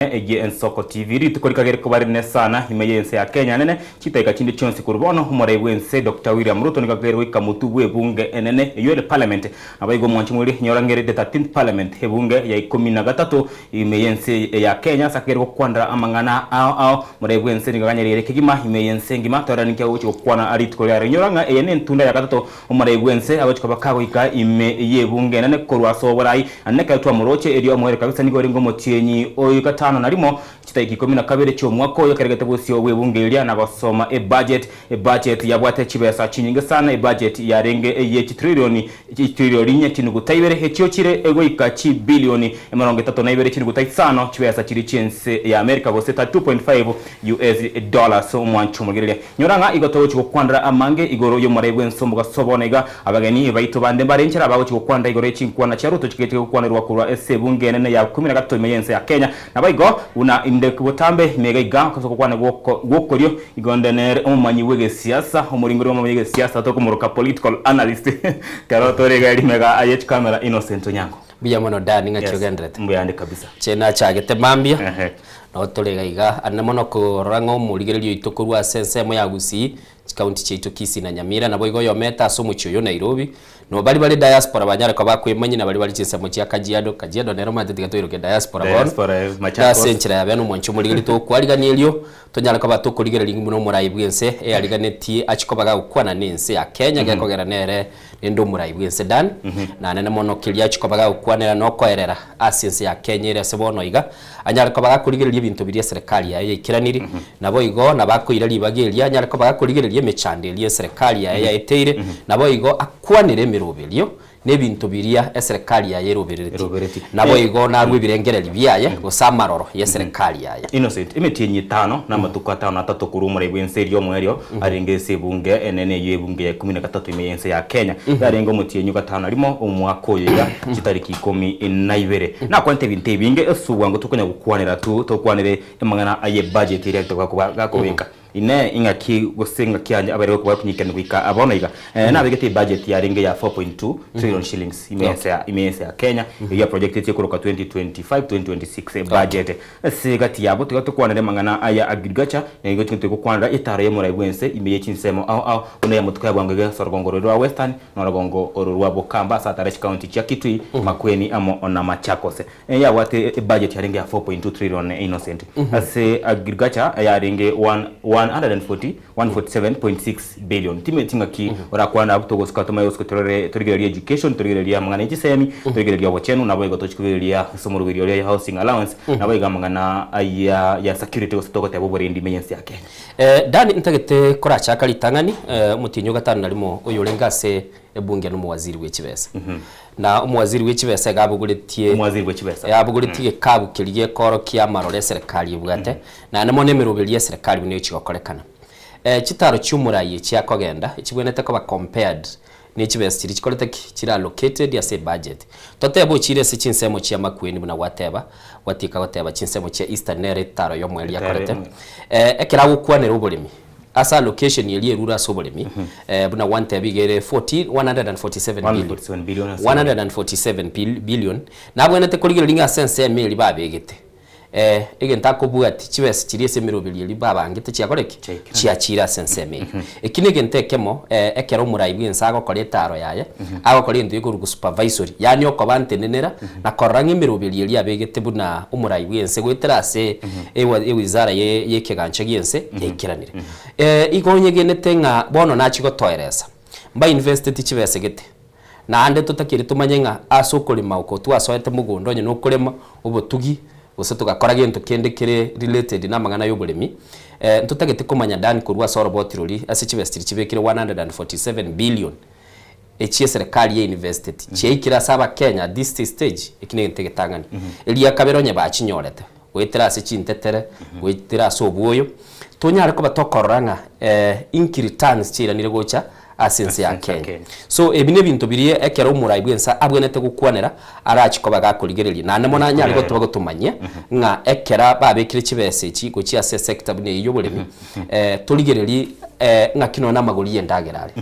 Eye Ensoko TV, rituko rikagere koba rinene sana ime y'ense ya Kenya nene chidakika chinde chionsi korwa bono omorai bw'ense Doctor William Ruto nigo akagere goika motwe bw'ebunge enene eyio ere Parliament. Naboigo omwanchi mweri nyora ngere the 13th Parliament ebunge ya ikomi na gatato ime y'ense ya Kenya ase akagere gokwanera amang'ana ao ao. Omorai bw'ense nigo aganyereire kegima ime y'ense engima torore ninki agochi gokwana rituko riarero. Inyora ng'a eye nentunda ya gatato Omorai bw'ense agochia koba kagoika ime y'ebunga enene korwa ase oborai, naende ekero twamoroche, erio omoerio kabisa nigo orenge omotienyi o gatano na rimo, chitaiki ikomi na kabere chi'omwaka oyo, ekeregete bosio bw'ebunga eria na gosoma ebudget. Ebudget yabwate chibesa chinyinge sana, ebudget yarenge eye chitrillioni chitrillioni inye chinuguta ibere, echio chire goika chibilioni emerongo etato na ibere chinuguta isano, chibesa chiria chi'ense ya America gose 32.5 US dollars. Omwancho omorigereria. Nyora ng'a igo togochia gokwanera amange igoro y'omorai bw'ense omogaso bono iga. Abageni baito bande mbare inchera bagochia gokwanera igoro ye chinkwana chia Ruto chigetie gokwanerwa korwa ase ebunge enene ya ikomi na gatato ime y'ense ya Kenya. Naboigo, buna inde botambe ime iga iga ase ogokwana gw'okorio, igo nde nere omomanyi bw'egesiasa, omoringori bw'amamanyi y'egesiasa tokomoroka political analyst kero tore iga erime iga ye chikamera Innocent Onyango. Mbuya mono Dan ng'aki Yes, ogenderete? mbuya ande kabisa. Inche nachagete mambia, Ehe. nabo tore iga iga, ande mono korora ng'a omorigereria oito korwa ase ensemo ya Gusii, chikaunti chiaito Kisii na Nyamira, naboigo oyomete ase omochie oyo Nairobi, no baria bare diaspora banyare koba bakoemanyia na baria bare chinsemo chia Kajiado, Kajiado nero omanyete tiga toiroke diaspora bono, Diaspora, eh, Machakos. ase enchera ya bene omwanchi omorigereria togokwarigania erio, tonyare koba tokorigereria buna omorai bw'ense eyariganetie achie koba gagokwana na ense ya Kenya gekogera nere Rende omorai bw'ense Dan, nanene mono keria achia koba gagokwanera na okoerera ase ense ya Kenya ere ase bono iga, anyare koba gakorigereria ebinto biria eserekari yaye yaikeranirie, naboigo nabo akoira ribaga eria anyare koba gakorigereria emechando eria eserekari yaye yaeteire, naboigo akwanere emeroberio na ebinto biria eserekari yaye erobereretie, Eroberetie. naboigo narue ebirengererio biaye gose amaroro y'eserekari yaye. Innocent, emetienyi etano na amatuko atano na atato korwa omorai bw'ense eria omoerio arenge ase ebunge enene eyio ebunge ya ikomi na gatato ime y'ense ya Kenya. Yarenge omotienyi o gatano na rimo omwaka oyo iga chitariki ikomi na ibere. Nakwanete ebinto ebinge ase obwango tokonya gokwanera tu tokwanere amang'ana aye budget eria togakoba gakobeka. Inee ing'aki gose ng'aki anya abaire gokoba konyikerana goika bono iga? Nabegete ebudget yarenge ya 4.2 trillion shillings ime y'ense ya ime y'ense ya Kenya eyio ya projectetie koroka 2025 2026 ebudget. Ase egati yabo tiga tokwanere amang'ana aya agriculture na igo tintwe gokwanera etaro y'omorai bw'ense ime ye chinsemo ao ao buna ey'amatuko ya bwango iga ase orogongo rore rwa Western na orogongo oro rwa Bokamba ase atare chikaunti chia Kitui, Makueni amo na Machakos. Yabwate ebudget yarenge ya 4.2 trillion Innocent. Ase agriculture yarenge 140 147.6 billion. Timanyeti ng'aki orakwane abwo togosuka tomanye gosuka torore torigererie education, torigererie amang'ana ye chisemi, torigererie obochenu, naboigo tochi korigereria ase omoroberi oria housing allowance, naboigo amang'ana aya ya security gose togoteba oborendi ime y'ense ya Kenya. Dan ntagete korachaka ritang'ani omotienyi o gatano na rimo oyorenge ase ebunge nomowaziri bwe chibesa. Na omowaziri bwe chibesa iga abogoretie Omowaziri bwe chibesa. abogoretie egekabu keria gekorokia amaroro eserekari ebwate, naende mono emeroberi y'eserekari buna egochia gokorekana. Chitaro chi'omorai echi akogenda, echibwenerete koba compared ne chibesa chiria chikorete ki? Chire allocated ase ebudget. Totebe ochire ase chinsemo chia Makueni buna gwateba, gwatieka goteba chinsemo chia Eastern nere etaro y'omoerio akorete. Ekero agokwanera oboremi, Ase allocation eria erure ase oboremi, buna gwantebia iga ere 14 147 billion, 147 billion ase 147 bil- billion, nabwenerete korigereria ng'a ase ensemo eria babegete, egento akobwatia chibesa chiria ase emeroberi eria babangete chiakora ki? Chiaikire. Chiachire ase ensemo eyio. Eki na egento ekemo, ekero omorai bw'ense agokora etaro yaye, agokora egento gekorokwa supervisory, yaani okoba ntenenera na korora ng'a emeroberi eria abegete buna omorai bw'ense goetera ase ewa ewizara ye y'ekegancha gi'ense yaikeranire. Igo onyegenete ng'a bono nachie gotoeresa, mbainvesteti chibesa gete, naende totakeire tomanye ng'a ase okorema oko twasoete mogondo onye nokorema obotugi gose togakora gento kende kere related namang'ana y'oboremi, ntotagete komanya Dan korwa ase oroboti roria ase chibesa chiria chibekire 147 billion. Echi eserekari ye university chiaikire ase abakenya at this stage eki negento egetang'ani. Eria kabere onye bachinyorete goetera ase chintetere goetera ase obwoyo tonyare koba tokorora ng'a inki returns chiairanire gocha ase ense ya Kenya. So ebi nebinto biria ekero omorai bwense abwenerete gokwanera arachi koba gakorigereria naende mono anyare gotoba gotomanyia ng'a ekera babekire chibesa echi gochia ase esector buna eyio ya oboremi torigererie. Ng'aki nonya namagori y'endagera are.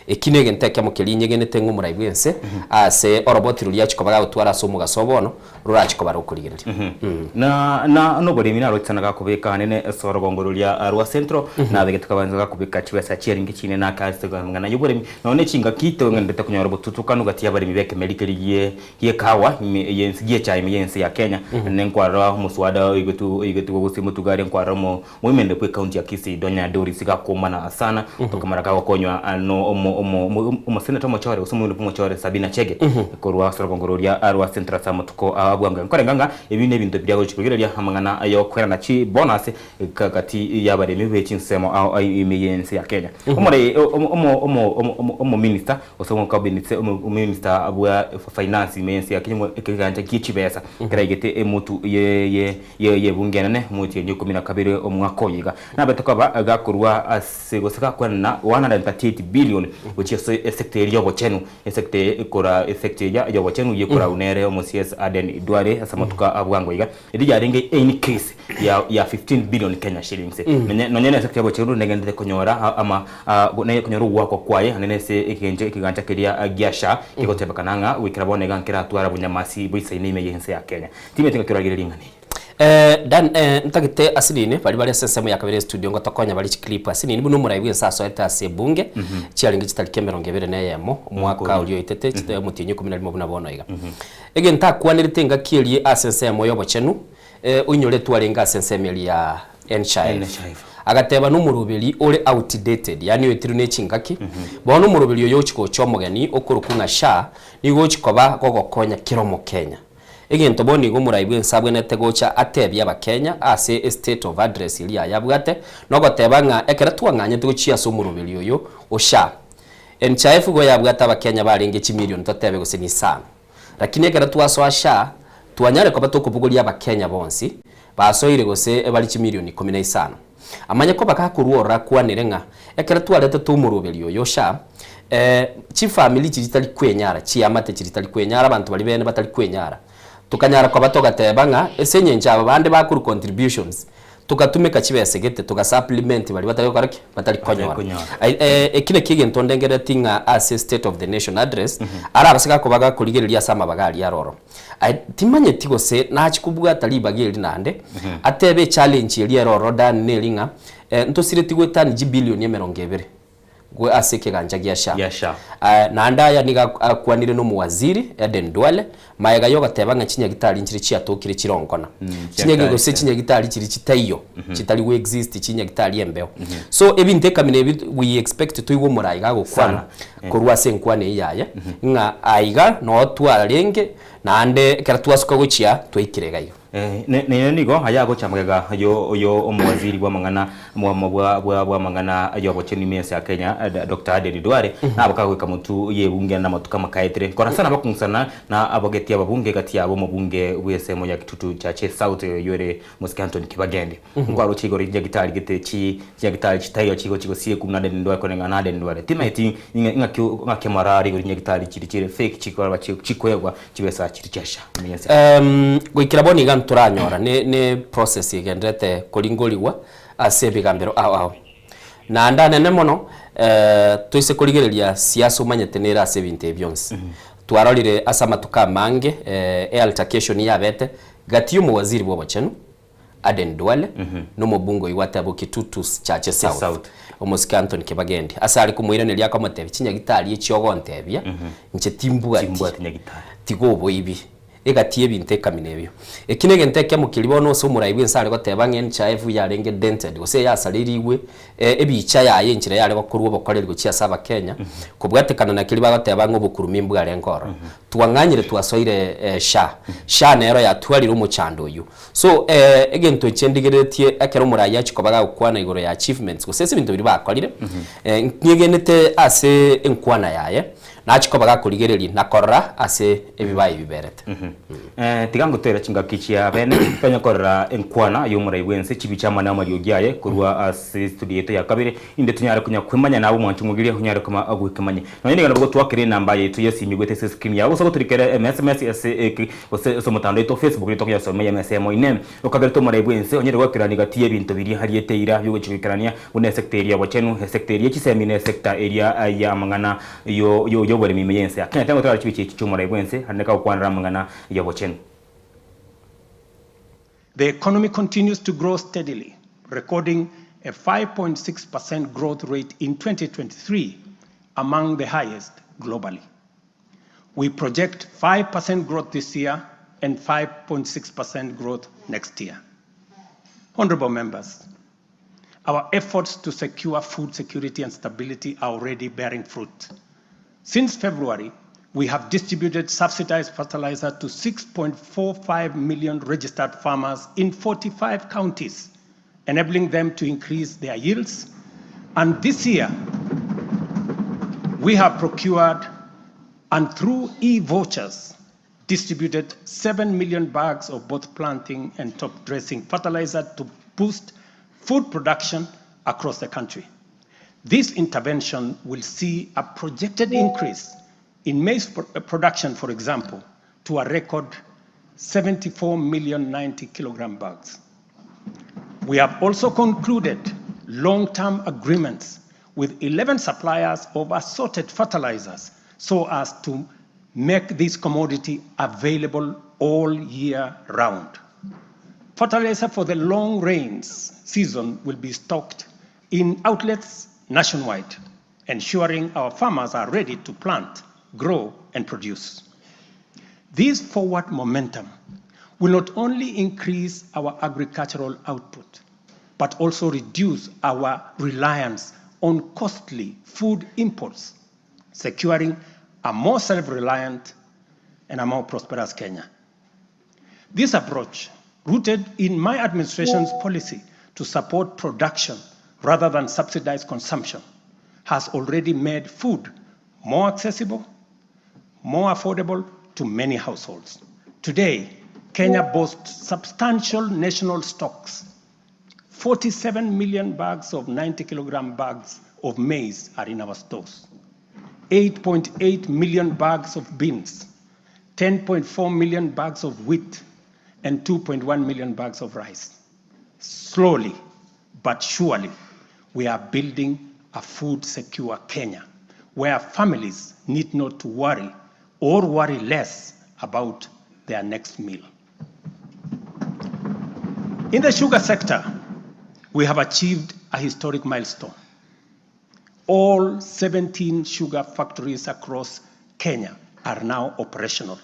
Eki negento ekemo keria inyegenete ng'a omorai bw'ense ase oroboti roria achia koba gagotwara ase omogaso o bono, rorachie koba rokorigereria. Na na noboremi naroche gakobeka anene ase orogongo roria rwa Central, nabegete kabanza gakobeka chibesa chiarenge chinene ake ase amang'ana y'oboremi. Nonya ne chingaki togwenerete konyora obotutukanu gati y'abaremi b'ekemeri keria gie gi'ekahawa ime y'ense gi'echae ime y'ense ya Kenya. Naende nkwarora omoswada oigetwe oigetwe gose motugare nkwarora omo Moimende bw'ecounty ya Kisii Donya Doris gakoumana sana tokamara kagokonywa no omo omo omoseneta omochore gose omoimende bw'omochore Sabina Chege korwa ase orogongo roria rwa Central ase amatuko a bwango. Nkorenga ng'a ebi nebinto biria gochi korigereria amang'ana yokoerana chibonus gati y'abaremi be chinsemo ao ime y'ense ya Kenya. Omorei omo omo omo omominister gose omocabinet omominister bwa finance ime y'ense ya Kenya ekegancha gie chibesa keraigete emotu ye ye Ye y'ebunge enene, omotienyi o ikomi na kabere omwaka oyo iga, nabete koba gakorua ase gose gakwenana 138 billion gochia ase esecta eria y'obochenu. Esecta eye ekora esecta eria y'obochenu yekorau nere omo CS Aden Duale ase amatuko a bwango iga. Eria yarenge eincrease ya ya 15 billion Kenya shillings. Nonye nonye ne esecta y'obochenu negenderete konyora ama neye konyora ogoakwa kwaye naende ase egencho ekegancha keria gia SHA kegotebekana ng'a goikera bono iga nkeratwara bonyamasi boisaine ime y'ense ya Kenya. Timanyeti ng'aki oragererie ring'ana eri. Eh, Dan, eh, ntagete asinini baria bare ase ensemo ya kabere estudio ngotokonya bare chiclip asinini buna omorai bwense asoete ase ebunge chiarenge chitariki emerongo ebere na eyemo omwaka oria oetete chita omotienyi ikomi na rimo buna bono iga. Egento akwanerete engaki eria ase ensemo y'obochenu eh, oinyoretwe arenge ase ensemo eria ya NHIF. NHIF. Agateba nomoroberi ore outdated, yaani oetirwe ne chingaki, bono omoroberi oyo ochi gocha omogeni okorokwa ng'a SHA nigo ochi koba gogokonya kera omokenya. Egento bono igo omorai bw'ense abwenerete gocha atebie Abakenya ase estate of address eria yaye abwate, nogoteba ng'a ekero twang'anyete gochia ase omoroberi oyo o SHA, NHIF igo yabwate Abakenya barenge chimilion totebe gose nisano. Lakini ekero twasoa SHA, twanyare koba tokobogoria Abakenya bonsi basoire gose bare chimilion ikomi na isano. Amanye koba gakorwa ororo akwanere ng'a ekero twaretete omoroberi oyo SHA, chifamiri chiria chitari kwenyara, chiamate chiria chitari kwenyara, abanto baria bene batari kwenyara, tokanyara koba togateba ng'a ase eng'encho aba bande bakorwa contributions, togatumeka chibesa gete toga supplement baria batari gokora ki? Batari Batari konyora. konyora. Eki nakio egento ndengerereti ng'a ase state of the nation address, arabase gakoba gakorigereria ase amabaga aria aroro. Aye timanyeti gose nachie kobwata ribaga eri naende, atebe echallenge eria ere ororo Dan neri ng'a ntosireti goetania chibilioni emerongo ebere gwe ase ekegancha gia SHA. Gia SHA. Naende aya nigo akwanire na omowaziri Aden Duale, magega yogoteba ng'a chinyagitari nchire chiatokire chironkona. Chinyagi gose chinyagitari chiria chitaiyo, chitari go exist chinyagitari embeo. So ebinto ekamina ebi we expect toigwe omorai gagokwana Sana. korwa ase enkwana eyio yaye, ng'a aiga noo twarenge, naende ekero twasuka gochia twaikire iga iga. Nere nigo ayagocha magega yo omowaziri bw'amang'ana bwa bwa bw'amang'ana y'obochenu ime ense ya Kenya Doctor Aden Duale naboka goika motu y'ebunge namatuko amakaetire kora sana bakong'usana na abageti ababunge gati yabo omobunge bw'ensemo ya Kitutu Chache South oyio ore Mosike Anthony Kibagendi. Nkwaroche igoro chinyagitari gete chi chinyagitari chitaiyo chigochi gosiekwa buna Aden Duale koreng'ana na Aden Duale. Timaeti ng'aki ng'aki amararo igoro chinyagitari chiri chire fake chikorwa chikoegwa chibesa chiri chiasha ime y'ense. Goikera bono iga ntoranyora ne ne process egendererete koringorigwa ase ebigambero ao ao. Naende anene mono toise korigereria siasa omanyete nere ase ebinto ebi bionsi. Twarorire ase amatuko amange ealtercation yabete gati y'omowaziri bw'obochenu Aden Duale na omobunge oyio gwateba o Kitutu Chache South, South. omosike Anthony Kibagendi, ase are komoiraneria akamotebia, Chinyagitari echi ogontebia, inche timbwati, Timbwati nyagitari. tiga oboibi. Egati y'ebinto ekamina ebio. Eki negento ekemo keria bono ase omorai bw'ense are goteba ng'a NHIF yarenge dented, gose yasareirigwe ebicha yaye enchera yare gokorwa obokoreri gochia ase abakenya, kobwatekana na keria bagoteba ng'a obokurumi mbwarenge ororo. Twang'anyire twasoire SHA. SHA nero yatwarire omochando oyio. So egento eche ndigereretie ekero omorai achia koba gagokwana igoro ya achievements gose ase ebinto biria bakorire, nyegenete ase enkwana yaye. Nachia koba gakorigereria na korora ase ebibae biberete. Tiga ngotoere chingaki chia bene, tonya korora enkwana y'omorai bw'ense, chibicha amo namariogi aye korwa ase studio yaito ya kabere, inde tonyare konya kwemanya nabe omwancho omogiria onyare koma gwekemanya. Nonya nigo nabo gotwakera enamba yaito y'esimi goeta ase escreen yao gose gotorikera emsms ase eke gose ase omotandao oito o Facebook nigo tokoyasoma eyemesemo ime. Okagerete omorai bw'ense onyare goekerania gati y'ebinto biria ariete eira biogochia goikerania buna esecta eria y'obochenu, esecta eria y'echisemi na esecta eria y'amang'ana y'oboremi ime y'ense ya Kenya. Tari gotwara chibicha echi chi'omorai bw'ense naende kagokwanera amang'ana y'obochenu. The economy continues to grow steadily, recording a 5.6% growth rate in 2023, among the highest globally. We project 5% growth this year and 5.6% growth next year. Honorable members, our efforts to secure food security and stability are already bearing fruit. Since February, we have distributed subsidized fertilizer to 6.45 million registered farmers in 45 counties, enabling them to increase their yields. And this year, we have procured and through e-vouchers distributed 7 million bags of both planting and top dressing fertilizer to boost food production across the country. This intervention will see a projected increase in maize production, for example, to a record 74 million 90 kilogram bags. We have also concluded long-term agreements with 11 suppliers of assorted fertilizers so as to make this commodity available all year round. Fertilizer for the long rains season will be stocked in outlets nationwide, ensuring our farmers are ready to plant, grow, and produce. This forward momentum will not only increase our agricultural output, but also reduce our reliance on costly food imports, securing a more self-reliant and a more prosperous Kenya. This approach, rooted in my administration's policy to support production rather than subsidize consumption, has already made food more accessible, more affordable to many households. Today, Kenya boasts substantial national stocks. 47 million bags of 90 kilogram bags of maize are in our stores. 8.8 million bags of beans, 10.4 million bags of wheat, and 2.1 million bags of rice. Slowly but surely, we are building a food secure Kenya, where families need not to worry or worry less about their next meal. In the sugar sector, we have achieved a historic milestone. All 17 sugar factories across Kenya are now operational,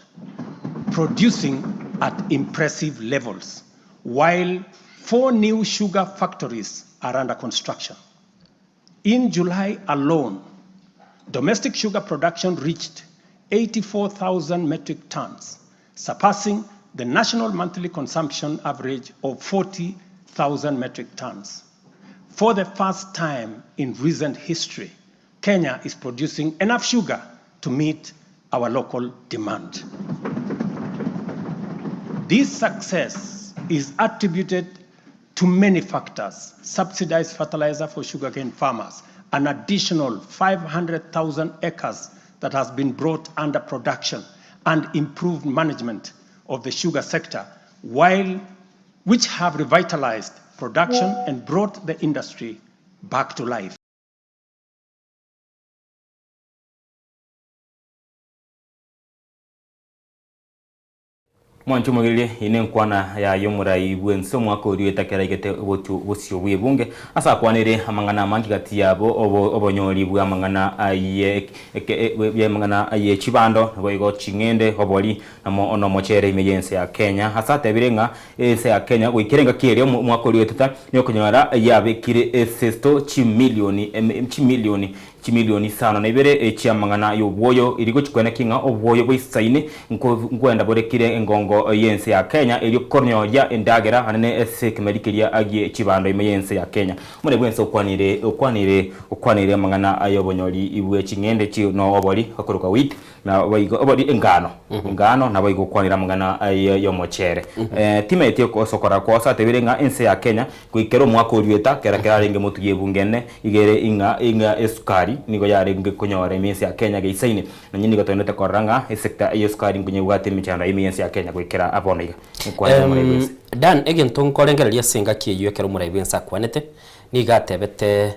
producing at impressive levels, while 4 new sugar factories are under construction. In July alone, domestic sugar production reached 84,000 metric tons, surpassing the national monthly consumption average of 40,000 metric tons. For the first time in recent history, Kenya is producing enough sugar to meet our local demand. This success is attributed to many factors: subsidized fertilizer for sugarcane farmers, an additional 500,000 acres that has been brought under production, and improved management of the sugar sector, which have revitalized production and brought the industry back to life. Mwanche omogererie, eye nenkwana yaye omorai bw'ense omwaka oria oetakera aigete obotio bosio bw'ebunge, ase akwanire amang'ana amange gati yabo obonyori bw'amang'ana aye bw'amang'ana aye chibando, naboigo ching'ende, obori, na nomochere ime y'ense ya Kenya. Ase atebire ng'a ense ya Kenya goikera engaki eria omwaka oria oetete nokonyora yabekire esesto chimilioni chimilioni. Chimilioni isano na ibere echi'amang'ana y'obwoyo, erio gochia kweneki ng'a obwoyo bwaisaine nkoenda bore kire engongo y'ense ya Kenya, erio konyoria endagera anene ase ekemeri keria gie chibando ime y'ense ya Kenya. Omoremi bw'ense okwanire okwanire okwanire amang'ana ay'obonyori bwe ching'ende chi no obori okorokwa wheat, Naboigo obori engano, engano, naboigo okwanera amang'ana aye y'omochere. Timaeti osokora kwao atebire ng'a ense ya Kenya goikera omwaka orieta kera kera arenge motugi ebunge ene iga ere ing'a ing'a esukari nigo yarenge konyora ime ense ya Kenya geisaine. Nonye nigo togenderete korora ng'a esector y'esukari nkonyebwate emechando ime y'ense ya Kenya goikera bono iga. Nkwanere omorai bwense. Dan, egento nkorengereria ase engaki eyio ekero omorai bwense akwanete, nigo atebete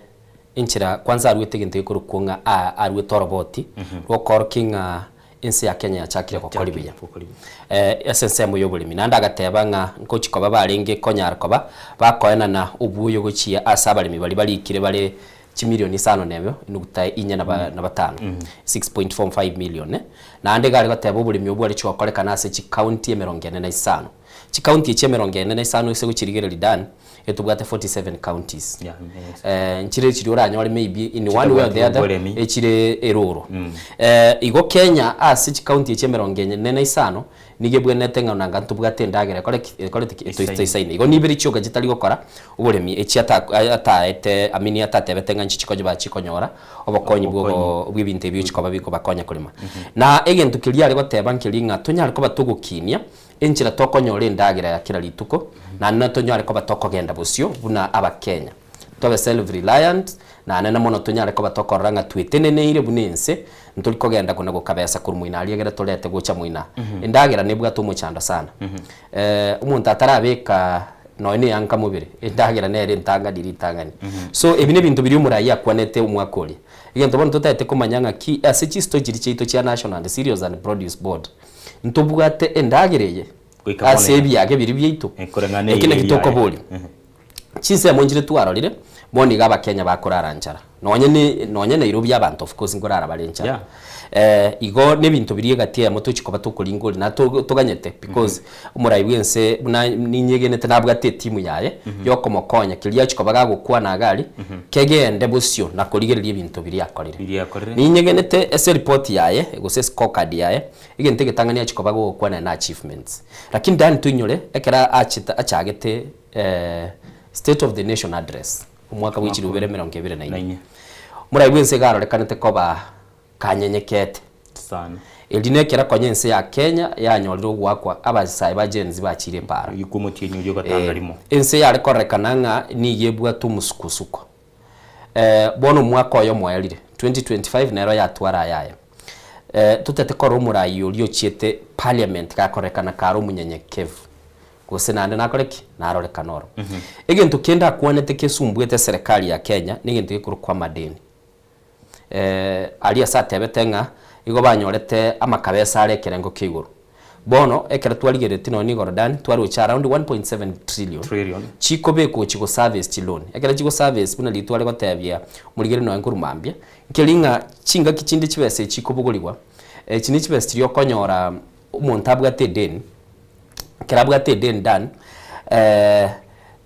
Enchera kwanza aruete egento gekorokwo ng'a a aruete oroboti rw'okoorokia ng'a ense ya Kenya yachakire gokori buya ase ensemo y'oboremi. Naende agateba ng'a nkochi koba barenge konyara koba bakoenana obwoyo gochia ase abaremi baria barikire bare chimilioni isano na emo nukta inye na ba na batano, 6.45 million. Naende iga are goteba oboremi obwo bware chigokorekana ase chicounty emerongo ene na isano. Chicounty echi emerongo ene na isano ase gochirigereria Dan, etobwate 47 counties. Yeah, yes. Eh, nchire chiria oranyore maybe in one way or the Chitabwati other oboremi. echire eroro. Eh, igo Kenya ase chicounty echi emerongo ene na isano nigo ebwenerete ng'a nanga ntobwate endagera ekore ki? Ekorete ki? Eisaine. Etoisaine. Igo nibere chioka chitari gokora oboremi echi ata ataete I mean atatebete ng'a nchi chikonya bachikonyora obokonyi bwa Obokonyi. bwa ebinto ebio chikoba bikobakonya korema. Na egento keria are goteba nkeri ng'a tonyare koba togokinia Enchera tokonyora endagera ya kera rituko, naende natonyare koba tokogenda bosio buna Abakenya. Tobe self reliant, naende na mono tonyare koba tokorora ng'a tweteneneire buna ense, ntori kogenda kona gokabesa korwa moino aria egere torete gocha moino aa. Endagera nebwate omochando sana. Omonto atarabeka nonya na eanka mobere, endagera nere entang'ani ritang'ani. So ebi nebinto biria omoraia akwanete omwaka oria. Egento bono totaete komanya ng'aki ase chistory chiria chiaito chia National and Cereals and Produce Board, Ntobwate endagera eye Goika bono ase iga. ebiage biria biaito. Eh, koreng'ana Eki eira naki eria aye. tokoboria. Chinsemo nchire twarorire, bono iga Abakenya bakorara nchara. Nonye ne nonye Nairobi abanto of course nkorara bare nchara. Yeah. Eh, igo na ebinto biria egati eyemo tochi koba tokoringoria na to toganyete because omorai bwa ense buna ninyegenete nabwate etimu yaye yokomokonya keria achia koba gagokwana iga aria, kegende bosio na korigereria ebinto biria akorire. Biria akorire. Ninyegenete ase eripoti yaye gose scorecard yaye, egento egetang'ani achia koba gogokwana na achievements. Lakini Dan toinyore ekero achete achagete state of the nation address omwaka bwe chilifu ibere emerongo ebere na inye, omorai bwense iga arorekanete koba kanyenyekete. Sana. Eri nekero konya ense ya Kenya yanyorire ogoakwa abasae ba Gen Z bachire epaara. Oyio omotienyi oria ogatanga rimo. Ense yare kororekana ng'a nigo ebwate omosukosuko. Bono omwaka oyo omoerire, 2025 nero yatwara ayaye. Totete korora omorai oria ochiete parliament gakorekana kare omonyenyekevu, gose naende nakore ki? Narorekane oro. Egento kende akwanete kesumbuete eserekari ya Kenya, negento gekorokwa amadeni. Aria ase atebete ng'a igo banyorete amakabesa are ekerengo kia igoro. Bono ekero twarigereretie nonya nigo Gordani twaroche around 1.7 trillion Trillion. chikobekwa gochia go service chiloan. Ekero chigo service buna riria tware gotebia omorigeri nonya nkorwa mambia, nkeri ng'a chingaki chinde chibesa echi chikobogorigwa, echi ne chibesa chiria okonyora omonto abwate edeni, ekero abwate edeni done,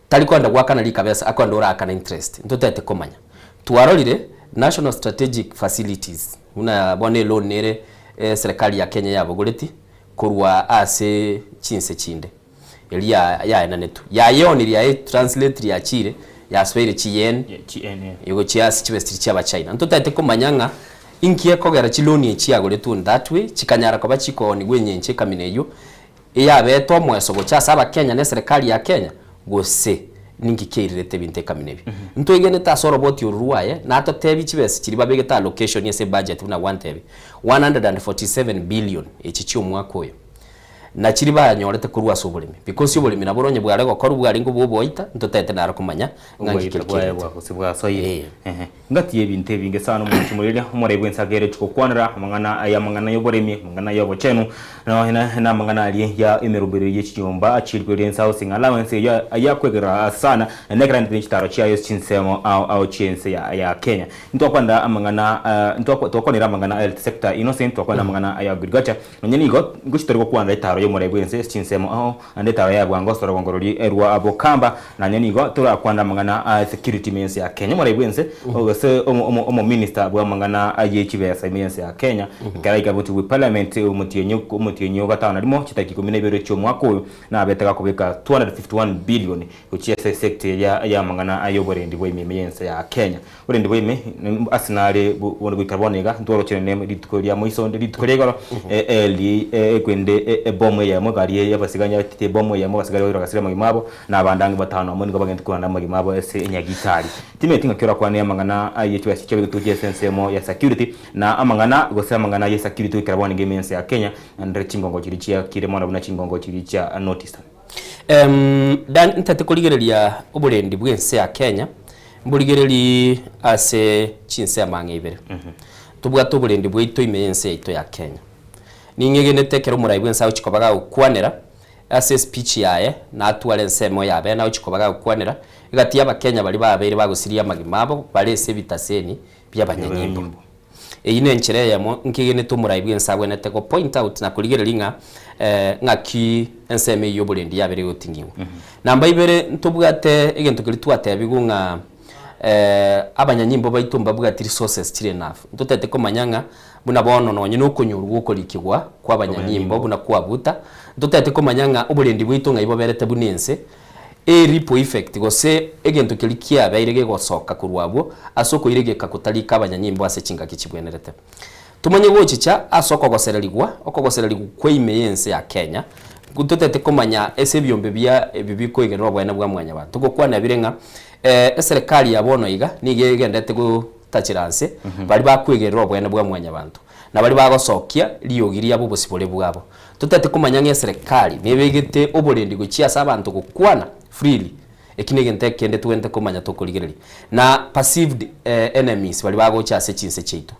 Tari kwenda goakana rikabesa, akwenda oraakana interest. Ntotete komanya. Twarorire National Strategic Facilities buna bono eloan nere eserekari ya Kenya yabogoreti korwa ase chinse chinde eria yaenanetwe. Yayeonirie yaye translate yachire yasoeire chiyen gochia ase chibesa chiria chia abachina. Ntotete komanya ng'a inki ekogera chiloan echi chiagoretwe in that way chikanyara koba chikoonigwa enyenche ekamina eyio Eyabete omoeso gocha ase Abakenya na eserekari ya Kenya, gose ninki kiairirete ebinto ekamina ebi? Ntwegenete ase oroboti oru rwaye natotebie chibesa chiria babegete allocation ase ebudget buna gwantebia 147 billion echi chia omwaka oyo na chiria banyorete korwa ase oboremi because oboremi nabo onye bware gokorwa bwarenge obwa oboita ntotete naro komanya ng'a nki Oboita keri bwaye kiairete. bwa gose bwasoire. Ee. Ehe. Ngati y'ebinto ebinge sana omonto omoriri omorai bw'ense ageretie gokwanera amang'ana aya amang'ana y'oboremi, amang'ana y'obochenu, nonya namang'ana aria ya emeroberi ye chinyomba achirwe ri'ense housing allowance eyio ayakwegerera sana naende ekero aendete nechitaro chiaye ase chinsemo ao ao chi'ense ya ya Kenya. Ntwakwanera amang'ana ntwakwanera amang'ana a health sector Innocent, twakwanera amang'ana aya agriculture, nonya nigo ngochi tori gokwanera etaro. y'omorai bw'ense ase chinsemo ao, naende etaro ya bwango ase orogongo roria rwa Bokamba. Nanye nigo torakwane amang'ana a security ime y'ense ya Kenya. Omorai bw'ense gose omominister bw'amang'ana ye chibesa ime y'ense ya Kenya ekero aika gochia bwe parliament omotienyi omotienyi o gatano na rimo chidakika ikomi na ibere chi'omwaka oyo nabete gakobeka 251 billion gochia ase esector eria y'amang'ana ay'oborendi bwa ime ime y'ense ya Kenya. Oborendi bwa ime ase nare bono goikera bono iga ntwarochire ne rituko ria moiso onde rituko ria igoro eri ekwende ebomu eyemo egari y'abasigani yaetete ebomu eyemo abasigari babere bagasira amagima abo na abande ang'e batano amo nigo bagente koranda amagima abo ase enyagitari. Timanyeti ng'aki orakwane amang'ana aye chibesa chiabegetwe gochia ase ensemo ya security na amang'ana gose amang'ana ye security goikera bono iga ime ense ya Kenya naende chingongo chiria chiakire mono buna chingongo chiria chia North Eastern. Dan ntete korigereria oborendi bw'ense ya Kenya, mborigererie ase chinsemo ang'e ibere. Tobwate oborendi bwaito ime y'ense yaito ya Kenya. Ning'egenete ekero omorai bw'ense agochia koba gagokwanera ase espeech yaye, natware ensemo ya bene agochia koba gagokwanera, egati y'abakenya baria babeire bagosiria amagima abo bare ase ebitaseni bi'abanyanyimbo. Eyio nenchera eyemo nkegenete omorai bw'ense agwenerete go point out na korigereria ng'a ng'aki ensemo eyio y'oborendi yabeire egoting'igwa. Namba ibere ntobwate egento keria twatebigwe ng'a abanyanyimbo baito mbabwati resources chire enough. Ntotete komanya ng'a buna bono nonye na okonyorwa gokorikigwa kwa abanyanyimbo buna kwabuta, ntotete komanya ng'a oborendi bwaito ng'ai boberete buna ense, A ripple effect, gose egento keria kiabeire gegosoka korwa abwo ase okoira egeka kotarika abanyanyimbo ase chingaki chibwenerete. Tomanye gochicha ase okogosererigwa, okogosererigwa kwa ime y'ense ya Kenya, totete komanya ase ebiombe bia ebi bikoigerera oboene bwa mwanyabanto. Togokwana bire ng'a eserekari ya bono iga nigo egendete gotachera nse baria bakoigerera oboene bwa mwanyabanto na baria bagosokia riogi riabo obosibore bwabo. Totati komanya ng'a eserekari nebegete oborendi gochia ase abanto gokwana freely, eki negento ekende togwenerete komanya tokorigereria. Na perceived enemies baria bagocha ase chinse chiaito,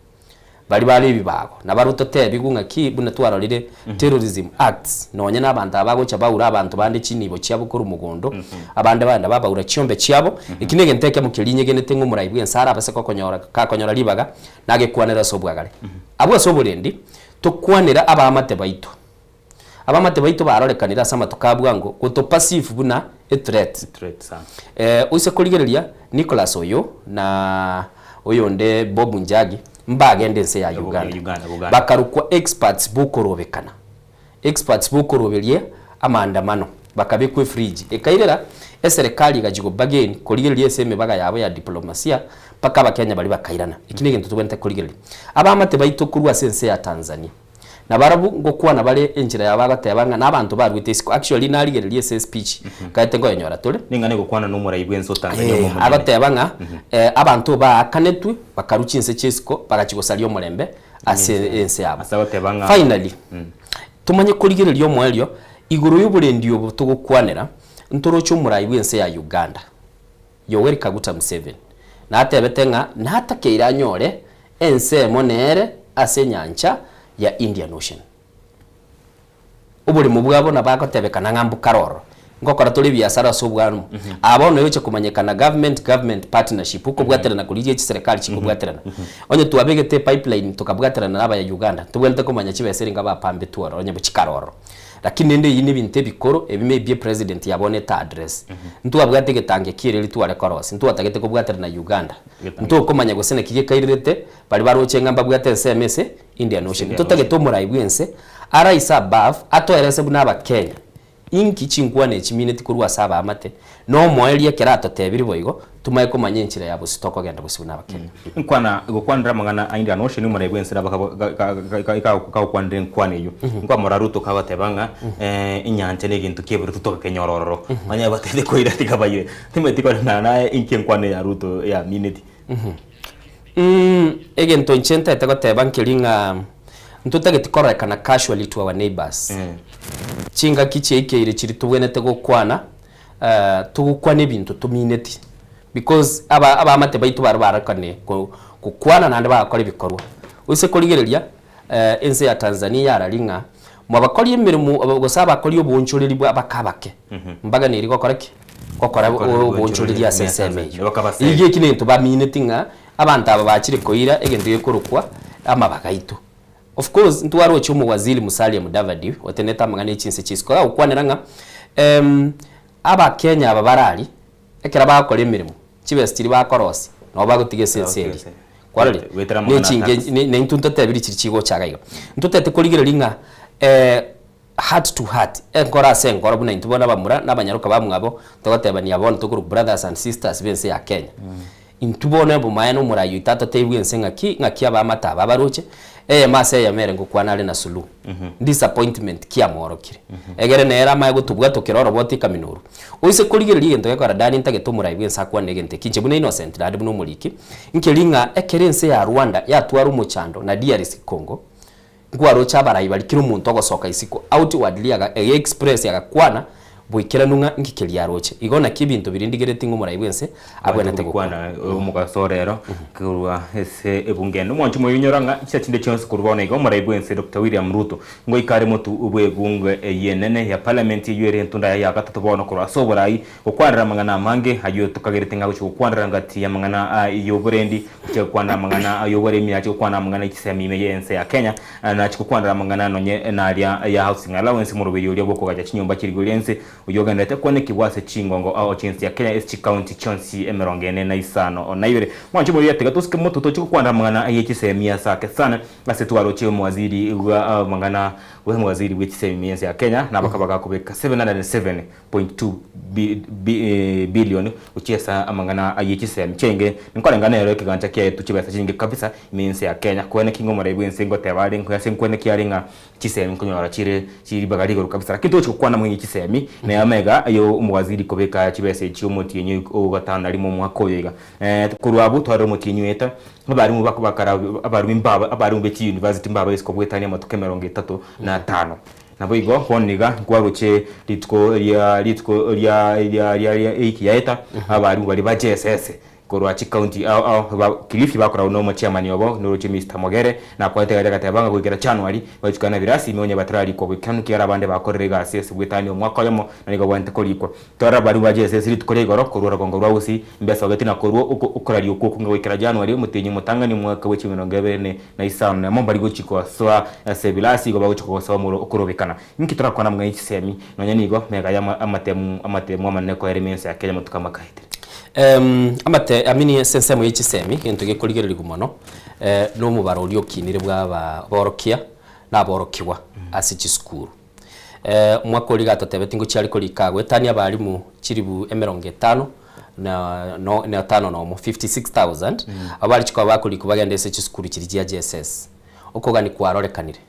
baria bare ebibago, nabarobwo totebigwe ng'aki buna twarorire terrorism acts nonye na abanto aba bagocha baura abanto bande chinibo chiabo korwa mogondo, abande bagenda babaura chiombe chiabo, eki negento ekemo keria inyegenete ng'a omorai bwense arabase gokonyora gakonyora ribaga nagekwanere ase obwagare. Abwo ase oborendi. Tokwanere abaamate baito. Abaamate baito barorekanire ase amatuko a bwango gotoperceive buna a threat. Oise korigereria Nicholas oyo na oyonde Bob Njagi mbagende ense ya Uganda bakarokwa experts bokorobekana, experts bokoroberia amaandamano bakabekwa efridge ekairera eserekari egachia go bargain korigereria ase emebaga yabo ya diplomasia Mpaka Abakenya baria bakairana. Eki negento tobwenerete korigereria. Abaamate baito korwa ase ense ya Tanzania, nabarabwo ngokwana bare enchera yabo bagoteba ng'a nabanto baruete isiko. Actually narigereria ase espeech nkaete nkoyenyora tore. Ning'ana egokwana nomorai bw'ense o Tanzania Eh, omomonene. agoteba ng'a eh, abanto baakanetwe bakarwa chinse chia isiko bagachia gosaria omorembe ase ense yabo. Ase agoteba ng'a Finally, tomanye korigereria omoerio igoro y'oborendi obo togokwanera, ntoroche omorai bw'ense ya Uganda. Yoweri Kaguta Museveni natebete ng'a natakeire anyore ensemo nere ase enyancha ya Indian Ocean. Oboremo bwabo nabagotebekana ng'a mbokare ororo. Ngokora tore ebiasara ase obwanwa. Aa bono yocha komanyekana government government partnership okobwaterana koria rie chiserekari chikobwaterana. Onye twabegete epipeline tokabwaterana na abaya Uganda tobwenerete komanya chibesa eringa bapambetwe ororo onye chikare ororo. Lakini rende eyio nebinto ebikoro ebi maybe epresident yabonete address. Ntwabwate egetange ki'ereri tware korosia, ntwatagete kobwaterana na Uganda. Ntokomanya gose naki gekairerete, baria baroche ng'a mbabwate ensemo ase Indian Ocean. Ntotagete omorai bw'ense arise above atoerese buna abakenya inki chinkwana echi mineti korwa ase abaamate, na omoerio ekero atotebirie boigo, Tomaye komanya enchera ya bosio tokogenda bosio buna abakenya. Nkwana gokwanera amang'ana a Indian Ocean omorai bwense nabo kagokwanera enkwana eyio. Nkwamorora Ruto kagoteba ng'a enyancha negento kiabeire totogekenyora ororo. Onye batete koira tiga baire. Timanyeti koreng'ana naye inki enkwana ya Ruto yamineti. Egento inche ntaete goteba nkeri ng'a ntotageti kororekana casually to our neighbours. Chingaki chiaikeire chiria tobwenerete gokwana togokwana ebinto tomineti because aba abaamate baito baria barekane gokwana naende bagakora ebikorwa. Oise korigereria ense ya Tanzania yarari ng'a mwabakori emeremo gose abakori oboonchoreri bwa abake abake mbaganeri gokora ki? Gokora oboonchoreri ase ensemo eyio. Iga eki negento bamineti ng'a abanto aba bachire koira egento gekorokwa amabaga aito. Of course ntwaroche omowaziri Musalia Mudavadi otenete amang'ana e chinse chia isiko agokwanera ng'a Abakenya aba bare aria, ekero bagokora emeremo, chibesa chiria bakorosia, nabo bagotiga ase ense eria. Kwarorire? Goetera Ne amang'ana a chinge tax. ne intwe ntotebirie chiria chigocha iga iga. Ntotete korigereria ng'a heart to heart, enkoro ase enkoro buna intwe bono abamura na abanyaroka bamwabo, togotebania bono tokorokwa brothers and sisters b'ense ya Kenya. Intwe bono obomaene omorai oito atotebiwe ense ng'aki, ng'aki abaamate aba abaroche, eyemo ase eyemo ere ngokwana are na Suluhu. Disappointment ki amworokire? Egere nere amaye gotobwatokera oroboti ekamina orwo. Oise korigereria egento gekogera Dani ntagete omorai bw'ense akwane egento eki inche buna Innocent naende buna omoriki, nkeri ng'a ekero ense ya Rwanda yatwara omochando na DRC Congo, Nkwaroche abarai baria kera omonto ogosoka isiko outwardly aga express agakwana boikeranu ng'a nki keria aroche. Igo naki ebinto biria ndigeretie ng'a omorai bw'ense abwenerete gokwana. Gokwana omogaso rero korwa ase ebunge ende. Omwanchi moinyora ng'a chinsa chinde chionsi korwa bono iga omorai bw'ense Doctor William Ruto ngoika are motu bw'ebunge eyio enene ya parliament eyio ere entunda yaye ya gatato bono korwa ase oborai gokwanera amang'ana amange ayio tokagerete ng'a agochia gokwanera ngati y'amang'ana y'oborendi Achia gokwana amang'ana ay'oboremi, achia gokwana amang'ana e chisemi ime y'ense ya Kenya, na achia gokwanera amang'ana nonye naria ya housing allowance, omoroberi oria bw'okogacha chinyomba chi'rigoro ri'ense, oyio ogendererete kwanekigwa ase chingongo ao chi'ense ya Kenya ase chicounty chionsi emerongo ene na isano na ibere. Mwanche moria tiga tosike moto tochie gokwanera amang'ana ye chisemi ase ake sana, ase twaroche omowaziri bwa amang'ana bwa omowaziri bwe chisemi ime y'ense ya Kenya, na bakaba gakobeka 707. 0.2 billion gochia ase amang'ana ayio chisemi chiainge nkoreng'ana nero ekegancha kiaetwe chibesa chinyinge kabisa ime y'ense ya Kenya. Kwene ki ng'omorai bw'ense ngoteba are ase nkwene ki are ng'a chisemi nkonyora chire ribaga rigoro kabisa lakini togochia gokwana amang'ana ye chisemi na amaiga ayo omowaziri kobeka chibesa echi omotienyi o gatano na rimo omwaka oyo iga. Korwa abwo twarora omotienyi oeta abarimu bakara abarimu mbaba abarimu be chiuniversity mbabaisa kobwetania amatuko emerongo etato na atano. Naboigo bono iga nkwaroche rituko ria rituko ria ria ria ria eiki yaeta, abarimu baria ba JSS korwa chicounty ao ao ba Kilifi bakoragwa na omochairman obo noroche Mister Mogere nakwanete gari agateba ng'a goikera January bachukana birasi ime onye batararikwa boikeranu kiagera abande bakorire egasi ase bwetani omwaka oyomo na nigo bagwenerete korikwa. Twarora abarimu ba JSS rituko ria igoro korwa orogongo rwa Gusii mbesogeti na korwa oko okoraria okwo okong'e goikera January omotienyi omotang'ani omwaka bwe chimirongo ebere na isano nemo mbari gochia gosoa ase ebirasi igo bagochia gosoa omoro okorobekana. Inki torakwane amang'ana ye chisemi nonya nigo mega ya amatemu amatemu amanene koera ime ense ya Kenya amatuko amakaetire. Amate I mean ase ensemo ye chisemi egento gekorigererigwa mono nomobaro oria okinire bwa aborokia na aborokigwa ase chisukuru. Omwaka oria iga atotebeti ngochia are korika goetania abalimu chilifu emerongo etano na no na etano nomo, 56,000, abwo bare chikoba bakorikwa bagende ase chisukuru chiria chia JSS. Okogani kwarorekanire.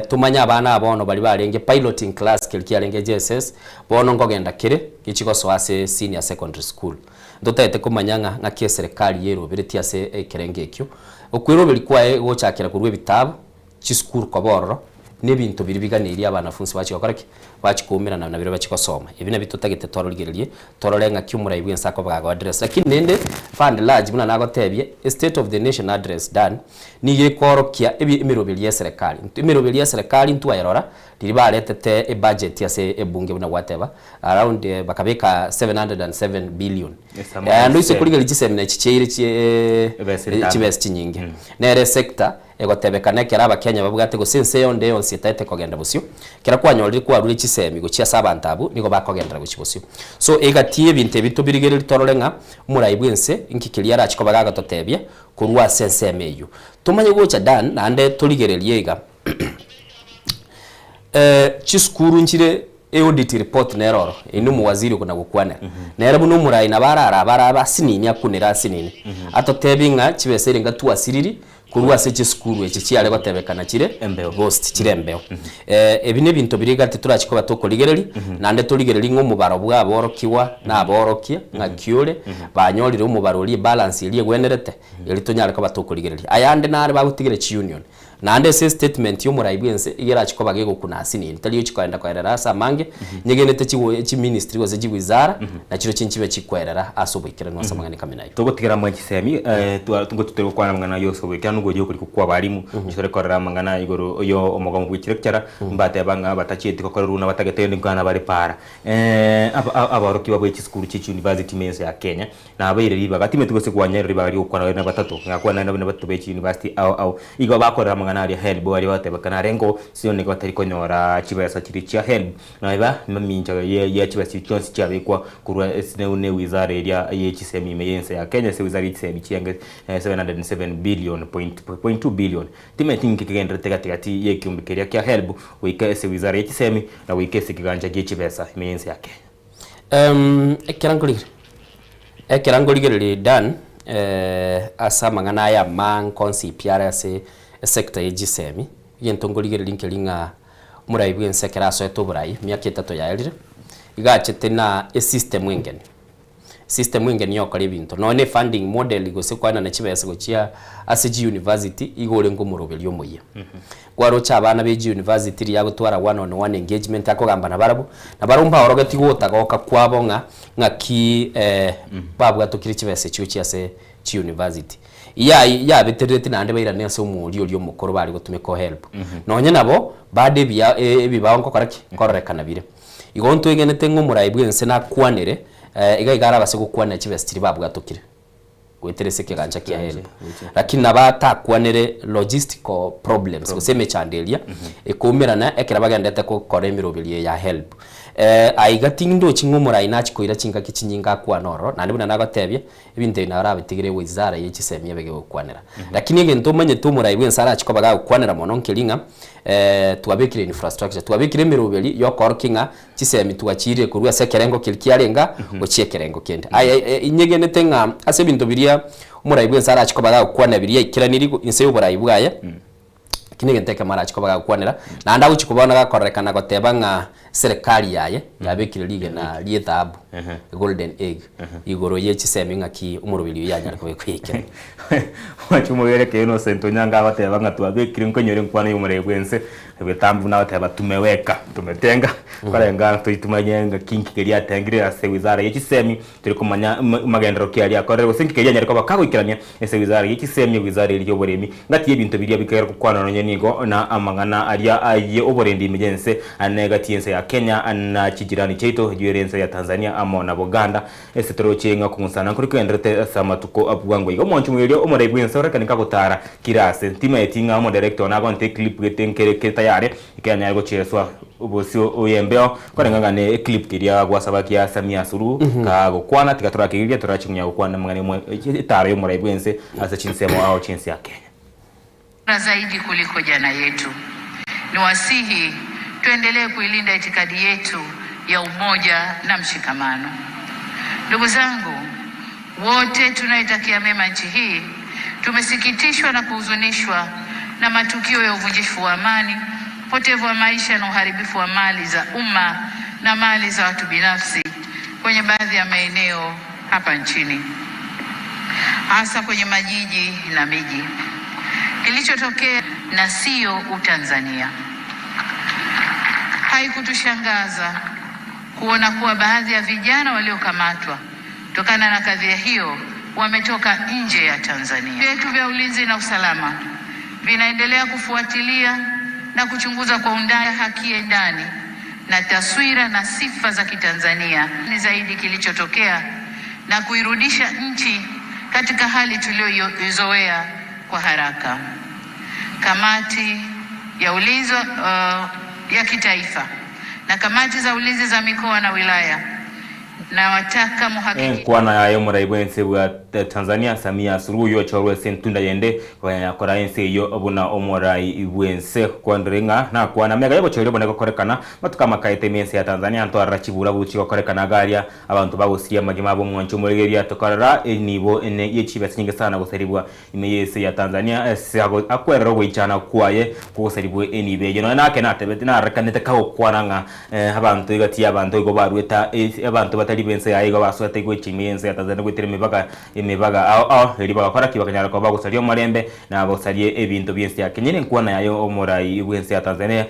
Tomanye abana aba bono baria barenge piloting class keria kiarenge JSS, bono nkogenda kere gechi gosoa ase senior secondary school. Ntotagete komanya ng'a ng'aki eserekari yeroberetie ase ekerengo ekio. Okweroberia kwaye gochakera korwa ebitabu, chisukuru koba ororo, na ebinto biria biganeirie abanafunsi bachia gokora ki? Bachia koumerana na biria bachia gosoma. Ebi nabio totagete tororigererie, torore ng'aki omorai bw'ense akoba gago address. Lakini rende by and large buna nagotebie, a state of the nation address done, nigo ekoorokia ebi emeroberi y'eserekari. Emeroberi y'eserekari ntwayerora, riria baretete ebudget ase ebunge buna gwateba, around bakabeka 707 billion. Naende oise korigereria chisemina echi chiaire chie chibesa chinyinge. Nere esector Egotebekana ekero Abakenya babwate gose ense yonde yonsi etaete kogenda bosio, ekero kwanyorire kwarure chisemi gochia ase abanto abwo nigo bakogenderera gochia bosio. So egati y'ebinto ebi tobirigererie torore ng'a omorai bw'ense inki keria arache koba gagototebia korwa ase ensemo eyio. Tomanye gocha Dan naende torigererie iga chisukuru nchire Eaudit report nere oro, eye nomowaziri okona gokwanera. Nere buna omorai nabo ararabe arabe asinini akunere asinini. Atotebie ng'a chibesa ere twasiriri korwa ase chisukuru echi chiare gotebekana chire Embeo. ghost chire embeo. Ebi nebinto biria iga titorachi koba tokorigereria, naende torigererie ng'a omobaro bwa aborokigwa na aborokia ng'aki ore, banyorire omobaro oria ebalance eria egwenerete, erio tonyare koba tokorigereria. Ayande nare bagotigera chiunion. Naende ase estatement y'omorai bw'ense iga erache koba gegokuna ase nini, tari ochi koenda koerera ase amange, nyegenete chigo chiministry gose chiwizara, nachirochio nchibe chikoerera ase oboikeranu ase amang'ana ekaminayio. Togotigera amo chisemi, eh, twa- ngochi tore gokwana amang'ana ayio ase oboikeranu. oria okorikwa kwa abalimu, chitore korora amang'ana igoro yo omogomo bwe chilecturer, mbateba ng'a batachieti gokorerwa buna batagete rende nkwana bare para. Abaorokigwa bwe chisukuru chie chiuniversity ime ense ya Kenya, nabaire ribaga, timeti gose kwanyarire ribaga ria gokwana bare na batato, ngakwana naende na batato be chiuniversity ao ao, igo bakorera amang'ana aria HELB baria bagotebekana arenge sio nigo batari konyora chibesa chiria chia HELB. Naiba mamincha ye chibesa chiria chionsi chiabekwa korwa ase ne wizara eria ye chisemi ime y'ense ya Kenya ase wizara ye chisemi chiange 707 billion point point 2 billion. Timanyeti ninki kegendererete gati gati y'ekeombe keria kia HELB goika ase wizara ye chisemi na goika ase ekegancha gie chibesa ime y'ense ya Kenya. Ekero nkorigereria ekero nkorigereria Dan ase amang'ana aya amange onsi pi are ase esector ye chisemi, egento nkorigereria nkeri ng'a Omorai bw'ense ekero asoete oborai emiaka etato yaerire, iga achete na esystem engeni. System engeni yokora ebinto. Nonya ne funding model gose koenana chibesa gochia ase chiuniversity igo orenge omoroberio omoyia. Kwaroche abana be chiuniversity riria agotwara one on one engagement akogamba nabarabwo, nabarabwo mbaorogetie gotagoka kwabo ng'a ng'aki babwatokire chibesa echio gochia ase chiuniversity. Iyai yabeterereti naende bairane ase omooria oria omokoro bare gotumeka ohelp. Nonye nabo bado ebiya ebibao nkokora ki? Nkororekana bire. Igo ntwegenete ng'a omorai bw'ense nakwanere iga iga arabase gokwanera chibesa chiria babwatokire goetera ase ekegancha kia help. Lakini nabo atakwanere logistical problems gose emechando eria ekoumerana ekero bagenderete gokora emeroberio eye ya help. Aiga tindochi ng'a omorai nachie koira chingaki chinyinge akwane ororo naende buna nagotebia Ebinto ebi narabitigere wizara ye chisemi ebe gegokwanera. Lakini egento omanyete omorai bwense arache koba gagokwanera mono nkeri ng'a twabekire infrastructure, twabekire emeroberi yokoorokia ng'a chisemi twachirire korwa ase ekerengo keria kiarenge aa gochia ekerengo kende. Aye inyegenete ng'a ase ebinto biria omorai bwense arache koba gagokwanera biria yaikeraniri inse yoborai bwaye, Eki negento ekemo arache koba gagokwanera, naende agochia koba gakororekana goteba ng'a eserekari yaye yabekire rigena ri'ethahabu, golden egg, igoro ye chisemi ng'aki omoroberi oyio yanyare koba ekoyekerania. Omwanchi omobere ekeene ose Ntonyanga agoteba ng'a twabekire nkonyora enkwana y'omorembe bw'ense, egetambo buna agoteba tumeweka, tumetenga, korenga toitumanye ng'aki nki keria atengire ase wizara ye chisemi, Tori komanya magenderero ki aria akorire, gose nki keria anyare koba kagoikerania ase wizara ye chisemi, wizara eria y'oboremi. Gati y'ebinto biria bikagera gokwana nonye nigo na amang'ana aria aye oborendi ime y'ense, ane gati y'ense ya Kenya na chijirani chiaito, eyio ere ense ya Tanzania amo na Buganda. Ase toroche ng'a okong'usana nkori kogendererete ase amatuko a bwango iga. Omwancho oria omorai bw'ense orekane kagotara kira ase. Timaeti ng'a omodirector one agonte eclip gete nkere kere tayare ekero anyare gocheswa. Obosio oyembeo koreng'a ng'a ne eclip keria gwasaba kia Samia Suluhu kagokwana tiga torakegiria torache konya gokwana amang'ana emwe etaro y'omorai bw'ense ase chinsemo ao chi'ense ya Kenya. Na zaidi kuliko jana yetu. Niwasihi tuendelee kuilinda itikadi yetu ya umoja na mshikamano. Ndugu zangu wote tunayoitakia mema nchi hii, tumesikitishwa na kuhuzunishwa na matukio ya uvunjifu wa amani, upotevu wa maisha na uharibifu wa mali za umma na mali za watu binafsi kwenye baadhi ya maeneo hapa nchini, hasa kwenye majiji na miji. Kilichotokea na sio Utanzania. Haikutushangaza kuona kuwa baadhi ya vijana waliokamatwa kutokana na kadhia hiyo wametoka nje ya Tanzania. Vyetu vya ulinzi na usalama vinaendelea kufuatilia na kuchunguza kwa undani haki ndani na taswira na sifa za Kitanzania ni zaidi kilichotokea na kuirudisha nchi katika hali tuliyoizoea kwa haraka. Kamati ya ulinzi ya kitaifa na kamati za ulinzi za mikoa na wilaya nawataka muhakikishe Enkwana yaye omorai bw'ense bwa Tanzania Samia Suluhu oyio ochorwe ase entunda yende koganya koraa ense eyio buna omorai bw'ense kwandire ng'a nakwana amega y'obochori obonene gokorekana matuko amakaete ime ense ya Tanzania ntwarora chibura buchi gokorekana iga aria abanto bagosiria amagima abo omwancho omoregeria tokarora enibo ene ye chibesa chinyinge sana gosaribwa ime y'ense ya Tanzania ase akwerera ogoichana kwaye kw'ogosaribwa enibo eyio. Nonya nake natebete narorekanete kagokwana ng'a abanto egati y'abanto igo baruete abanto. batari b'ense yaye igo basoete gochia ime y'ense ya Tanzania goetera emebaka emebaga ao ao erio bagakora ki? Bakanyara koba bagosaria omorembe na gosaria ebinto bi'ense ya Kenya. Ere enkwana yaye omorai bw'ense ya Tanzania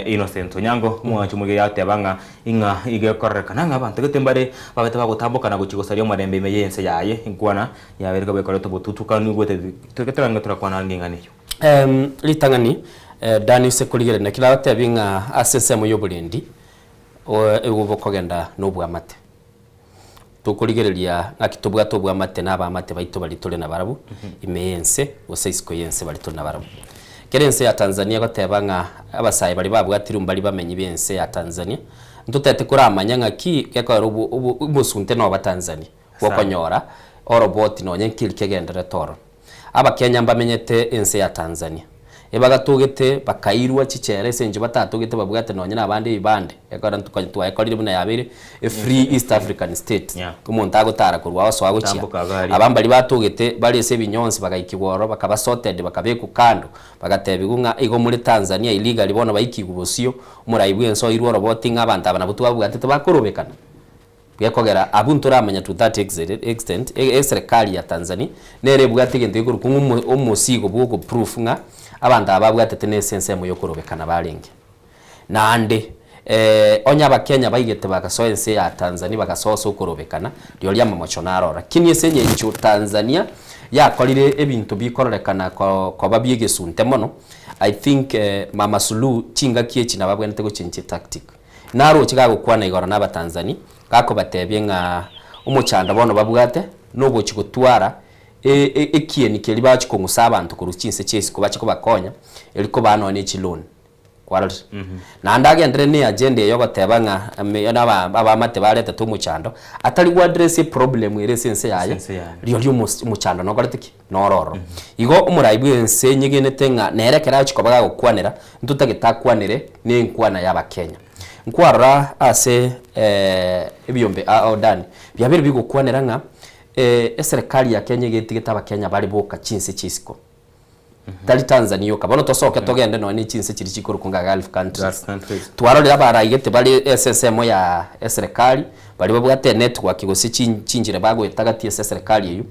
Innocent Onyango omwanchi omoiga yateba ng'a ing'a igo ekororekana ng'a abanto gete mbare babete bagotamboka na gochia gosaria omorembe ime y'ense yaye. Enkwana yabeire koba ekoreta obotutukanu goetera torange torakwana ang'e eng'ana eyio. Ritang'ani, Dani ase korigereria, naki nagotebi ng'a ase ensemo y'oborendi, igo bokogenda nobwamate. Tokorigereria ng'aki tobwate obwamate na abaamate baito baria tore nabarabwo ime y'ense, gose isiko y'ense baria tore nabarabwo. Kera ense ya Tanzania egoteba ng'a abasae baria babwatirwe mbari bamenyi b'ense ya Tanzania, ntotete koramanya ng'aki gekorera obo obo omosunte noba Tanzania, bokonyora oroboti nonye nkeri kegendererete ororo. Abakenya mbamenyete ense ya Tanzania, ebagatogete bakairwa chichela ase engencho batatogete babwate nonye na abande ebibande, ekero ntokonya twaekorire buna yabeire e free East African state, Yeah. omonto agotara korwa ao osoa gochia. Tamboka gari. Aba mbaria batogete bare ase ebinyonsi bagaikigwa ororo bakaba sorted bakabekwa kando, bagatebiwa ng'a igo more Tanzania illegally bono baikigwe bosio, omorai bwense oirwe oroboti ng'a abanto aba nabwo twabwatete bakorobekana. Gekogera abwo ntoramanya to that extent, eserekari ya Tanzania nere ebwate egento gekorokwa ng'a omosigo bwa ogo proof ng'a abanto aba babwatete nese ensemo yokorobekana barenge. Naende onye abakenya baigete bagasoa ense ya Tanzania bagasoa ase okorobekana, rirorio amamocho naro ororo. Lakini ase eng'encho Tanzania yakorire ebinto bikororekana koba bia egesunte mono, I think Mama Suluhu chingaki echi nabo abwenerete gochenchia etactic. Naroche gagokwana igoro n'Abatanzani, gakobatebia ng'a omochando bono babwate nogochia gotwara ekieni keria bagochia kong'usa abanto korwa chinse chia isiko bache kobakonya erio kobaa nonya ne chiloan. Kwarorire? Naende agenderere ne agenda eye ogoteba ng'a abaamate baretete omochando, atari go address eproblem ere ase ense yaye, rirorio omochando nokorete ki? Noro ororo. Igo omorai bw'ense nyegenete ng'a nere ekero agochia koba gagokwanera, ntotagete akwanere nenkwana y'Abakenya. Nkwarora ase ebiombe ao Dan, biabeire bigokwanera ng'a eserekari ya Kenya egetigete Abakenya bare boka chinse chia isiko. Tari Tanzania yoka. Bono tosoke togende nonya ne chinse chiria chikorokwa ng'a Gulf countries. Gulf countries. Twarorire abaraigete bare ase ensemo ya eserekari, baria babwate enetwork gose chinchera bagoeta gati ase eserekari eyio,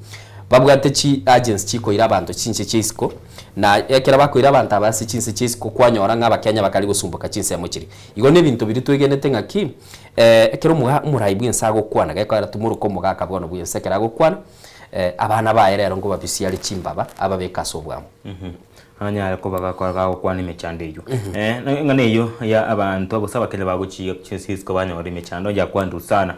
babwate chi agents chikoira abanto chinse chia isiko, na ekero bakoira abanto aba ase chinse chia isiko kwanyora ng'a abakenya bakare gosumboka chinsemo chiria. Igo na ebinto biria twegenete ng'aki, ekero omoga omorai bwense agokwana, gekoera timoroka omogaka bono bwense ekero agokwana, Abana baye rero nkobabisia are chimbaba, ababeke ase obwamo. Anyare koba gakora gagokwana emechando eyio. Eng'ana eyio ya abanto gose abakenya bagochia chisiko banyora emechando yakwanirwe sana.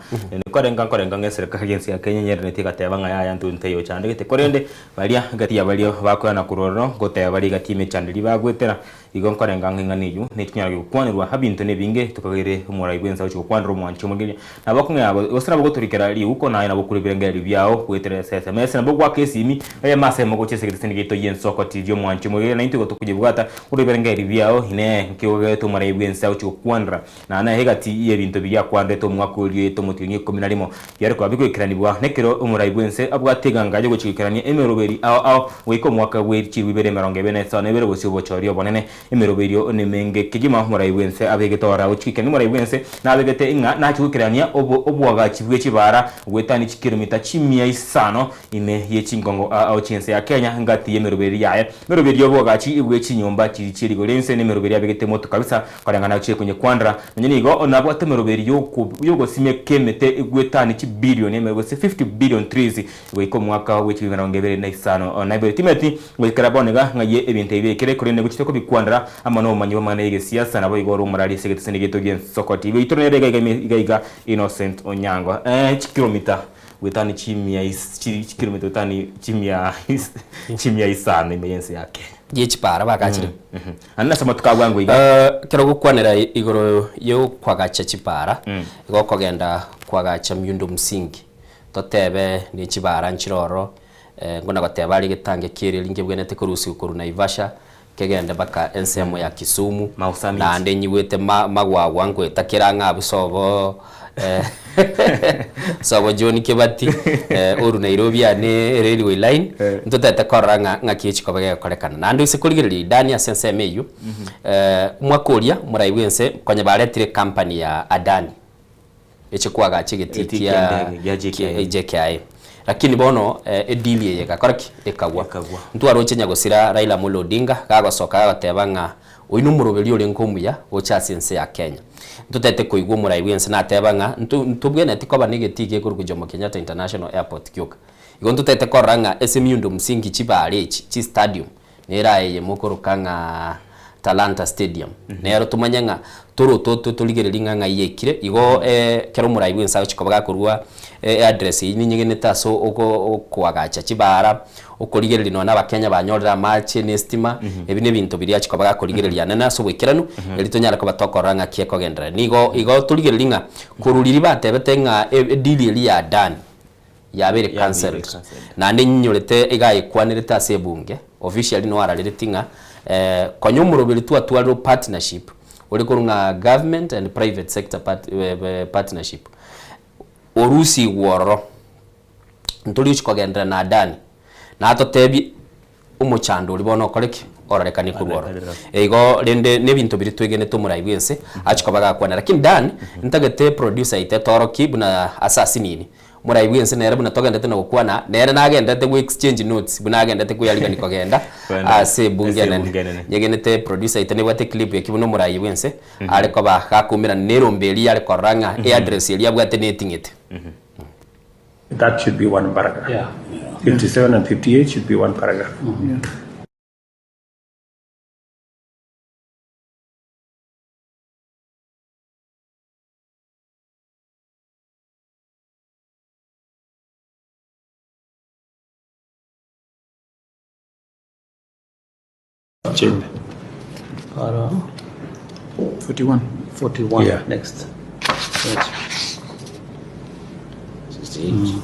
Nkorenga nkorenga ng'a eserekari y'ense ya Kenya nyereneti egateba ng'a yaya intwe ntaiyo ochandegete korende baria egati ya baria bakoyana korwa ororo ngoteba bare egati y'emechando eria bagoetera. Igo nkorenga ng'a eng'ana eyio nechinyara gokwanerwa abinto nebinge tokageire omorai bw'ense agochia gokwanera omwanchi omogeria. Nabo okong'ea gose nabo ogotorikera riuko naye nabo okure ebirengererio biao goetera ase SMS nabo ogoaka esimi eyemo ase eyemo gochia ase egeteseni giaito gi'ensoko TV omwanchi omogeria naintwe igo tokoyebwata korwa ebirengererio biao inee nki ogagerete omorai bw'ense agochia gokwanera Naende egati y'ebinto biria akwanderete omwaka oria omotienyi oikomi na rimo biare koba bigoikeranigwa nekero omorai bw'ense abwate eganga y'ogochia goikerania emeroberi ao ao goika omwaka bwe chilifu ibere emerongo ebere na isano na ibere gose obochori obonene. Emeroberio nemenge kegima omorai bw'ense abegete ore agochia goikerania omorai bw'ense nabegete ng'a nachie goikerania oboagachi bwe chibaara goetania chikiromita chimia isano ime ye chingongo ao chi'ense ya Kenya ngati y'emeroberi yaye. Emeroberi y'oboagachi bwe chinyomba chiria chie rigori ense nemeroberi abegete moto kabisa Koreng'ana gochia konyekwanera, nonya nigo nabwate emeroberi y'ogosimeka emete egwetani chibilioni ime gose 50 billion trees goika omwaka bwe chilifu emerongo ebere na isano na ibere. Timeti goikera bono iga ng'ai ebinto ebi biaikire, korende gochia tokobikwanera amo nobomanyi bw'amang'ana y'egesiasa naboigo ore omorari ase egeteseni giaito gi'ensoko TV. Oitore nere iga iga iga iga Innocent Onyango. Eeh chikilomita goetani chimia is chikilomita goetani chimia is chimia isano ime y'ense ya Kenya. Ye chipara bagachire. Naende nase amatuko a bwango iga. Ekero ogokwanera igoro y'okwagacha chipara, igo okogenda kwagacha miundo msingi, totebe ne chibara nchire ororo, buna goteba are egetange ki'ereri nkebwenerete korusigwa korwa Naivasha, kegende mpaka ensemo ya Kisumu, Mau Summit. naende nyigwete ma magwagwa ngoeta kera ang'e abwo sobo Sobo John Kibati, oru Nairobi aa ne railway line, ntotete korora ng'a ng'aki echikoba gegokorekana. Naende ase korigereria Idani ase ensemo eyio, omwaka oria omorai bwense konya baretire ecompany ya Adani. Eche koagacha egetii Egetii kia kia ndege gia JKIA. JKIA. Lakini bono edeal eye egakora ki? Ekagwa. Ekagwa. Ntwaroche nyagosira Raila Amolo Odinga gagosoka gagoteba ng'a oyio nomoroberio orenge omuya gocha ase ense ya Kenya. Ntotete koigwa omorai bwense nateba ng'a nto ntobwenereti koba na egetii gekorokwa Jomo Kenyatta International Airport gioka. Igo ntotete korora ng'a ase emiundo msingi chibare echi, chistadium, Nere aye eye mokoroka ng'a Talanta Stadium. Nero tomanye ng'a torototwe torigererie ng'a ng'ai yaikire. Igo ekero omorai bwense agochia koba gakorua eaddress eyio ninyegenete ase okoagacha chibara, okorigereria nonya na abakenya banyorire amache na estima, ebi na ebinto biria achia koba gakorigereria anene ase oboikeranu, erio tonyare koba tokorora ng'aki ekogenderera. Nigo igo torigererie ng'a korwa riria batebete ng'a edeal eria ya done, yabeire cancelled naende nyorete iga ayekwanerete ase ebunge officially no ararereti ng'a konya omoroberi twatwarire partnership ore korwa ng'a government and private sector partnership orusigwe ororo ntori gochi kogenderera na Adani natotebie Omochando oria bono okore ki? Ororekane korwa ororo. Igo rende nebinto biria twegenete omorai bwense achia koba gakwana. Lakini Dan, ntagete producer yaito etorokie buna ase asinini. Omorai bwense nere buna togendete na gokwana, nere nagenderete go exchange notes buna agendete kweyarigani kogenda ase ebunge enene. Nyegenete producer yaito nebwate eclip eki buna omorai bwense are koba gakoumerana na erombe eria yare korora ng'a eaddress eria abwate neting'ete. That should be one paragraph. Yeah. 57 and 58 should be one paragraph. Yeah. Chamber. Para 41. 41. Yeah. Next. Right. 68.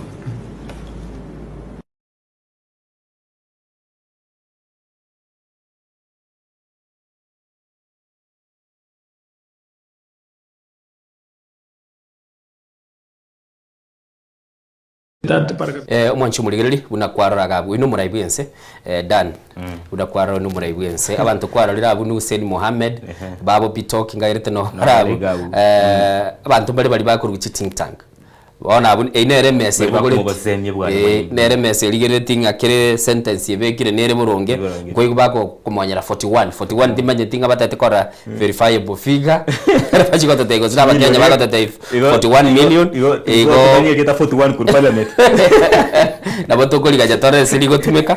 That paragraph. Eh, omwanchi omorigereria buna kwarora iga abwo, oyio nomorai bwense eh, Dan buna kwarora oyio nomorai bwense abanto kwarorire abwo ni Hussein Mohammed babo Bitok ngaerete no No, bare abwo iga abwo. eh, abanto mbare baria bakorwa chi think tank bono abwo eyio nere emesa Bari ebogoreti bakomobosemia bwana eh, bwanyi. nere emesa erigerereti ng'a kere sentence ebekire nere boronge Boronge. nkoigwa bagokomonyera 41 41 timanyeti ng'a batagete korora verifiable figure bachia gototebia gose na abakenya bagototebia 41 million Igo igo igo erieta 41 korwa parliament. Nabo tokorigacha tore ase rigotumeka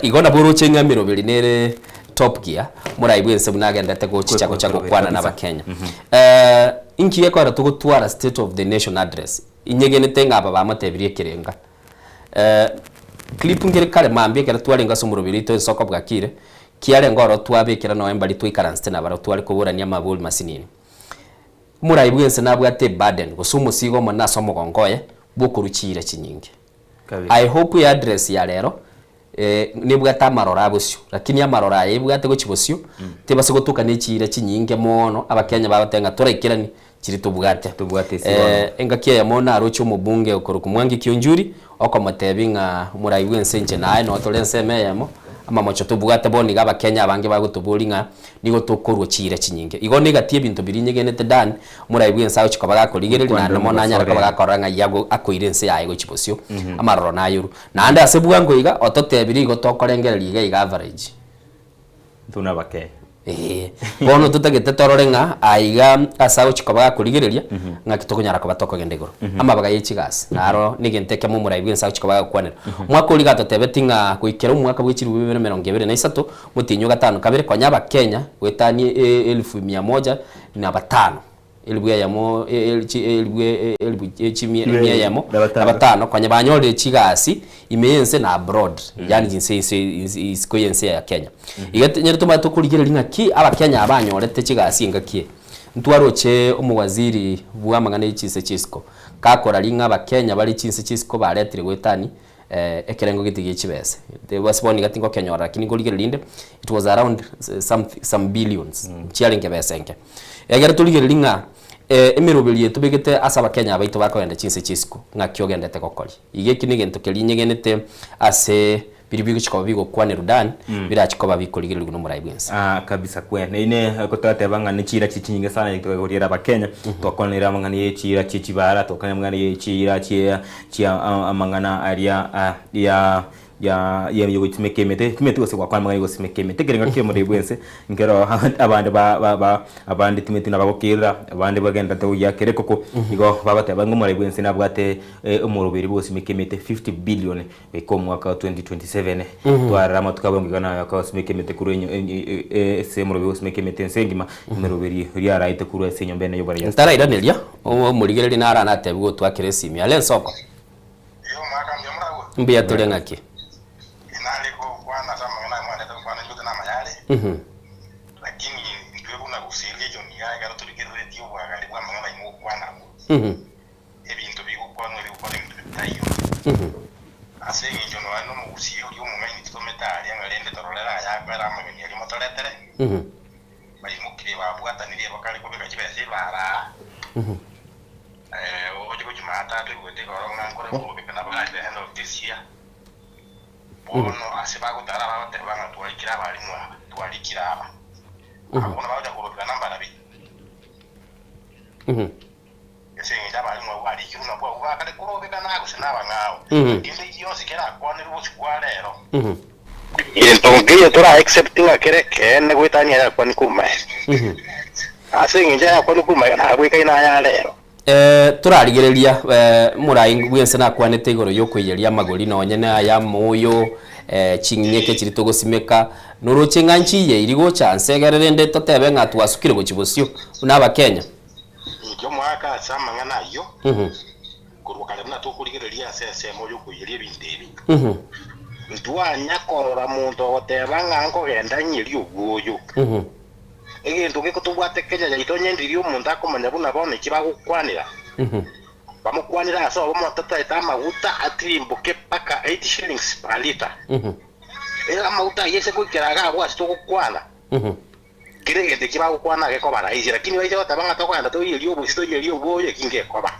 igo nabo oroche ng'a emeroberi nere top gear morai bwense buna agenderete gochicha gocha gokwana na abakenya. Inki gekogera togotwara state of the nation address? Inyegenete ng'a aba bamotebirie ekerenga. Clip nkere kare mambia ekero twarenge ase omoroberi oito ensoko bwakire, kiarenge ororo twabekera nonya mbaria twaikaransete nabarabwo tware koborania amabori masinini. Omorai bwense nabwate eburden gose omosigo omonene ase omogongo oye bw'okorwa chiira chinyinge. Kabisa. I hope eaddress ya rero nebwate amaroro a bosio lakini amaroro aya ebwate gochia bosio tebase gotoka ne chiira chinyinge mono abakenya bagoteba ng'a toraikerani chiri tobwate. Tobwate ase bono. Engaki eyemo naroche omobunge okorokwa Mwangi Kiunjuri okomotebia ng'a omorai bwense inche naye noo tore ensemo eyemo amamocho tobwate bono iga abakenya abange bagotoboria ng'a Nigo tokorua chiira chinyinge. Igo negati ebinto biria inyegenete Dan, omorai bw'ense agochia koba gakorigereria, naende mono anyare koba gakorora ng'ai ago akoira ense yaye gochia bosio, amaroro nayorwe. Naende ase bwango iga, ototebirie igo tokorengereria iga iga average. Intwe buna abakenya. Ee. Bono totagete torore ng'a aiga ase agochia koba gakorigereria, ng'aki tokonyara koba tokogenda igoro. Amabaga ye chigasi, naro negento ekemo omorai bw'ense agochia koba gagokwanera. Omwaka oria gatotebetie ng'a goikera omwaka bwe chilifu bibere emerongo ebere na isato, Motienyi o gatano kabere konya Abakenya goetania elifu mia moja na batano, elifu eyemo elifu elifu chimia emia eyemo na batano konya banyorire chigasi ime y'ense na abroad, yaani chinse inse isiko y'ense ya Kenya. Iga nyare tomanye tokorigereria ng'aki Abakenya aba banyorete chigasi engaki eye. Ntwaroche omowaziri bwa amang'ana ye chinse chia isiko, gakoraria ng'a Abakenya bare chinse chia isiko baretire goetania Ekerengo gete gie chibese ase bono iga tingokenyora lakini nkorigereria rinde it was around some some billions nchiarenge besa enke. Egere torigererie ng'a emeroberi eye tobegete ase abakenya baito bakogenda chinse chia isiko ng'aki ogendete gokoria. Iga eki negento keria nyegenete ase. Biria bigochia koba bigokwanerwa Dan, birache koba bikorigererigwa nomorai bw'ense. Ah, kabisa kwene. Ine toteba ng'a ne chiira chie chinyinge sana tokoriera abakenya, twakwanire amang'ana ye chiira chie chibara, twakwanire amang'ana ye chiira chie chia amang'ana aria ya ya ya yogosimeka emete, timanyeti gose gwakwana amang'ana ya ogosimeka emete, ekero ngaki omorai bwense, nkero abande ba ba ba abande timanyeti buna bagokerera, abande bagendererete gogiakera ekoko, igo bagoteba ng'a omorai bwense nabwate omoroberi bwa ogosimeka emete 50 billion. Goika omwaka wa 2027, twarora amatuko abonge iga naye akagosimeka emete korwa enyo enyo ase omoroberi bw'ogosimeka emete ense engima, emeroberi eria araete korwa ase enyomba ene y'oboraiyo. Ntarairaneri, omorigereria naro anatebiwe gotwakera esimi. Are ensoko? Ee, omwaka mbuya moragwe. Mbuya tore ng'aki? Inare gokwana ase amang'ana aya mwanete gokwana inche gose namaya are, lakini intwe buna gusii region iga ekero torigereretie obwagare bw'amang'ana ayio mogokwana abwo. Ebinto bigokwanwa ebigokwana ebinto bitaiyo. Ase engencho nonya nomogusii oria omong'aini titomete aria ng'a rende tororere aya akwere amageni aria motoretere, baimokire babwatanirie bakare kobeka chibesa ebara aa, oche gochia Jumatatu oigwete igoro ng'a nkore kobeka nabo at the end of this year. Bono ase bagotara bagoteba ng'a twarikire abalimu aba, twarikire aba. Abwo bono bagocha korokera nambarabi. Ase engencho abalimu abwo barikirwe nabwo abwo bakare korobekana gose nabang'ao. Kende gionsi kerakwanerwe bosio bwa rero. Gento nkeiyo tora accept ng'a kere ekeene goetania ayakwanwa korwa magega. Ase engencho ayakwanwa korwa magega nagwekaine aya rero. Torarigereria morai bw'ense nakwanete igoro y'okoiyeria amagori nonye na ay'amoyo, ching'eke chiria togosimeka, noroche ng'a nchiiyeiri gocha nse egere rende totebe ng'a twasukire gochia bosio buna Abakenya. Inki omoaka ase amang'ana ayio, korwa kare buna tokorigereria ase ensemo y'okoiyeria ebinto ebi? Ntwanya korora monto ogoteba ng'a nkogenda ng'iyerie obwoyo. Egento geko tobwate Kenya yaito onye ndiria omonto akomanya buna bono eki bagokwanera. Bamokwanere ase obomo tataete amaguta atirimboke mpaka 8 shillings per litre. Amaguta ayio ase goikera iga abwo ase togokwana. Kera egento eki bagokwana gekoba rahisi, lakini baise goteba ng'a tokogenda toiyerie obosie toiyerie obwoyo, eki ngekoba.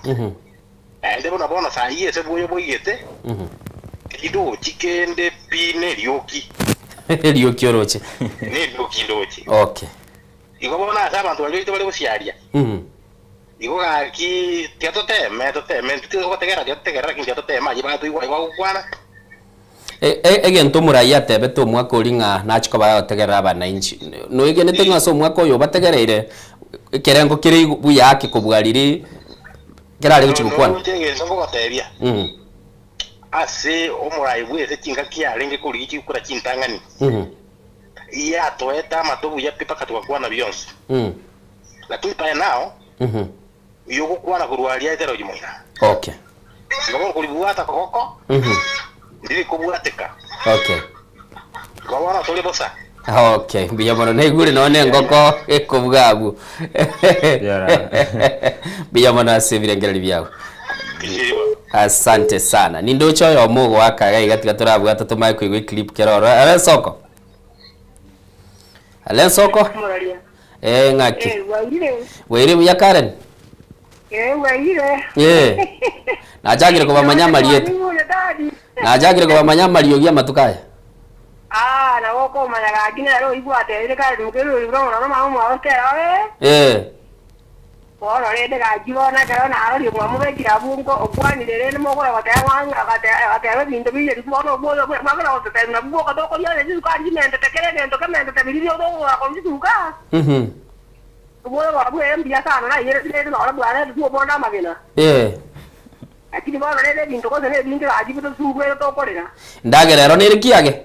Naende buna bono saa eye ase obwoyo boigete, tindochi kende pi nerioki. Erioki oroche. Nerioki ndoche. Okay. Igo bono ase abanto baria baito bare gosiaria, igo gaki tiga toteme, toteme, intwe tigotegerera tiga totegerere lakini tiga toteme ayio batoigwa ayio bagokwana. Egento omoraia atebete omwaka oria ng'a nachie koba agotegerera abanainchi, noegenete ng'a ase omwaka oyo obategereire ekerengo kere igo buya ake kobua riria kerare gochia gokwana? Noronche egento ngogotebia, ase omorai bw'ense chingaki yarenge korigia chigukura chintang'ani, yatoete amato buya pi mpaka togakwana bionsi. Lakini by now, oyogokwana korwa aria aetera moina. Okay. Igo bono koribwata koboko, ndiri kobwateka. Okay. Igo bono tore bosa. Okay, mbuya mono naigure nonya na engoko ekobuga abwo. Mbuya mono ase ebirengererio biago. Asante sana. Nindoche oyomo ogoaka iga iga tiga torabwate tomanye koigwa eclip kero oro. Ere ensoko? Ere ensoko? Eh, ng'aki? Eh, bwairire. Bwairire buya Karen? Eh, bwairire. Eh. Nachakire kobamanya amarieta. Bwairire, daddy. Nachakire kobamanya amariogi amatuko aya. Ah, nabo okomanya gaki nere oigwa atebire kare mokeri oigure mono na mama omwabo kera oe. Eh. Bono rende gaki bono ekero narorie mwamobekire abwo nko okwanire rende mogora goteba ng'a agateba ebinto binyeri bono obwo mwagera gototebia nabwo bwoka tokoria onye chisukari chimentete kera egento kementete biria bioka tokogora korwa chituka. Obwoyo bwabo ee mbuya sana naiyereti rende noro bwareteti obonde amagena. Lakini bono rende ebinto gose nebinge gaki bitosumbwere tokorera. Endagera ero nere kiage?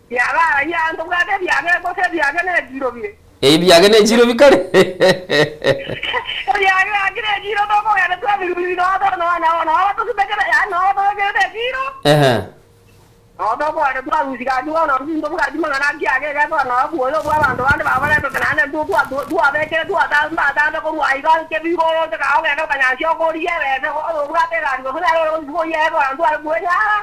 Biaga ayio aa ntobwate ebiage gose ebiage ne echiro bire. Ebiage ne echiro bikare. Ebiage gaki ne echiro tokogenda twabirusia noo to noo noo noo batosibekere yaani noo batobekerete echiro. Ehe. Noo tokogenda twarusia gaki bono intwe ntobwati mang'ana a kiage egekora noo bwoyo obwo abanto bande babaretete naende intwe twa twa twabekire twata mbatambe korwa aiga kebigo oroche kaa ogende okanyansia okoria ebese obwate egari gose nere ore gochia koyia egekora ntware kwenyara.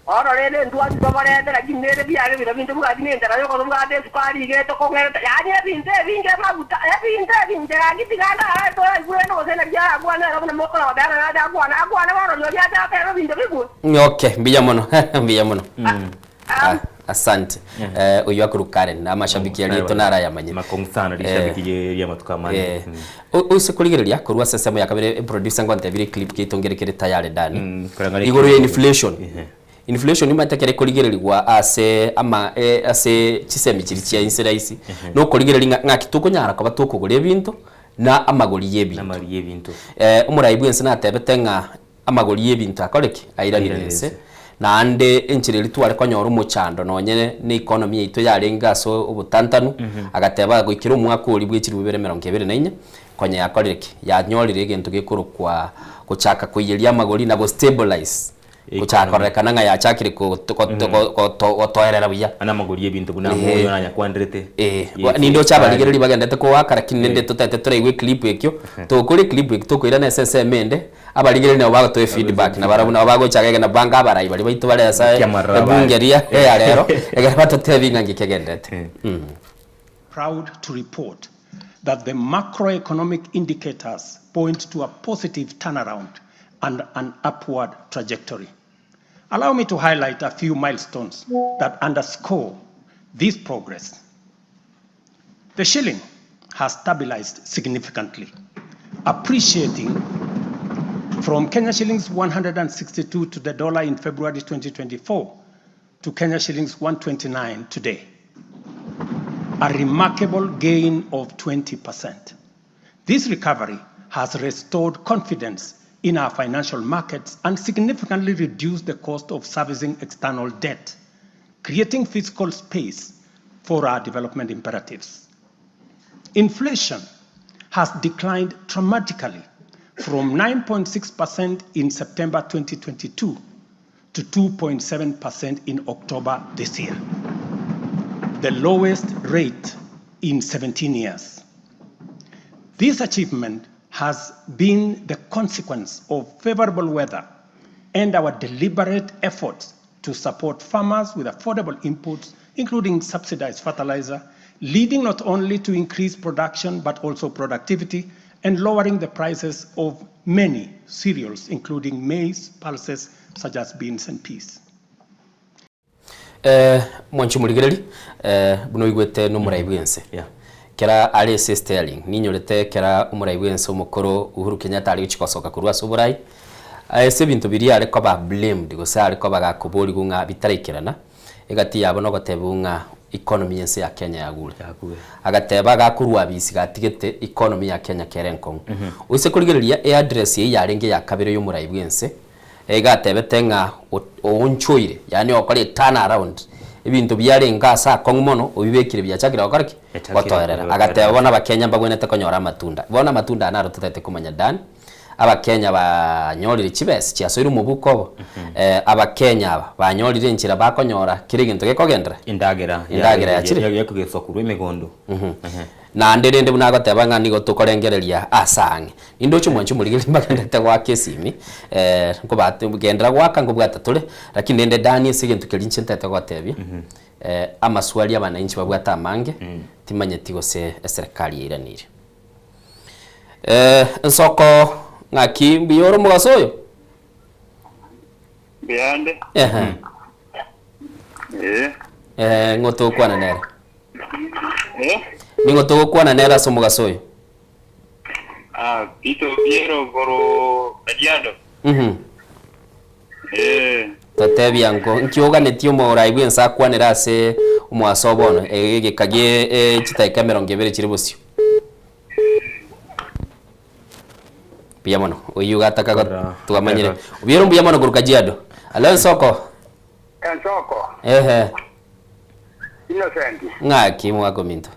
Bono rende intwachia tobarete, lakini nere biaye bira binto bwati nenchara y'okoba bwate esukari iga etokong'erete, yaani ebinto ebinge amaguta, ebinto ebinge gaki tiga ndarae toraigwe rende gose naki arakwane ere buna mokora goteba ng'a nache akwane, akwane bono rirorio ache atebe ebinto bigwe. Okay, mbuya mono, mbuya mono. Ah, asante. Eh, oyio akorwa Karen, na amashabiki aria aito naro ayamanyete. Makong'u sana rishabiki rie riamatuko amane. Eh, oise korigereria korwa ase ensemo ya kabere eproducer ngontebirie eclip yaito nkere kere tayari dani. Mm, koreng'ana Igoro ya eclip. inflation. Ehe. Inflation nimanyete ekero ekorigererigwa ase ama ase chisemi chiria chia inse rahisi, nokorigereria ng'a ng'aki tokonyara koba tokogora ebinto na amagori ya ebinto. Namagori y'ebinto. Omorai bwense natebete ng'a amagori y'ebinto akore ki? Airanire Airanire inse. inse. Naende enchera eria tware konyora omochando nonye ne economy yaito yarenge ase obotantanu, agateba goikera omwaka oria bwe chilifu bibere emerongo ebere na inye, konya yakorire ki? Yanyorire egento gekorokwa gochaka koiyeria amagori na gostabilize, gochaka Economy. kororekana ng'a yachakire gotoerera buya. Ande amagori y'ebinto buna amoyo nanyakwanderete. Eh, Ye ninde oche sukari. abarigereria bagendete koaka lakini nende totete toraigwe eclip ekio, tokore eclip ekio tokoirana ase ensemo ende, abarigereria nabo bagotoa efeedback na barabwo nabo bagocha iga na bange abarai baria baito bare ase Ekiamaroro ebunge abare. eria ya rero, ekero batotebie ng'a nki kegenderete. Proud to report that the macroeconomic indicators point to a positive turnaround and an upward trajectory. Allow me to highlight a few milestones that underscore this progress. The shilling has stabilized significantly, appreciating from Kenya shillings 162 to the dollar in February 2024 to Kenya shillings 129 today, a remarkable gain of 20%. This recovery has restored confidence in our financial markets and significantly reduced the cost of servicing external debt, creating fiscal space for our development imperatives. Inflation has declined dramatically from 9.6% in September 2022 to 2.7% in October this year, the lowest rate in 17 years. This achievement has been the consequence of favorable weather and our deliberate efforts to support farmers with affordable inputs, including subsidized fertilizer, leading not only to increased production but also productivity and lowering the prices of many cereals, including maize, pulses such as beans and peas. Eh, mwanchi omorigereri, eh, buna oigwete nomorai bwense. Yeah. Kera are ase steering, ninyorete kera omorai bwense omokoro Uhuru Kenyatta are gochia gosoka korwa ase oborai, ase ebinto biria are koba blamed gose are koba gakoborigwa ng'a bitaraikerana, egati yabo nogotebiwa ng'a economy y'ense ya Kenya yagure. Yagure. Agateba agakorwa abisi gatigete economy ya Kenya kere enkong'u. Oise korigereria eaddress eyio yarenge ya kabere y'omorai bwense, Iga atebete ng'a oonchoire, yaani ogokora eturn around, ebinto biarenge ase akong'u mono obibekire biachakire gokora ki? Biachakire Gotoerera. gotoerera. Agateba bono abakenya mbagwenerete konyora amatunda. Bono amatunda aya naro totagete komanya Dan, abakenya banyorire chibesa chiasoire omobuko obo, abakenya aba banyorire enchera bakonyora kera egento gekogenderera. Endagera Endagera yachire. yakogeswa korwa emegondo. Ehe. Naende rende buna agoteba ng'a nigo tokorengereria ase ang'e. Nindoche omwanchi omorigereria mbagenderete goaka esimi, nkobate genderera goaka nkobwata tore, lakini rende Dani ase egento keria inche ntagete gogotebia, amaswali abanainchi babwate amange, timanyeti gose eserekari yairaneirie. Ensoko ng'aki mbuya ore omogaso oyo? Mbuyande. Ehe. Eh. Eh, ng'o togokwana nere? Eh? Ning'o togokwana nere ase omogaso oyo? Ah, Peter Obiero koro Kajiado. Mhm. Eh. Totebia nko nki oganetie omorai bw'ense akwanere ase omogaso o bono egeka gie eh, chidakika emerongo ebere chire bosio. Mbuya mono. Oyio gataka Korra. twamanyire. Eba. Obiero mbuya mono korwa Kajiado. Alo ensoko. Ensoko. Ehe. Innocent. Ng'aki mwaka ominto.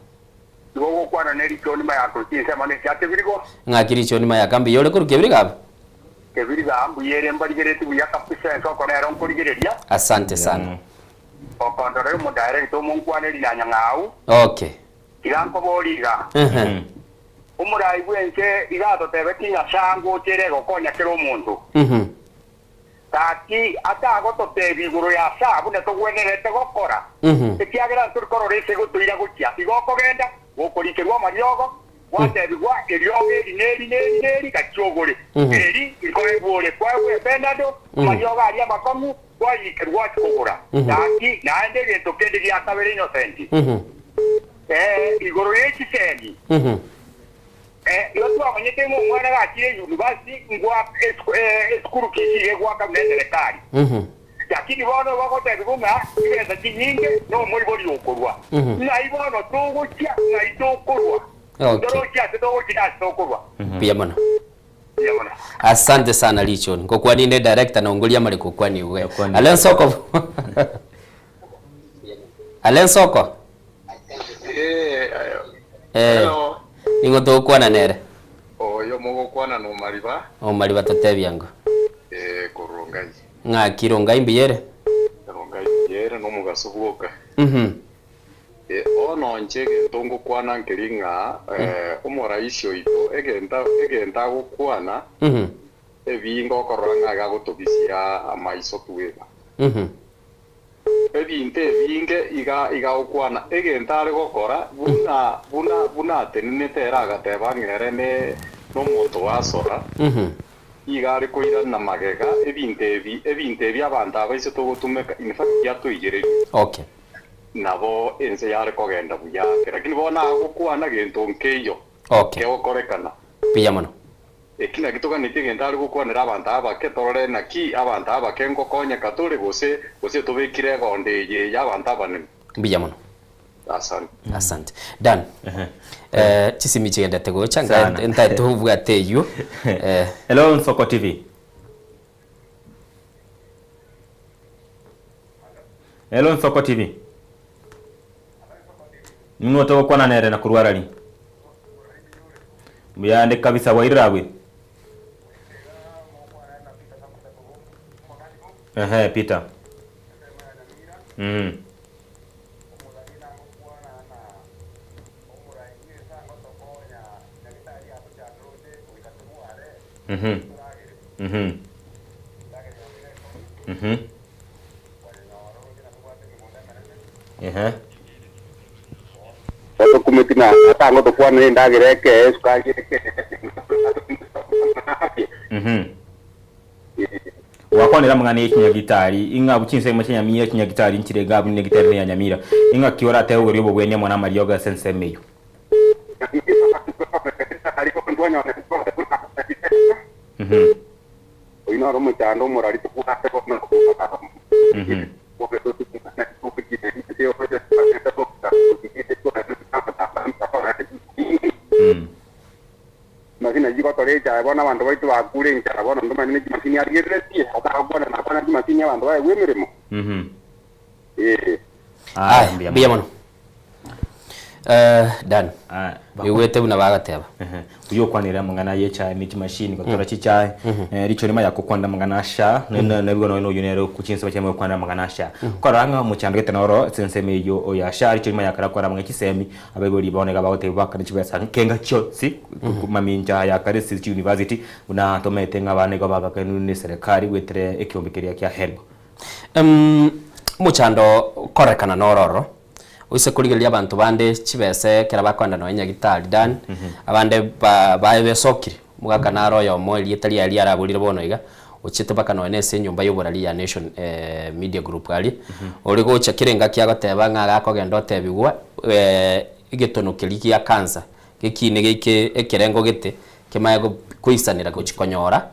Igo ogokwana ne richoni mayaka gochia ensemo ne chia kebirigo. Ng'aki richoni mayaka mbuya ore korwa kebirigo aba? Kebirigo aa mbuya ere mbarigeretie buya kabisa ensoko nero nkorigereria. Asante sana. Okondorera omodirector omonkwaneri na Nyang'au. Okay. Tiga nkoborie iga, Ehe. Omorai bw'ense iga atotebetie Nyasae angoche ere egokonya kera omonto. Mhm. Gaki atagototebia igoro ya saa buna togwenerete gokora, ekiagera ntori korora ase egotoira gochia. Igo okogenda, gokorikerwa amariogo, gwatebigwa, Eriogo eri neri, neri, neri, gachia ogore. Eri nkoegwa ore, kwaegwa epenado, amariogo aria amakong'u, kwarikerwa gwachia kogora. Gaki naende egento kende gia kabere Innocent, ee, igoro ye chisemi. Igo twamanyete ng'a omwana gachire eyunivasiti ngwa esukuru fees iga egwaka buna eserekari. Lakini bono bagotebigwa ng'a chibesa chinyinge nomoibori okorwa. Ng'ai bono togochia ng'ai tokorwa? Ntorochi ase togochia na ase tokorwa. Mbuya mono. Mbuya mono. Asante sana Richon. Ngokwanie nde director na ongoria amare gokwania iwe. Ale nsoko. Ale nsoko. Eh. Ning'o togokwana nere? Oyo mogokwana n'Omariba. Omariba totebia ngo. Eh, korwa Rongai. Ng'aki Rongai mbuya ere? Rongai mbuya ere nomogaso bwoka. Mhm. Eh, bono inche egento ngokwana nkeri ng'a eh, omoraisi oito egento egento agokwana Mhm. ebinge okorora ng'a iga agotobisia amaiso tweba. Mhm. Ebinto ebinge iga iga agokwana, egento are gokora, buna buna buna atenenete ere agateba ng'a ere ne nomonto gwasora, iga are koirana magega, ebinto ebi ebinto ebi abanto aba inse togotumeka, in fact biatoigereria. Okay. Nabo ense yare kogenda buya ake, lakini bono agokwana gento nkeiyo Okay. kegokorekana. Mbuya mono. Eki naki toganetie egento are gokwanera abanto abake, torore naki abanto abake ngokonyeka tore, gose gose tobekire egondo eye y'abanto abanene. Mbuya mono. Asante. Asante. Dan. Eh, chisimi chigendete gocha Sana. ntaete obwate eywo. Eh, Hello Nsoko TV. Hello Nsoko TV. Ning'o togokwana nere na korwa arari? Mbuyande kabisa bwairire abwe. Ehe Peter. Mm. Mhm. Mhm. Mhm. Ehe. Batokumeti na atango tokwana endagera eke esukari eke. Mhm. Gwakwanera amang'ana ye chinyagitari, ing'a abwo chinsemo chia Nyamira chinyagitari nchire iga abwo nyagitari neya Nyamira. Ing'aki oratebe oboria obobwenia mwana amariogo ase ensemo eyio? Mhm. Oyio noro omochando omorari tobwate bono. Mhm. Mm. Machine eyio gotora echae bono abanto baito bakure enchara bono ntomanye ne chimachine arigereretie atagokwana nakwana chimachine abanto baegwe emeremo. Mhm. Ee. Aya, mbuya mono. Eh, Dan. Igwete buna bagateba. Oyio okwanire amang'ana ye echae ne chimashini gotora chichae eh, richo rimanya gokwanera amang'ana asha nabigo nonya noyio nere chinse chiamanya gokwanera amang'ana asha korora ng'a omochando gete noro ase ensemo eyio oyo asha richo rimanya kara kora amang'ana chisemi abaibori bono iga bagotebiwa bakane chibesa nkenga chionsi mamincha ya kare ase chiuniversity buna tomanyete ng'a abana igo bagakanirwe ne eserekari goetera ekeombe keria kia HELB. Omochando korekana noro ororo, oise korigereria abanto bande chibesa ekero bakoenda nonya nyagitari Dan, abande ba baye besokire, omogaka naro oyomo erieta riaye riaraborire bono iga, ochete mpaka nonya ase enyomba ya oborari ya Nation Media Group aria, ore gocha kera engaki agoteba ng'a gakogenda otebigwa egetono keria gia cancer, gekine geike ekerengo gete, kemanye koisanera gochia konyora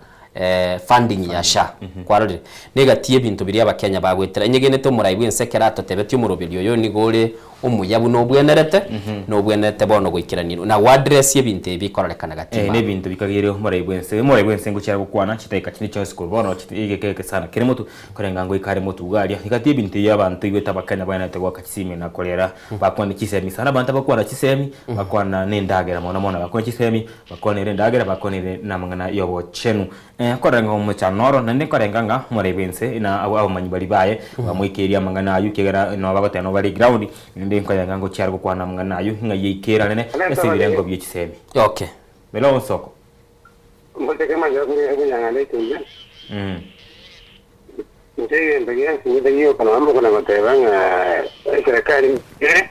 funding ya SHA. Kwarorire? Negati y'ebinto biria abakenya bagoetera. Inyegenete omorai bw'ense ekero atotebetie omoroberio oyo nigo ore omuya buna obwenerete, na obwenerete bono goikeranirwe na goaddress ebinto ebi bikororekana gati Eh, mao. nebinto bikageire omorai bw'ense. Omorai bw'ense ngochia are gokwana chidakika chinde chionsi korwa bono egeka eke sana kere motwe, korenga ngoika are motwe iga aria. Egati y'ebinto ebi abanto igwete abakenya baenerete goaka chisimi na korera bakwane chisemi sana. Abanto abakwana chisemi, bakwana na endagera mono mono bakwane chisemi, Bakwanere endagera, bakwanere namang'ana y'obochenu. Nkorenga omochano oro, naende nkorenga ng'a omorai bw'ense na abamanyi baria baye bamoikeirie amang'ana ayio, ekiagera nabo bagoteba nabo bare ground, naende nkorenga ngochia are gokwana amang'ana ayio ng'a yaikera nene ase ebirengo bie chisemi. Okay. Bera onsoko. Ngochake amaiga kore ebunyang'anda ekeiyia. Mm. Inche egento giansinyete gioka nonya mokona goteba ng'a eserekari ere,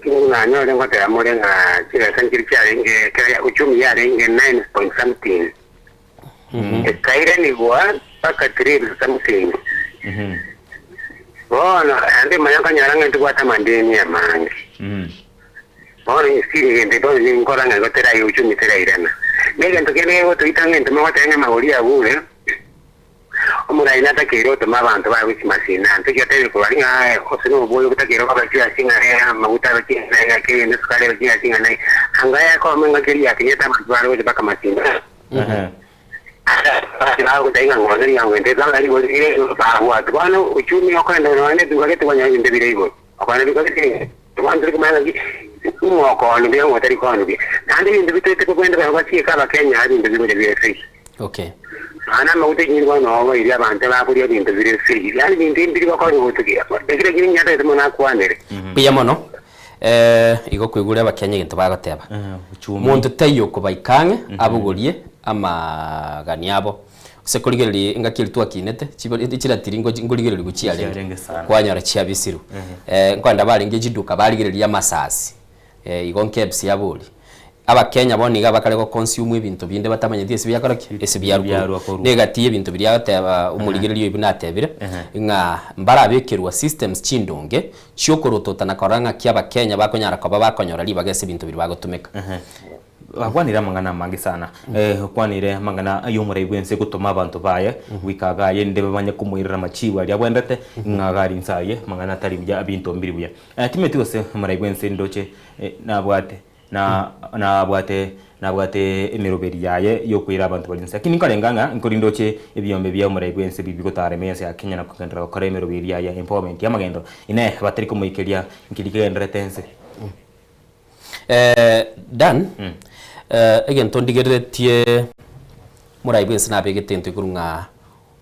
nigo nanyore ngoteba more ng'a chibesa nchiria chiarenge ekero uchumi yarenge nine point something, ekairanigwa mpaka three something. Bono naende manya nkonyora ng'a ntibwate amadeni amange. Bono still egento bono ninkora ng'a igo terai uchumi terairana. Na egento kende kegotoita ng'a intwe mogoteba ng'a amagori agure, omorai natakeire gotoma abanto baye gochia masina. Ntoki otebie korwa aria ng'a aye gose na oboyo botakeire koba chiasi ng'a eh amaguta abe ching'ana iga kegende esukari ebe ching'ana ching'ana iga. Anga yakoma engaki eria yakinyete abanto bare gocha mpaka masina. Bagoteba ng'a ng'oneria ng'a ng'ende ritang'ani rigori rire igoro babwate. Bono uchumi okoenda nonya na etuka gete kwanyora ebinto bire igoro. Okonyora ebinto bire igoro. Bono tori komanya ng'aki ng'o okooni buya ng'o otari kooni buya. Naende ebinto bitoete kogenda barabwo basieke abakenya ebinto bigocha bire fake. Okay. Nonya na amaguta echinyeni bono noo oboirie abanto bakoria ebinto bire fake. Yaani ebinto ebi mbiri gokonya gotokia. Ekero ekio ninyatagete mono akwanere. Mbuya mono. Eh, igo koigure abakenya egento bagoteba. Monto taiyo okobaika ang'e abogorie amagani abo. Gose korigereria engaki eria twakinete, chiba- chiratiri ngochi nkorigererigwa chiarenge, Chiarenge sana. kwanyora chiabisirwe. Eh, nkoenda barenge chiduka barigereria amasasi, eh, igo nkebs yaboria. Abakenya bono iga bakare go consume ebinto binde batamanyeti ase biakora ki? Ase biarwa Biarwa korwa. korwa. Na egati y'ebinto biria agoteba omorigereria oyio buna atebire, ng'a mbarabekerwa systems chindonge chiokorotota na korora ng'aki abakenya bakonyara koba bakonyora ribaga ase ebinto biria bagotumeka. Bakwanire amang'ana amange sana. Okwanire amang'ana ay'omorai bw'ense gotoma abanto baye goika iga aye rinde bamanye komoirera amachibu aria abwenerete, ng'a iga aria inse aye amang'ana atari buya ebinto mbiri buya. Timeti gose omorai bw'ense ndoche nabwate na nabwate nabwate emeroberi yaye y'okoira abanto baria inse. Lakini nkorenga ng'a nkori ndoche ebiombe bia omorai bw'ense ebi bigotara ime y'ense ya Kenya na kogenderera gokora emeroberi yaye ya empowerment y'amagendo. Inee! Batari komoikeria nkeri kegendererete ense? Dan, egento ndigereretie morai bw'ense nabegete egento igoro ng'a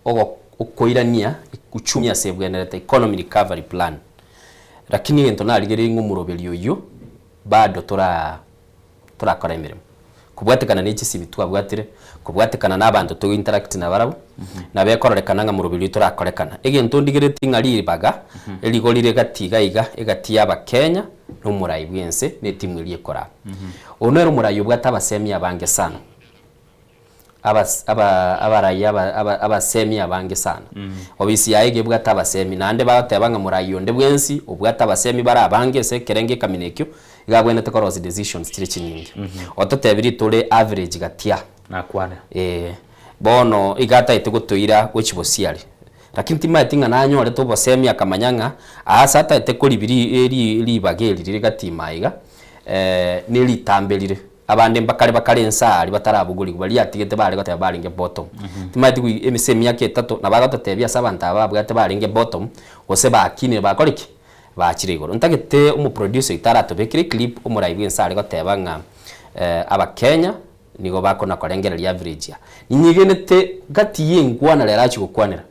ogo okoirania uchumi ase ebwenerete, economy recovery plan. Lakini egento narigereire ng'a omoroberi oyio bado tora torakora emeremo. Kobwatekana ne chisimi twabwatire, kobwatekana na abanto togo interact nabarabwo, nabo ekororekana ng'a moroberi oyio torakorekana. Egento ndigeretie ng'a ribaga, erigo rire gati iga iga, egati ya abakenya, na omorai bw'ense, na etimu eria ekoraa. Oyo nere omorai obwate abasemi abange sana. Abas aba abarai aba aba abasemi abange sana. Obisi yaye iga ebwate abasemi, naende bagoteba ng'a morai onde bwensi obwate abasemi bare abange ase ekerengo ekamina ekio, iga abwenerete korosia decisions chire chinyinge. Ototebirie tore average gatia. Nakwane. Eeh. Bono iga atagete gotoira gochia bosiari. Lakini timaeti ng'a nanyorete obosemi akamanya ng'a aase atagete koribi ri ri ribaga eri rire gati ime aiga, neritambe rire. Abande mbakare bakare inse aaria batarabogorigwa, baria atigete bare goteba barenge bottom. Timaeti goi ase emiaka etato nabo agototebia ase abanto aba babwate barenge bottom, gose bakinire bakore ki? Bachire igoro. Ntagete omoproducer oito aratobekere eclip omorai bwense are goteba ng'a abakenya nigo bakona korengereria average aa. Ninyegenete gati yenkwana rero achia gokwanera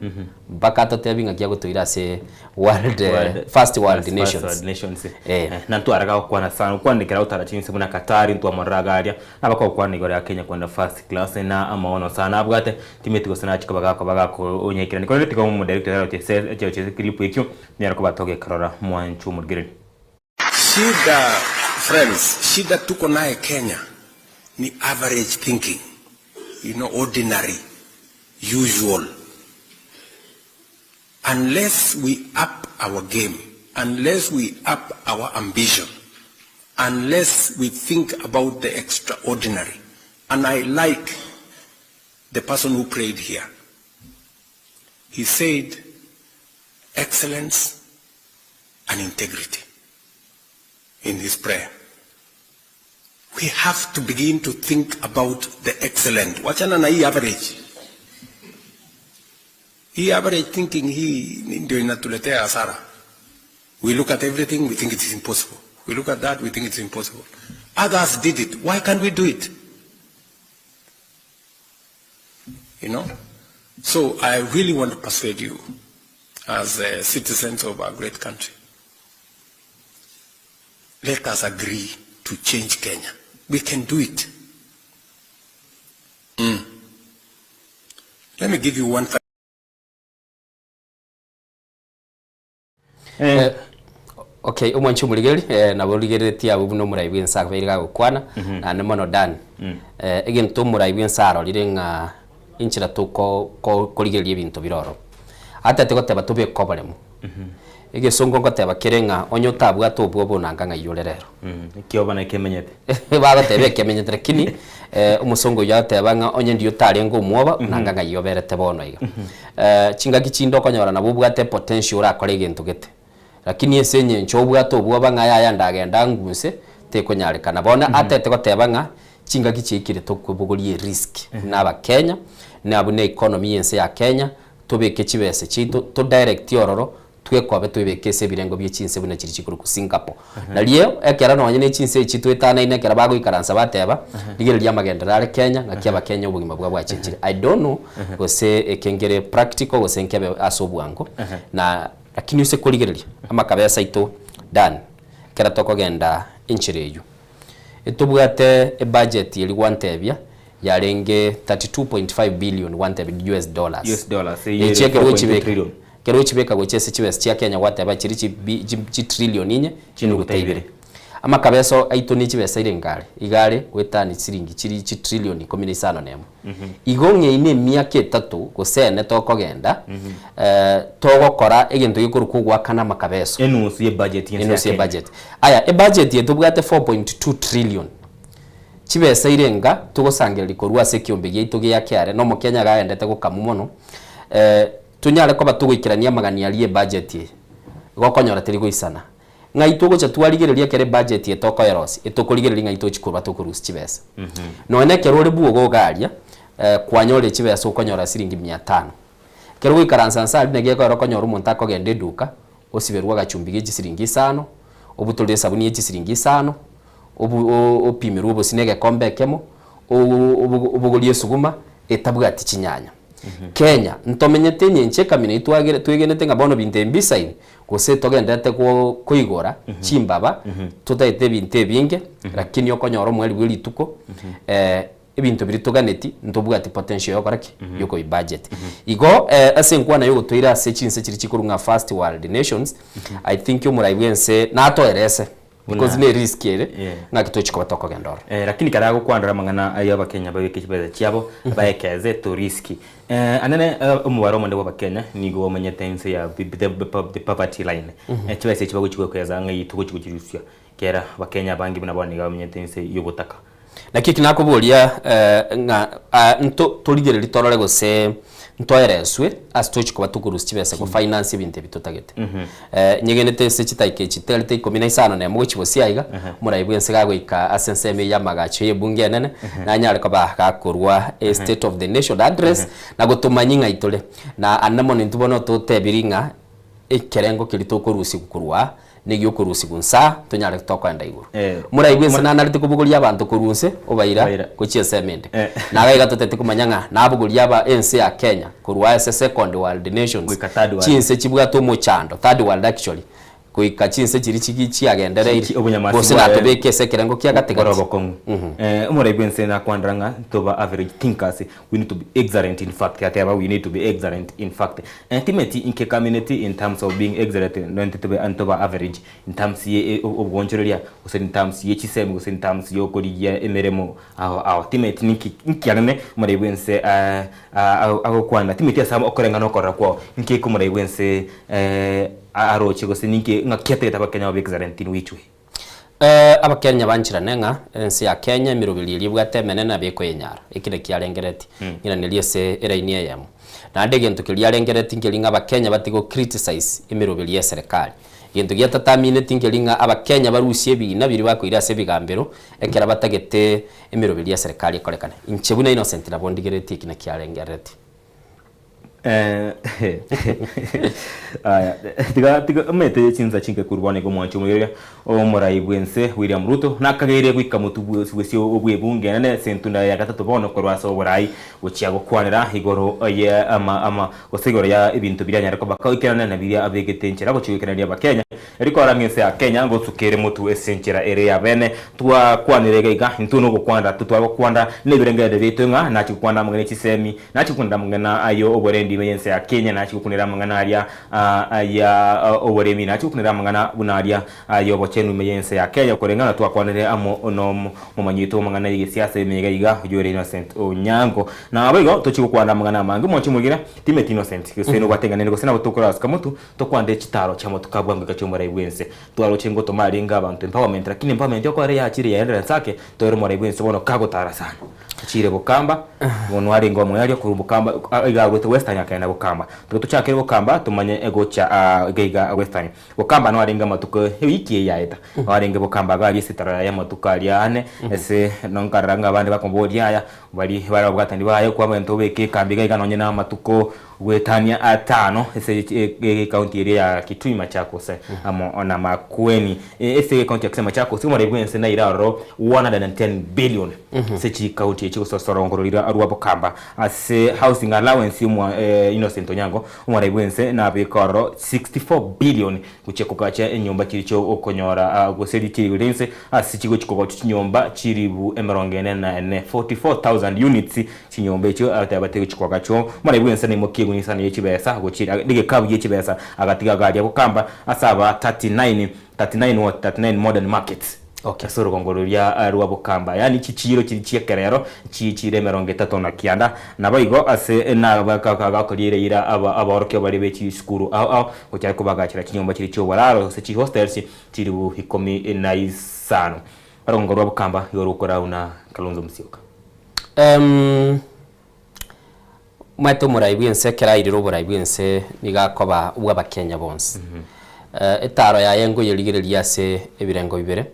mpaka atotebie ng'aki agotoira ase world World- first world First nations. World Nations. Eh. Na ntwarega gokwana sana okwanekera gotara chinse buna Qatar ntwamorora iga aria nabakogokwana igoro ya Kenya kwenda first class na amaono sana abwate timeti gose nachia koba gakoba gakonyaikera korende tiga omodirector aroche ase ache ase clip ekio onyare koba togekerora mwancho omorigereria. Shida friends, shida tuko naye Kenya ni average thinking, you know, ordinary, usual. Unless we up our game, unless we up our ambition, unless we think about the extraordinary, and I like the person who prayed here. He said excellence and integrity in his prayer. We have to begin to think about the excellent. Wachana na hii average. Hii average thinking hii ndio inatuletea hasara. We look at everything, we think it is impossible. We look at that, we think it's impossible. Others did it. Why can't we do it? You know? So I really want to persuade you as uh, citizens of our great country. Let us agree to change Kenya. We can do it. Mm. Let me give you one. Eh, okay, omwanchi omorigereria, eh, nabo origereretie abwo buna omorai bw'ense abeire gagokwana, naende mono Dan, eh, egento omorai bw'ense arorire ng'a enchera toko ko korigereria ebinto bire ororo. Atete goteba tobeke oboremo, egesongo ngoteba kere ng'a onye otabwate obwoba onanga ng'ai ore rero. Ekioba nekemenyete. Bagoteba ekemenyete lakini omosongo oyio agoteba ng'a onye ndiyo otarenge omwoba onanga ng'ai oberete bono iga. Chingaki chinde okonyora nabo obwate epotential orakore egento gete, lakini ase eng'encho obwate obwoba ng'a yaya ndagenda ngunse tekonyarekana. Bono atete goteba ng'a chingaki chiaikire tokobogoria erisk buna abakenya, na buna economy y'ense ya Kenya, tobeke chibese chiaito to direct ororo twekobe twebeke ase ebirengo bie chinse buna chiria chikorokwa Singapore. Nario ekero nonye ne chinse echi twetanaine ekero bagoikaransa bateba, rigereria amagenderero are Kenya, ng'aki abakenya obogima bwabo bwachenchire. I don't know gose eke nkere practical gose nkebe ase obwango, na lakini ase korigereria amakabesa aito done ekero tokogenda enchera eywo. Etobwate ebudget eria gwantebia yarenge 32.5 billion gwantebia US dollars. US dollars, eyio Echi ere ekero 4.2 ochibeka trillion. ekero ochibeka gochia ase chibesa chia Kenya gwateba chiri chi bi chi chitrillion inye Chinuguta chinuguta ibere. ibere. Amakabeso aito ne chibesa ire nkare, iga are goetania chisiringi chiri chitrillion ikomi na isano na emo. Igo ng'ei na emiaka etato gose ene tokogenda, togokora egento gekorokwa ogoakana amakabeso. Enusu ye budget yense ya Enusu ye Kenya. budget. Aya, ebudget eye tobwate 4.2 trillion. Chibesa ire enga togosangereria korwa ase ekiombe giaito gia kiare, na omokenya iga agendete gokamwa mono, tonyare koba togoikerania amagani aria ebudget eye, igo okonyora teri goisana. Ng'ai togocha twarigereria ekero ebudget eye tokoerosia, etokorigereria ng'ai tochi korwa tokorusia chibesa. Nonya na ekero ore bwogo iga aria, kwanyorire chibesa okonyora siringi mia tano. Ekero ogoikaransa nse aria naki ekero okonyora omonto akogenda eduka, osiberwe agachumbi ge chisiringi isano, obutorere esabuni ye chisiringi isano, obu opimerwe obosie na egekombe ekemo, obogorie esuguma etabwati chinyanya. Kenya, ntomenyete enyencho ekamina eyio twagere twegenete ng'a bono binto ebi mbisaine, gose togendererete go koigora chimbaba, totaete ebinto ebinge, lakini okonyora omweri bwe rituko, ebinto biria toganeti ntobwati potential yokora ki? Yokoi budget. Igo ase enkwana yogotoira ase chinse chiria chikorwa ng'a first world nations, I think omorai bwense natoerese because ne risk ere ng'aki tochi koba tokogenda ororo. Lakini kare agokwandora amang'ana aye abakenya babeke chibesa chiabo baekeze to risk. Anene omobaro omonde bwa abakenya nigo bamenyete inse ya the poverty line. Chibesa echi bagochi goekeza ng'ai togochi gochirusia kera abakenya abange buna bono nigo bamenyete inse yobotaka. Naki eki nakoboria ng'a nto torigererie torore gose ntoereswe ase tochi koba tokorusia chibesa go finance ebinto ebi totagete. Nyegenete ase chidakika echi chitarete ikomi na isano na emo gochia bosio aiga, omorai bwense gagoika ase ensemo eye y'amagacho y'ebunge enene, nanyare koba gakorwa a state of the nation address, na gotomanyia ng'ai tore. Na ande mono intwe bono totebirie ng'a ekerengo keria tokorusigwa korwa aa, Nigo okorusigwa nsa, tonyare tokoenda igoro. Morai bw'ense nanarete kobogoria abanto korwa inse obaira gochia ensemo ende. Na iga iga totete komanya ng'a nabogorie aba ense ya Kenya korwa ase second world nations, chinse chibwate omochando, third world actually, goika chinse chiria chigi chiagendereire, gose natobeke ase ekerengo kia gati gati. Omorai bw'ense nakwandera ng'a ntoba average thinkers, we need to be excellent in fact, ateba we need to be excellent in fact. Timeti inke community in terms of being excellent nonye tobe ntoba average in terms ye obwonchoreria gose in terms ye chisemi gose in terms ya okorigia emeremo ao ao timeti ninki nki anene omorai bwense agokwana timeti ase okoreng'ana okorora kwao inki eke omorai bwense aroche gose ninki ng'aki atagete abakenya babe excellent in which way? Abakenya bancherane ng'a ense ya Kenya emeroberio eria ebwate emenene nabo ekoyenyara. Eki nakio arengeretie. Ng'iranerie ase eraini eyemo. Naende egento keria arengeretie nkeri ng'a abakenya batige go criticize emeroberio y'eserekari. Egento giatatamineti nkeri ng'a abakenya barusie ebina biria bakoira ase ebigambero ekero batagete emeroberio y'eserekari ekorekane. Inche buna Innocent nabo ndigeretie eki nakio arengeretie. Aya, tiga tiga omanyete chinsa chinke korwa bono iga omwanchi omoiroria omorai bw'ense William Ruto nakageire goika motwe bw'esio bw'ebunge enene ase entunda ya gatato bono korwa ase oborai gochia gokwanera igoro ye ama ama gose igoro ya ebinto biria anyare koba goikerana na biria abegete enchera gochia goikereria abakenya Erio korora ng'a ense ya Kenya ngosuka ere motwe ase enchera ere y'abene, twakwanire iga iga, intwe nogokwanera totware gokwanera nebirengererio biaito ng'a nachi gokwana amang'ana e chisemi, nachi gokwanera amang'ana ayo oborendi. emedia ime y'ense ya Kenya nachi gokunera amang'ana aria ya oboremi nachi gokunera amang'ana buna aria y'obochenu ime y'ense ya Kenya koreng'ana twakwanire amo nomomanyi oito bw'amang'ana y'egesiasa ime iga iga oyio ore Innocent Onyango. Naboigo tochie gokwana amang'ana amange mwanche omogire timeti Innocent gose nobwate eng'ana ende gose nabo tokorasuka motu tokwande chitaro chia motuko abwo ango egacha omorai bw'ense. Twaroche ngotoma arenge abanto empowerment lakini empowerment okore yachire yaendera inse ake toire omorai bw'ense bono kagotara sana. Achire bokamba bono arenge omoerio korwa bokamba iga arwete western akaenda bokamba. Tiga tochakere bokamba tomanye gocha iga iga western. Bokamba no arenge amatuko ewiki eye yaeta no arenge bokamba iga aria esitara yaye amatuko aria ane ase nonkarora ng'a abande bakomoboria aya Baria bare ababwatani baye kw'abanto obeke ekambi iga iga nonye namatuko goetania atano ase ecounty eria ya Kitui Machakos amo na Makueni. Ase ecounty ya Kisii Machakos omoremi bw'ense naire aroro 110 billion ase chicounty echi gose ororongo roria rwa Bokamba. Ase housing allowance omwa Innocent Onyango omoremi bw'ense nabeke aroro 64 billion gochia kogacha enyomba chiria chia okonyora gose chiri inse ase chigochia kogochwa chinyomba chilifu emerongo ene na ene, 44,000 units, chinyomba echio agateba tigochia koagachwa. Omoraia bw'ense naimokie egunia ye chibesa gochia egekabu gie chibesa agatiga agaria gokamba ase aba 39, 39 what? 39 modern markets ase orogongo roria rwa Bokamba, yaani chichiiro chiria chi'ekerero chiichire emerongo etato na kianda. Naboigo ase nagakoria eira abaorokia baria be chisukuru ao ao gochia kobagachera chinyomba chiria chi'oboraro gose chihostels Chilifu ikomi na isano. Orogongo rwa Bokamba igo rokorau na Kalonzo Musyoka. Em, Omanyete omorai bw'ense ekero airire oborai bw'ense nigo akoba obw'Abakenya bonsi. Eh, Etaro yaye nkoyerigereria ase ebirengo bibere,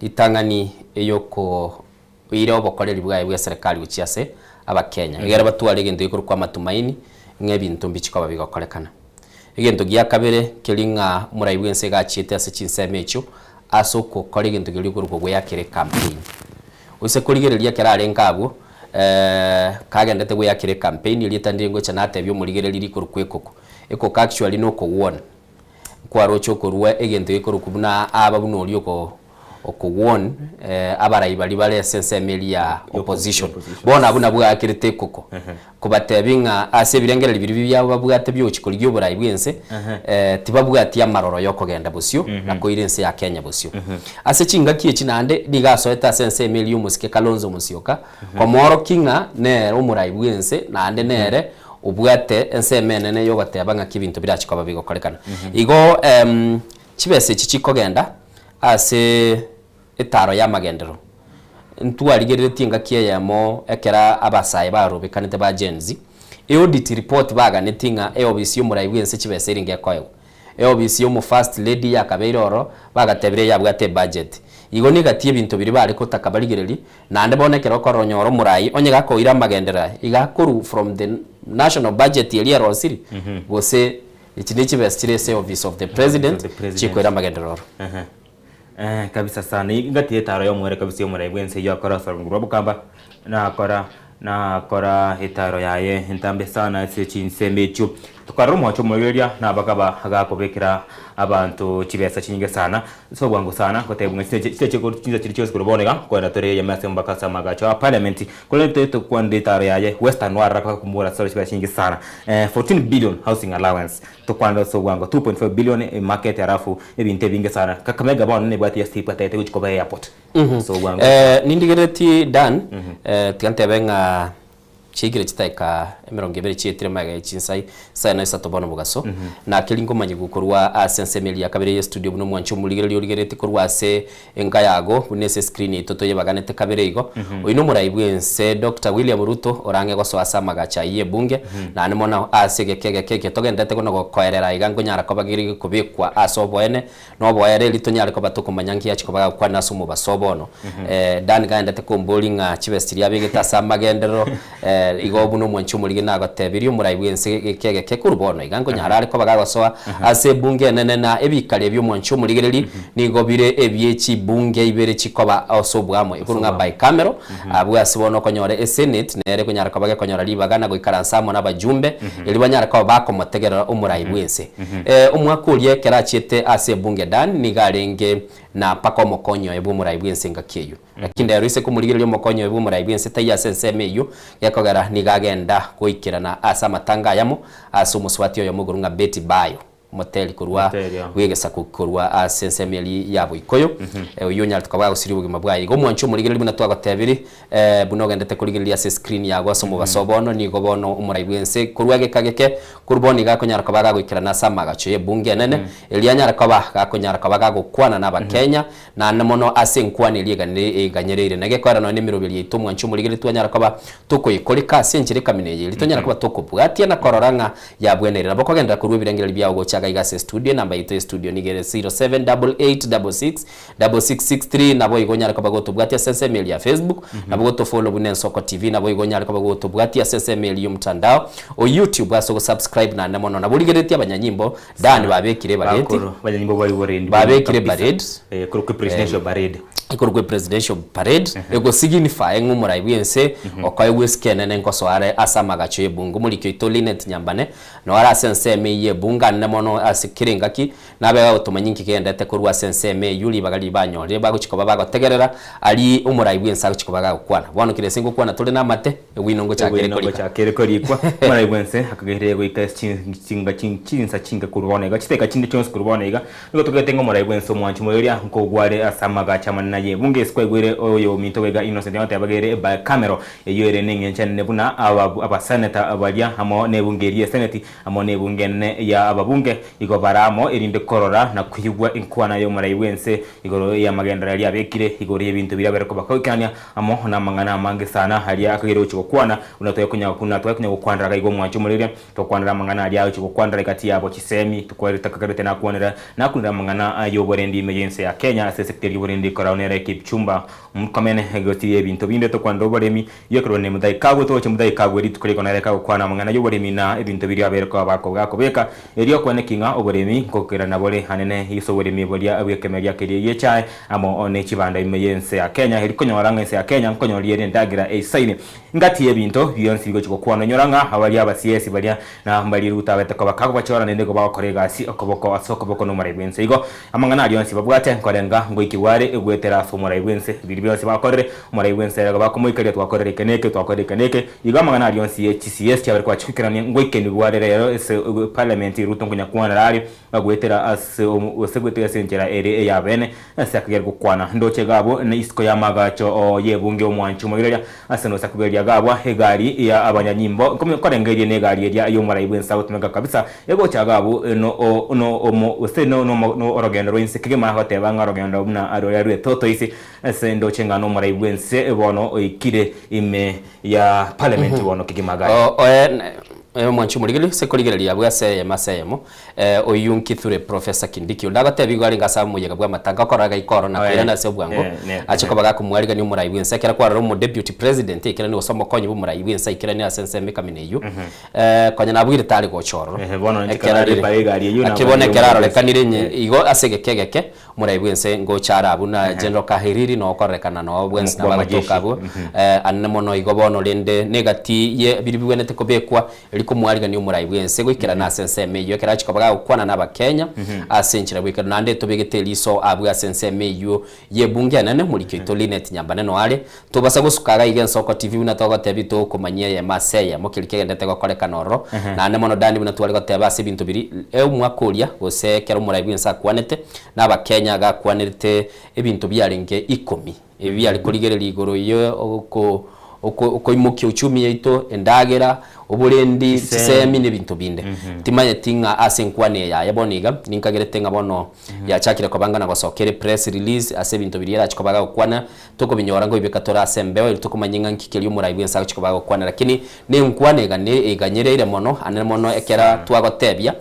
ritang'ani eyoko oire obokoreri bwaye bw'eserekari gochia ase Abakenya, egere batware egento gekorokwa amatumaini ng'a ebinto mbichi koba bigokorekana. Egento gia kabere keri ng'a omorai bw'ense iga achiete ase chinsemo echio ase ogokora egento keria okorokwa goeakera ecampaign. Oise korigereria ekero arenge abwo, kagendete goeakera ecampaign, erieta ndire ngocha natebia omorigereria rikorokwa ekoko. Ekoko actually nokogwona, nkwaroche okorua egento gekorokwa buna aba buna oria oko okogwon abarai baria bare ase ensemo eria ya opposition. Bono abwo nabwo gaakerete ekoko kobatebia ng'a ase ebirengererio biria biabo babwate biogochia korigia oborai bw'ense tibabwati amaroro yokogenda bosio na koira ense ya Kenya bosio. Ase chingaki echi naende nigo asoete ase ensemo eria y'omosike Kalonzo Musyoka komoorokia ng'a nere omorai bw'ense naende nere obwate ensemo enene yogoteba ng'aki ebinto birachi koba bigokorekana. Igo chibesa echi chikogenda Ase etaaro y'amagenderero, ntwarigereretie engaki eyemo ekero abasae barobekanete ba Gen Z, eaudit report baganetie ng'a eofisi y'omorai bw'ense chibesa erenge ekoegwa. Eofisi y'omo first lady yakabeire ororo, bagatebire yabwate ebudget. Igo negati y'ebinto biria bare gotaka barigererie, naende bono ekero okoronyora omorai onye gakoira amagenderero aya, iga akorwa from the national budget eria erosiri, gose Echi ne chibesa chire ase office of the president chikoira amagenderero oro. Eeh kabisa sana ingati etaro yomwere kabisa yomorai bwense eyio akora ase orongoro rwa bokamba nakora nakora etaro yaye entambe sana ase chinsemo echio tokarora omoacho omoiroria nabakaba agakobekera abanto chibesa chinyinge sana ase obwango sana gotebwa ng'a chinsa chinsa chiria chionsi korwa bono iga nkoenda tore eyemo ase mpaka ase amagacho a parliament Korende tokwanire etaro yaye Western warora kobakumura ase chibesa chinyinge sana 14 billion housing allowance tokwanire ase obwango 2.5 billion market alafu ebinto ebinge sana Kakamega bono nebwate ya step atagete gochia koba airport ase obwango Nindigereretie Dan, tiga ntebe ng'a chiaikire chidakika emerongo ebere chietire magega ye chinsai saa na isato bono mogaso, na keri nkomanyigwa korwa ase ensemo eria ya kabere ye studio buna omwanchi omorigereria origereretie korwa ase Enka yago, buna ase escreen yaito toyebaganete kabere igo, oyio nomorai bw'ense Doctor William Ruto orang'e gosoa ase amagacho ayio y'ebunge, naende mono ase egeka egeke eke togenderete kono gokoerera iga nkonyara koba keri gekobekwa ase oboene na oboere erio tonyare koba tokomanya nki achia koba gagokwana ase omobaso o bono. Dan gaendete komboria ng'a chibesa chiria abegete ase amagenderero igo buna omwanchi omorige nagotebirie omorai bw'ense egeka egeke korwa bono iga nkonyara are koba gagosoa ase ebunge enene na ebikari ebi omwanchi omorigereri Nigo bire ebie chibunge ibere chikoba ase oboamo, ekorwa ng'a bicameral, abwo ase bono okonyora esenate nere ekonyara koba gekonyora ribaga na goikaransa amo nabajumbe, erio banyare koba bakomotegerera omorai bw'ense. Omwaka oria ekero achiete ase ebunge Dan nigo arenge. na mpaka omokonyi oye bw'omorai bw'ense engaki eyio. Lakini rero ise komorigereria omokonyi oye bw'omorai bw'ense taiyo ase ensemo eyio, gekogera nigo agenda goikerana ase amatanga ayamo ase omosubati oyomo igoro ng'a Betty Bayo. Omoteri korwa Omoteri, ah. bw'egesaku korwa ase ensemo eria ya Boikoyo, oyio onyarete koba agosiria obogima bwaye. Igo omwanche omorigereria buna twagotebiri, buna ogendete korigereria ase escreen yago ase omobaso o bono, nigo bono omorai bw'ense korwa egeka geke, korwa bono iga akonyara koba gagoikerana ase amagacho y'ebunge enene, erio anyare koba gakonyara koba gagokwana n'Abakenya, Naende mono ase enkwana eria eganyereire, na gekoera nonya nemeroberi yaito omwanchi omorigereria twanyara koba tokoyekoreka ase enchera ekamina eye, erio tonyare koba tokobwatia na korora ng'a yabweneire. Nabo okogenderera korua ebirengererio biao gocha iga iga ase estudio, enamba yaito y'estudio nigo ere 0788666663, naboigo onyare koba gotobwatia ase ensemo eria ya Facebook, nabo gotofollow buna Ensoko TV, naboigo onyare koba gotobwatia ase ensemo eria y'omotandao o YouTube ase ogosubscribe naende mono. Nabo origereretie abanyanyimbo Dan babekire ebaredi. Bakoro banyanyimbo bari borendi buya Babekire kabisa. ebaredi. Eh, korokwa presidential parade. Ekorokwa presidential parade egosignify ng'a omorai bw'ense okoegwa esike enene nkosoa are ase amagacho y'ebunge. Omoriki oito Linet Nyambane noo are ase ensemo eyio y'ebunge anene mono ase kera engaki nabe agotomanya inki kegendete korwa ase ensemo eyio ribaga riria banyorire bagochia koba bagotegerera aria omorai bw'ense agochia koba gagokwana. Bono kera ase ngokwana tore namate. Ewino ngochakere Ewino korika. ngochakere korikwa. Omorai bw'ense akagerire goika chinga chinsa chinke korwa bono iga, chidakika chinde chionsi korwa bono iga, nigo togete ng'a omorai bw'ense omwanchi moeria nkogwa are ase amagacho amanene aye. Bunge ase kwaigwere oyominto baiga Innocent agoteba gere ebicameral eyio ere neng'encho enene buna abaseneta baria amo nebunge eria y'eseneti amo nebunge enene ya ababunge igo bare amo erinde korora na koigwa enkwana y'omorai bw'ense igoro y'amagenderero aria abekire igoro y'ebinto biria bare kobakoikerania Amo namang'ana amange sana aria akageire gochia gokwana, buna twakonya buna twakonya gokwanera iga igo omwancho omoreria, tokwanera amang'ana aria agochia gokwanera egati yabo chisemi, tukwarete takagerete nakwanera nakunera amang'ana y'oborendi ime y'ense ya Kenya ase esecta eria y'oborendi ekorao nere Kipchumba Murkomen gose ebinto binde tokwanera oboremi yokorwa ne Muthai Kagwe togochia Muthai Kagwe rituko rigo nere kagokwana amang'ana y'oboremi na ebinto biria abeire koba bakobeka erio kweneki ng'a oboremi nkokerana bore anene ase oboremi boria bw'ekemeria keria gi'echae Amo ne chibanda ime y'ense ya Kenya, eri konyora ng'a ense ya Kenya nkonyoria ere endagera eisaine. Ngati y'ebinto bionsi bigochia gokwanwa inyora ng'a baria abasiesi baria na mbaria Ruto abete koba kagobachora naende igo bagokora egasi okoboko ase okoboko nomorai bw'ense. Igo amang'ana aria onsi babwate nkorenga ngoikigwa are goetera ase omorai bw'ense. Biria bionsi bakorire omorai bw'ense ere bakomoikeria twakorire eke neke twakorire eke neke. Igo amang'ana aria onsi ye chisiesi chiabere kobachigoikerania ngoikenigwa are rero ase parliament Ruto nkonyakwanera are Goetera ase gose goetera ase enchera ere ey'abeene, ase akagera gokwana. Ndoche iga abwo na isiko y'amaagacho y'ebunge omwanchi omoiroria, ase nosa kogeria iga abwo egari ya abanyanyimbo, nkorengereria negari eria y'omorai bw'ense agotumeka kabisa, egocha iga abwo no no omo gose no no orogendo rwa inse kegima, goteba ng'a orogendo buna roria rw'etoto ise, ase ndoche ng'a nomorai bw'ense bono oikire ime ya parliament bono kegima iga. Oe omwanchi omorigereria ase korigereria abwo ase eyemo ase eyemo. Oyio Nkithure Professor Kindiki onde agotebiwa igo arenge ase omoyega bw'amatanga okorora gaika oro na koirana ase obwango ache koba gakomwarigania omorai bw'ense ekero kwarora omo deputy president aikeranie gose omokonyi bw'omorai bw'ense aikeranie ase ensemo ekamina eyio konya nabwire tare gocha ororo ekero rire naki bono ekero arorekanire inye igo ase egeka egeke omorai bw'ense ngocha are abwo na General Kahiriri noo okorerekana noo bwensi nabo agotoka abwo anene mono igo bono rende negati ye biria bigwenerete kobekwa Erio komwarigania omorai bw'ense goikerana ase ensemo eyio, ekero achia koba gagokwana n'Abakenya ase enchera goikeranu, naende tobegete eriso abwo ase ensemo eyio y'ebunge enene, omoriki oito Linet Nyambane noare, tobasa gosuka iga iga Ensoko TV buna togotebia tokomanyia eyemo ase eyemo keria kegenderete gokorekana ororo, naende mono Dani buna tware goteba ase ebinto biria omwaka oria gose ekero omorai bw'ense akwanete n'Abakenya gakwanerete ebinto biarenge ikomi. Ebi biare korigereria igoro ye oko okoimokia uchumi yaito, endagera, oborendi, chisemi na ebinto binde. Timanyeti ng'a ase enkwana eye yaye bono iga, ninkagerete ng'a bono yachakire koba ng'a na gosoka ere press release ase ebinto biria erachie koba gagokwana, tokobinyora nkoibeka tore ase embeo erio tokomanya ng'a nki keria omorai bwense agochia koba agokwana. Lakini na enkwana egane eganyereire mono ande mono ekera twagotebia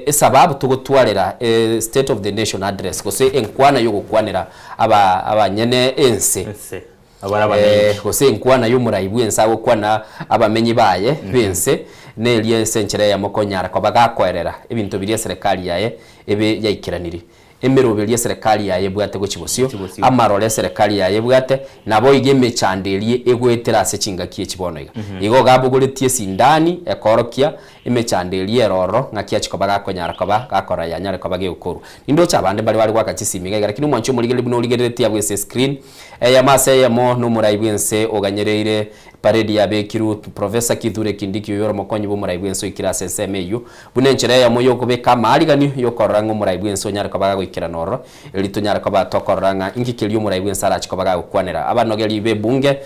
esababu togotwarera state of the nation address gose enkwana yogokwanera aba abanyene ense Ense. Abare abamenyi. Gose enkwana y'omorai bw'ense agokwana abamenyi baye b'ense, neria ase enchera eyemo konyara koba gakoerera ebinto biria eserekari yaye ebe yaikeraniri. emeroberi eserekari yaye ebwate gochia bosio, amaroro eserekari yaye ebwate, naboigo emechando eria egoetera ase chingaki echi bono iga. Igo iga abogoretie esindani ekoorokia emechando eria ere ororo ng'aki achia koba gakonyara koba gakora yanyare koba gegokorwa. Nindoche abande mbare bare goaka chisimi iga iga lakini omwanchi omorigereria buna origereretie abwo ase escreen, eyemo ase eyemo nomorai bw'ense oganyereire Parade yabekirwe Professor Kithure Kindiki oyio ore omokonyi bw'omorai bw'ense oikire ase ensemo eyio buna enchera eyemo y'okobeka amaariganio y'okorora ng'a omorai bw'ense onyare koba gagoikerana ororo erio tonyare koba tokorora ng'a inki keria omorai bw'ense arache koba gagokwanera abanogeri b'ebunge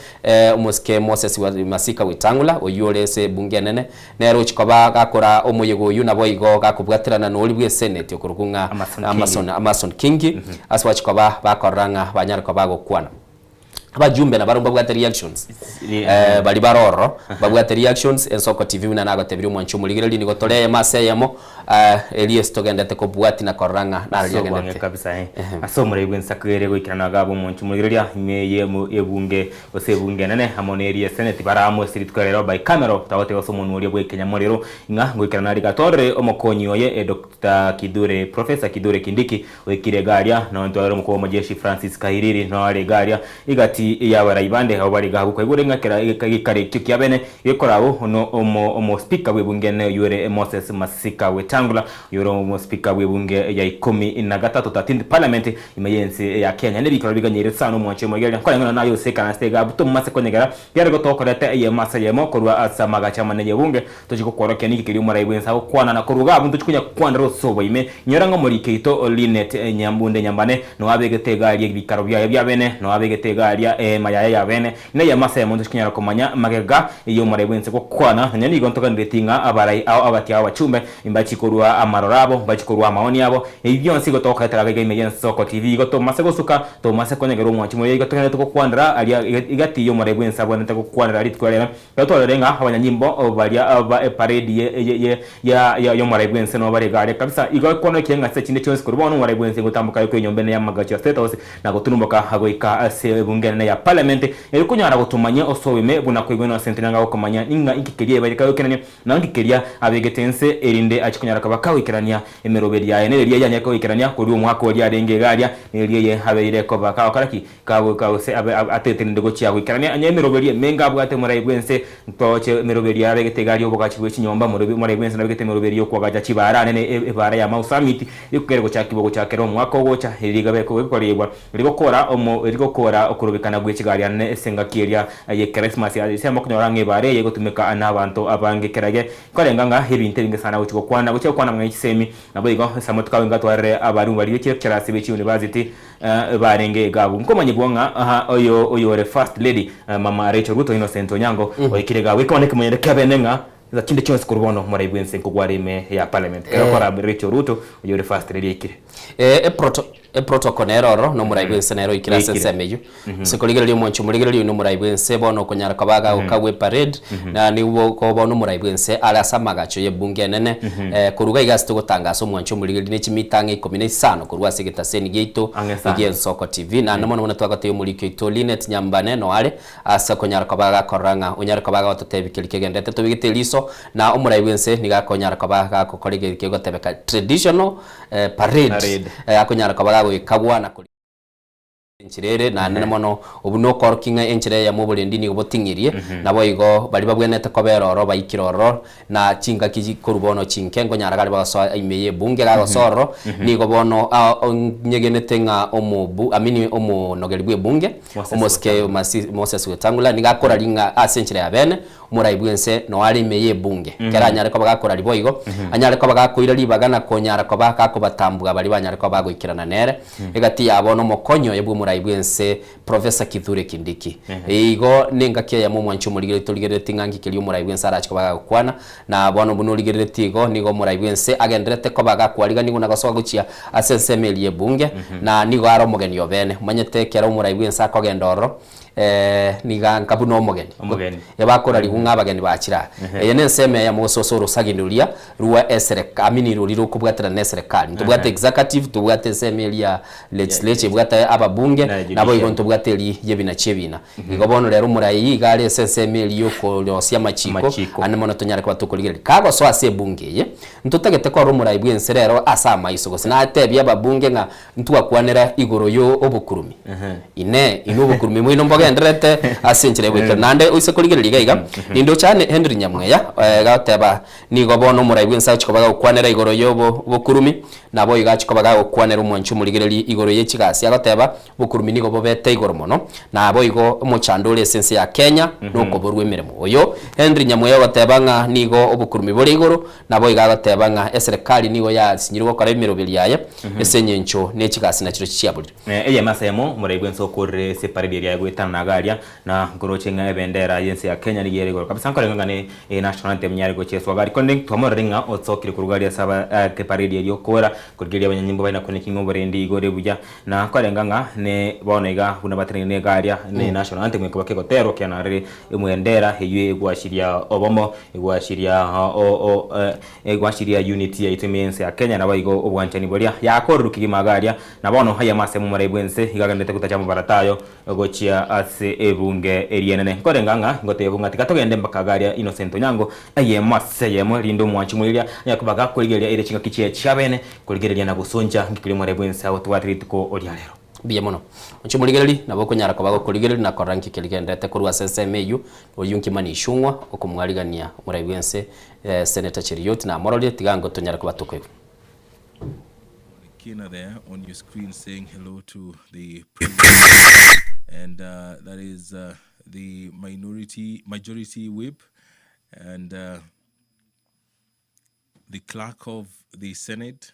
omosike Moses Masika Wetangula oyio ore ase ebunge enene nere ochi koba gakora omoyega oyio naboigo gakobwaterana noria bw'eseneti okorokwa ng'a Amason Amason Kingi ase bachi koba bakorora ng'a banyare koba bagokwana. Abajumbe nabarobwo mbabwate reactions eh, baria bare ororo mbabwate reactions Ensoko TV buna nagotebirie omwanchi omorigereria nigo tore eyemo ase eyemo eh, erio ase togendete kobwatia na korora ng'a naro Ase obwange riagendete. kabisa eh. Ase omorei bw'ensako ere goikerana iga abe omonche omorigereria ime ye ebunge gose ebunge enene amo neri eseneti bare amo ase rituko rero bicameral tagoteba ase omonwa oria bw'ekenyamorero ng'a ngoikerana riga atorere omokonyi oye Doctor Kithure Professor Kithure Kindiki Oikire iga aria, nonya ore omokuu bw'amajeshi Francis Kahiriri nonya are iga aria, egati y'abarai bande abwo bare iga agwo kwaigure ng'a kera egekare ekio kiabene gekoragwo no omo omospika bw'ebunge ene oyio ore Moses Masika Wetangula oyio ore omospika bw'ebunge ya ikomi na gatato 13th parliament ime y'ense ya Kenya. Nebikoro biganyeire sana omwancho omoigereria nkoreng'ana naye ase ekaranse iga abwo tomomase konyegera Kera igo tokoreta eyemo ase eyemo korwa ase amagacho amanene y'ebunge, tochie gokworokia ninki keria omorai bw'ense agokwana, na korwa iga abwo ntochie konya kwanera ase oboime. Inyora ng'a omoriki oito Linet Nyambunde Nyambane noe abegete iga aria ebikaro biaye bia bene, noe abegete iga aria eema yaye ya bene. Neyemo ase eyemo ntochie konyara komanya magega y'omorai bw'ense gokwana. Nonya nigo ntoganereti ng'a abarai ao abati ao abachumbe Mbachie korua amaroro abo, mbachie korua amaoni abo, ebi bionsi igo togokoretera iga ime y'ensoko TV, igo tomase gosuka, tomase konyegera omwanchi moria, igo togenderete gokwanera aria egati y'omorai bw'ense abwenerete gokwanera rituko riria. Ekero twarorire ng'a abanyanyimbo baria ba eparade ye ye ye ya ya y'omorai bw'ense nabo bare iga aria kabisa, igo ekwana ekiya ng'a chinsa chinde chionsi korwa bono omorai bw'ense ngotamboka aye kw'enyomba ene y'amagacho ya State House na goturumboka goika ase ebunge enene ya Parliament, erio konyara gotomanyia ase oboime buna koigwena ase intwe nanga gokomanya ing'a inki keria ebaire kagoikerania. Na nki keria abegete ense, erinde achie konyara koba kagoikerania emeroberi yaye, nereria eye anyare koikerania korwa omwaka oria arenge iga aria, nereria eye abeire koba kagokora ki? Kagoika gose abe atete rinde gochia goikerania onye emeroberi emenge abwate omorai bw'ense, ntoche emeroberi yaye abegete iga aria obogachi bwe chinyomba, omorobi omorai bw'ense nabegete emeroberi y'okoagacha chibaara nene ebaara ya Mau Summit, ekogera gochakigwa gochakera omwaka ogocha, erio rigabe ekoregwa Rigokora omo rigokora okorobekana gwe chigari ane ase engaki eria ye Krismasi ase mokonyora ng'a ebara eye egotumeka nabanto abange kerage nkorenga ng'a ebinto ebinge sana gochia gokwana gochia gokwana amang'ana ye chisemi naboigo ase amatuko ago ngatwarire abarimu baria be chilecturers be chiuniversity barenge iga abwo nkomanyigwa ng'a aha oyo oyore first lady mama Rachel Ruto Innocent Onyango oikire iga abwo ekero nekemanyero kiabene ng'a Ng'a kinde chionsi korwa bono omorai bw'ense nkogware ime ya parliament. Ekero okora Rachel Ruto oyore first lady aikire. Eh, eproto eprotocol nere ororo na omorai bw'ense nere oikire ase Oikire. ensemo eyio. Ase korigereria omwancho omorigereria oyio na omorai bw'ense bono okonyara koba agagokagwa eparade na nigo koba bono omorai bw'ense are ase amagacho y'ebunge enene eh, korwa iga iga ase togotangasa omwancho omorigereria ne chimita ang'e ikomi na isano korwa ase egetaseni giaito Ang'e sana. gi'Ensoko TV. Naende mono mono twagotebia omoriki oito Linet Nyambane noare Ase okonyara koba agakorora ng'a onyare koba agototebia keria kegenderete tobegete eriso, na omorai bw'ense nigo akonyara koba gagokora egento kegotebeka traditional parade, Parade. akonyara koba gagoikagwa na kori enchera ere naende mono obwo nokorokia ng'a enchera eyemo oborendi nigo boting'irie, naboigo baria babwenerete kobera ororo baikire ororo, Na chingaki chikorwa bono chinke nkonyara kare bagosoa ime y'ebunge, gagosoa ororo, nigo bono nyegenete ng'a omobu amini omonogeri bw'ebunge, Moses omosike Wetangula. Masi Moses Wetangula, nigo akoraria ng'a ase enchera ya bene, omorai bw'ense noo are ime y'ebunge. Ekero anyare koba gakoraria boigo, anyare koba gakoira ribaga na konyara koba gakobatambua baria banyare koba bagoikerana nere, egati yabo nomokonyi oye bw'omorai bw'ense Professor Kithure Kindiki. Igo nengaki eyemo omwanchi omorigereria torigereretie ng'a nki keria omorai bw'ense arache koba agagokwana, na bono buna origereretie igo, nigo omorai bw'ense agendererete koba agakwariganigwa na gosoa gochia ase ensemo eria y'ebunge, na nigo are omogeni obene. Omanyete ekero omorai bw'ense akogenda ororo, Niga nka buna omogeni. Omogeni. Ebakorarigwa ng'a abageni bachire aa. Eye nensemo eyemo gose ase orosagini roria rwa esereka I mean roria rokobwaterana na eserekari. Ntobwate executive, ntobwate ensemo eria ya legislature ebwate ababunge, Na naboigo judiciary. ntobwate eria y'ebina chi'ebina. Igo bono rero omorai iga are ase ensemo eria y'okorosia amachiko, Amachiko. ande mono tonyare koba tokorigereria. Kagosoa ase ebunge eye, ntotagete korora omorai bw'ense rero ase amaiso gose natebie ababunge ng'a Ntwakwanera igoro y'obokurumi. Inee! Inwe obokurumi bwaino mbogendererete ase enchera y'ogoikeranu? Naende oise korigereria iga iga, nindoche aane Henry Nyamweya, gagoteba, Nigo bono omorai bw'ense agochia koba gagokwanera igoro y'obokurumi, naboigo achia koba gagokwanera omwanchi omorigereria igoro ye chigasi, agoteba, Obokurumi nigo bobete igoro mono, naboigo omochando ore ase ense ya Kenya nokoborwa emeremo. Oyo Henry Nyamweya ogoteba ng'a nigo obokurumi bore igoro, Naboigo agoteba ng'a eserekari nigo yasinyirwe gokora emeroberi yaye ase engencho ne chigasi nachirochio chiaborire. Eyemo ase eyemo, omorai bw'ense okorire ase eparedi eria goetana na iga aria, na nkoroche ng'a ebendera y'ense ya Kenya nigo ere igoro kabisa. Nkorenge ng'a ne national anthem nyare gocheswa iga aria, korende twamororire ng'a osokire korwa iga aria ase aba eparedi eria okora korigereria abanyanyimbo baye na koeneki ng'a oborendi igo ore buya. Na nkorenga ng'a ne bono iga buna bateneine iga aria, ne national anthem ekoba kegoterwa kianarire emwendera eywo egwashiria obomo, egwashiria o o egwashiria unity yaito ime y'ense ya Kenya naboigo obwanchani boria yakorerwe kegima iga aria. Na bono ayamo ase omorai bw'ense iga agenderete gotacha amabarata ayo gochia ase ebunge erienene. Nkorenga ng'a ngotebiwa ng'a tiga togende mpaka iga aria Innocent Onyango eyemo ase eyemo erinde omwanchi moriria anyare koba gakorigereria ere chingaki chiaye chiabene Korigereria na gosoncha ng'ikire omorembe bw'ense agotwate rituko ria rero. Mbuya mono. Inche omorigereria, nabo okonyara koba gokorigereria na korora nki keria genderete korwa ase ensemo eyio, oyio nkimani Ichung'wa, okomwarigania omorai bw'ense, Senator Cheruiyot namororie, tiga ango tonyare koba tokoigwa. Kina there on your screen saying hello to the president and uh, that is uh, the minority majority whip and uh, the clerk of the Senate,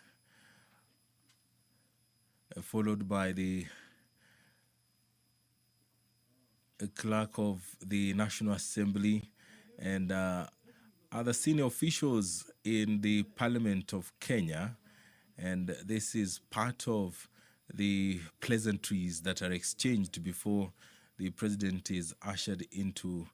uh, followed by the uh, clerk of the National Assembly and uh, other senior officials in the Parliament of Kenya. And this is part of the pleasantries that are exchanged before the president is ushered into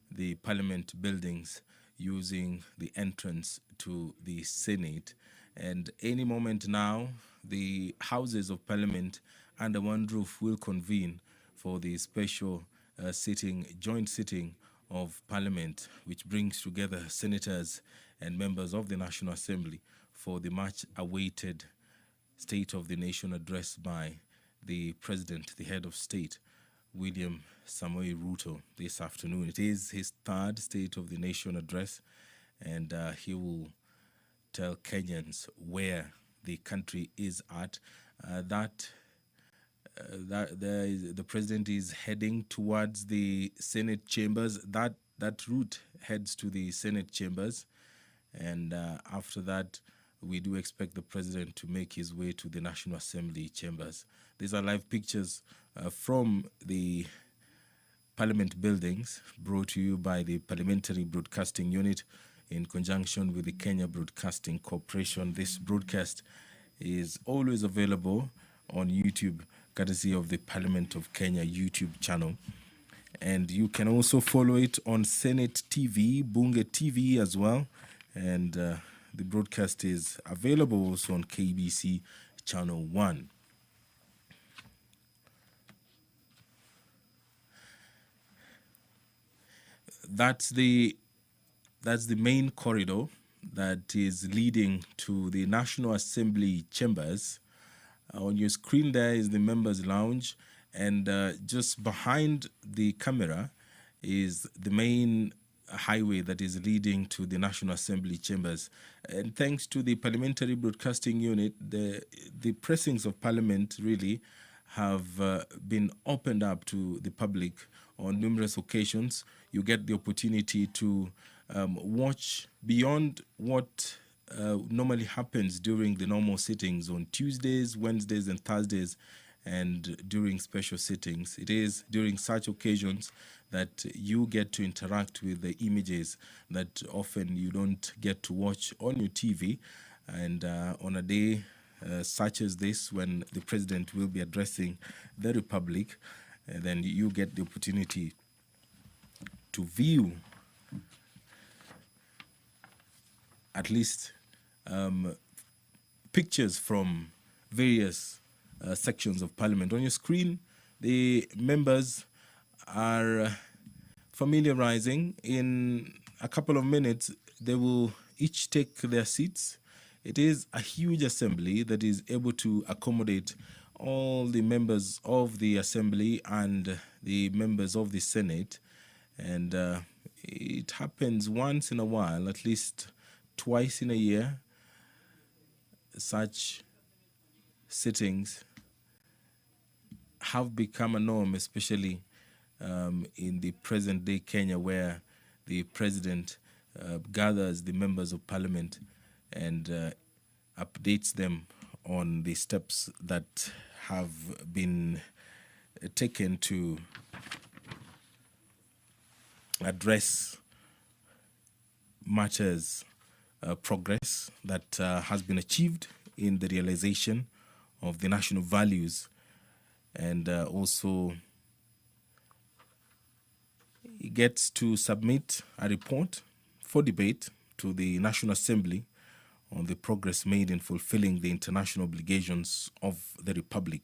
the parliament buildings using the entrance to the Senate. And any moment now, the Houses of Parliament under one roof will convene for the special uh, sitting, joint sitting of Parliament, which brings together senators and members of the National Assembly for the much awaited State of the Nation address by the President, the head of state, William Samoei Ruto, this afternoon. It is his third State of the Nation address, and uh, he will tell Kenyans where the country is at. Uh, that uh, that there is, the president is heading towards the Senate chambers. That that route heads to the Senate chambers, and uh, after that, we do expect the president to make his way to the National Assembly chambers. These are live pictures uh, from the Parliament buildings brought to you by the Parliamentary Broadcasting Unit in conjunction with the Kenya Broadcasting Corporation. This broadcast is always available on YouTube, courtesy of the Parliament of Kenya YouTube channel. And you can also follow it on Senate TV, Bunge TV as well. And uh, the broadcast is available also on KBC Channel 1. That's the that's the main corridor that is leading to the National Assembly chambers. Uh, on your screen there is the members lounge and uh, just behind the camera is the main highway that is leading to the National Assembly chambers. And thanks to the Parliamentary Broadcasting Unit, the, the pressings of Parliament really have uh, been opened up to the public on numerous occasions. You get the opportunity to um, watch beyond what uh, normally happens during the normal sittings on Tuesdays, Wednesdays, and Thursdays, and during special sittings. It is during such occasions that you get to interact with the images that often you don't get to watch on your TV. And uh, on a day uh, such as this, when the president will be addressing the Republic, And then you get the opportunity to view at least um, pictures from various uh, sections of parliament. On your screen, the members are uh, familiarizing. In a couple of minutes, they will each take their seats. It is a huge assembly that is able to accommodate all the members of the assembly and the members of the Senate. And uh, it happens once in a while, at least twice in a year, such sittings have become a norm, especially um, in the present day Kenya, where the president uh, gathers the members of parliament and uh, updates them on the steps that have been taken to address matters uh, progress that uh, has been achieved in the realization of the national values and uh, also he gets to submit a report for debate to the National Assembly on the progress made in fulfilling the international obligations of the Republic.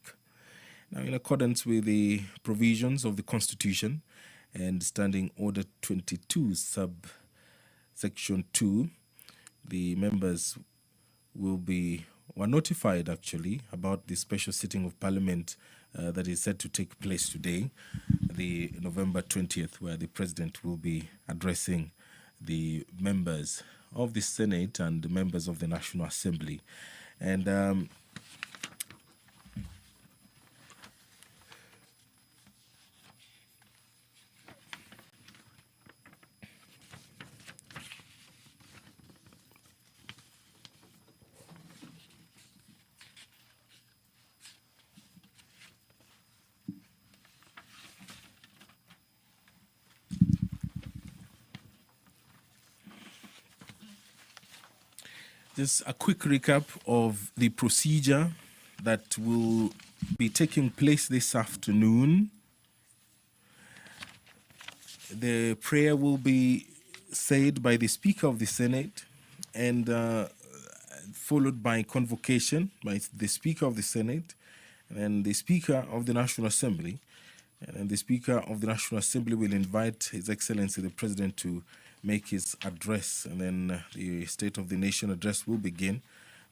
Now, in accordance with the provisions of the Constitution and Standing Order 22, subsection 2, the members will be were notified actually about the special sitting of parliament uh, that is set to take place today, the November 20th, where the president will be addressing the members of the Senate and the members of the National Assembly. And um, Just a quick recap of the procedure that will be taking place this afternoon. The prayer will be said by the Speaker of the Senate and uh, followed by convocation by the Speaker of the Senate and the Speaker of the National Assembly. And the Speaker of the National Assembly will invite His Excellency the President to make his address. And then uh, the State of the Nation address will begin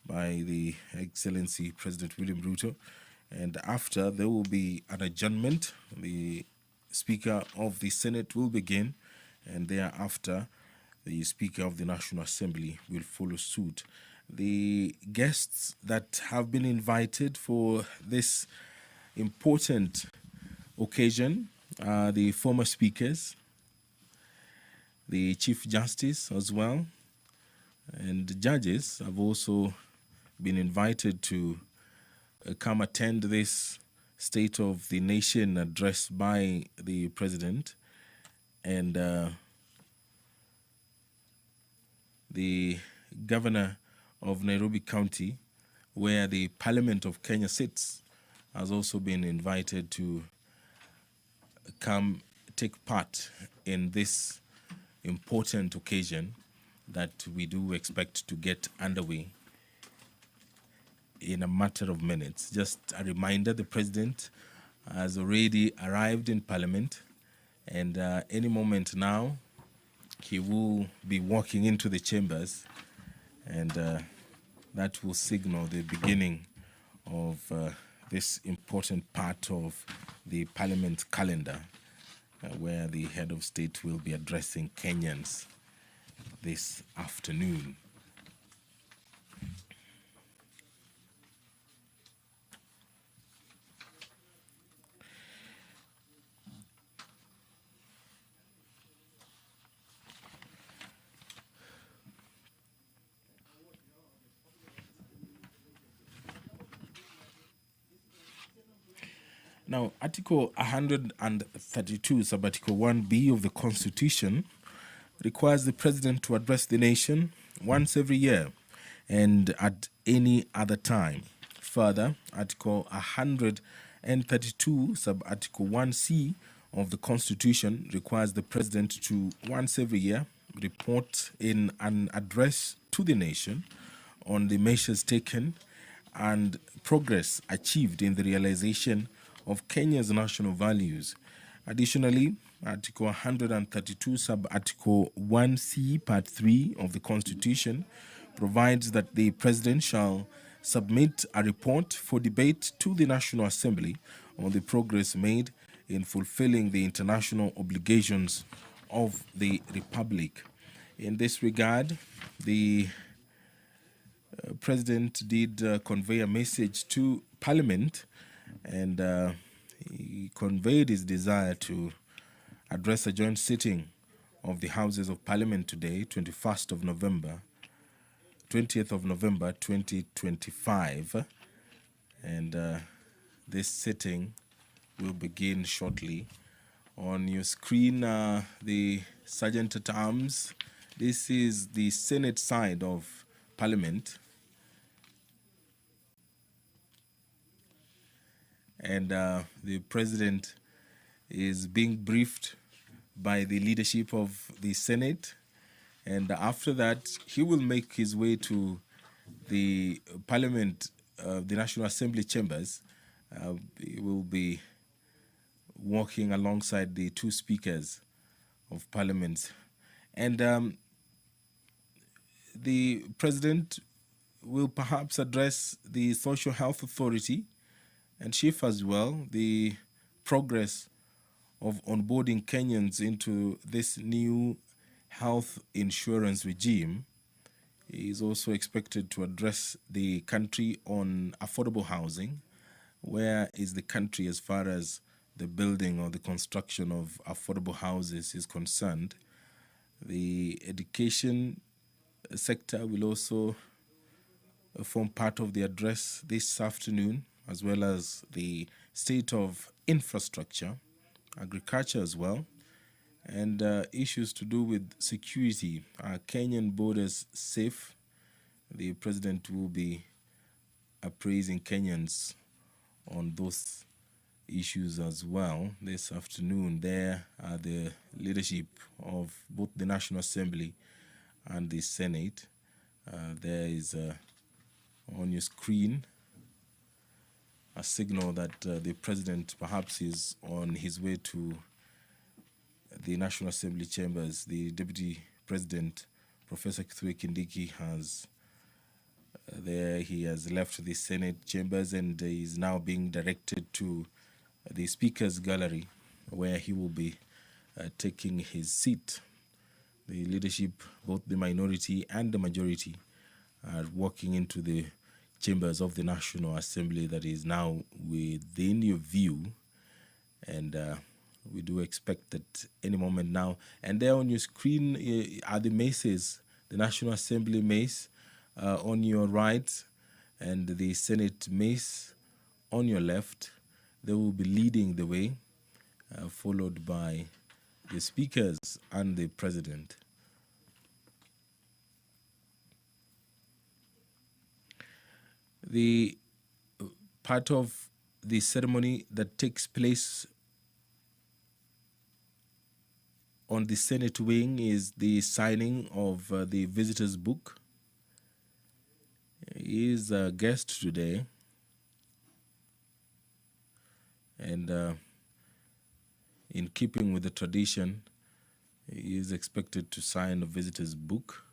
by the Excellency President William Ruto. And after, there will be an adjournment. The Speaker of the Senate will begin, and thereafter, the Speaker of the National Assembly will follow suit. The guests that have been invited for this important occasion are the former speakers, the Chief Justice as well, and judges have also been invited to uh, come attend this State of the Nation address by the President and uh, the Governor of Nairobi County, where the Parliament of Kenya sits, has also been invited to come take part in this important occasion that we do expect to get underway in a matter of minutes. Just a reminder the president has already arrived in parliament, and uh, any moment now, he will be walking into the chambers, and uh, that will signal the beginning of uh, this important part of the parliament calendar, uh, where the head of state will be addressing Kenyans this afternoon. Now, Article 132, Subarticle 1B of the Constitution requires the President to address the nation once every year and at any other time. Further, Article 132, sub Article 1C of the Constitution requires the President to once every year report in an address to the nation on the measures taken and progress achieved in the realization of Kenya's national values. Additionally, Article 132, sub Article 1C, Part 3 of the Constitution provides that the President shall submit a report for debate to the National Assembly on the progress made in fulfilling the international obligations of the Republic. In this regard, the uh, President did uh, convey a message to Parliament and uh, he conveyed his desire to address a joint sitting of the Houses of Parliament today, 21st of November, 20th of November 2025. And uh, this sitting will begin shortly. On your screen, uh, the Sergeant at Arms. This is the Senate side of Parliament. And uh, the President is being briefed by the leadership of the Senate. And after that, he will make his way to the Parliament, uh, the National Assembly chambers. Uh, he will be walking alongside the two speakers of Parliament. And um, the President will perhaps address the Social Health Authority and SHIF as well, the progress of onboarding Kenyans into this new health insurance regime. He is also expected to address the country on affordable housing. Where is the country as far as the building or the construction of affordable houses is concerned? The education sector will also form part of the address this afternoon, as well as the state of infrastructure, agriculture as well, and uh, issues to do with security. Are Kenyan borders safe? The president will be appraising Kenyans on those issues as well this afternoon. There are the leadership of both the National Assembly and the Senate. Uh, there is uh, on your screen a signal that uh, the president perhaps is on his way to the National Assembly chambers. The deputy president, Professor Kithure Kindiki, has uh, there he has left the Senate chambers and is now being directed to the Speaker's gallery where he will be uh, taking his seat. The leadership, both the minority and the majority, are walking into the chambers of the National Assembly that is now within your view. And uh, we do expect that any moment now. And there on your screen uh, are the maces, the National Assembly mace uh, on your right and the Senate mace on your left. They will be leading the way, uh, followed by the speakers and the president. The uh, part of the ceremony that takes place on the Senate wing is the signing of uh, the visitors book. He is a guest today. And uh, in keeping with the tradition, he is expected to sign a visitor's book,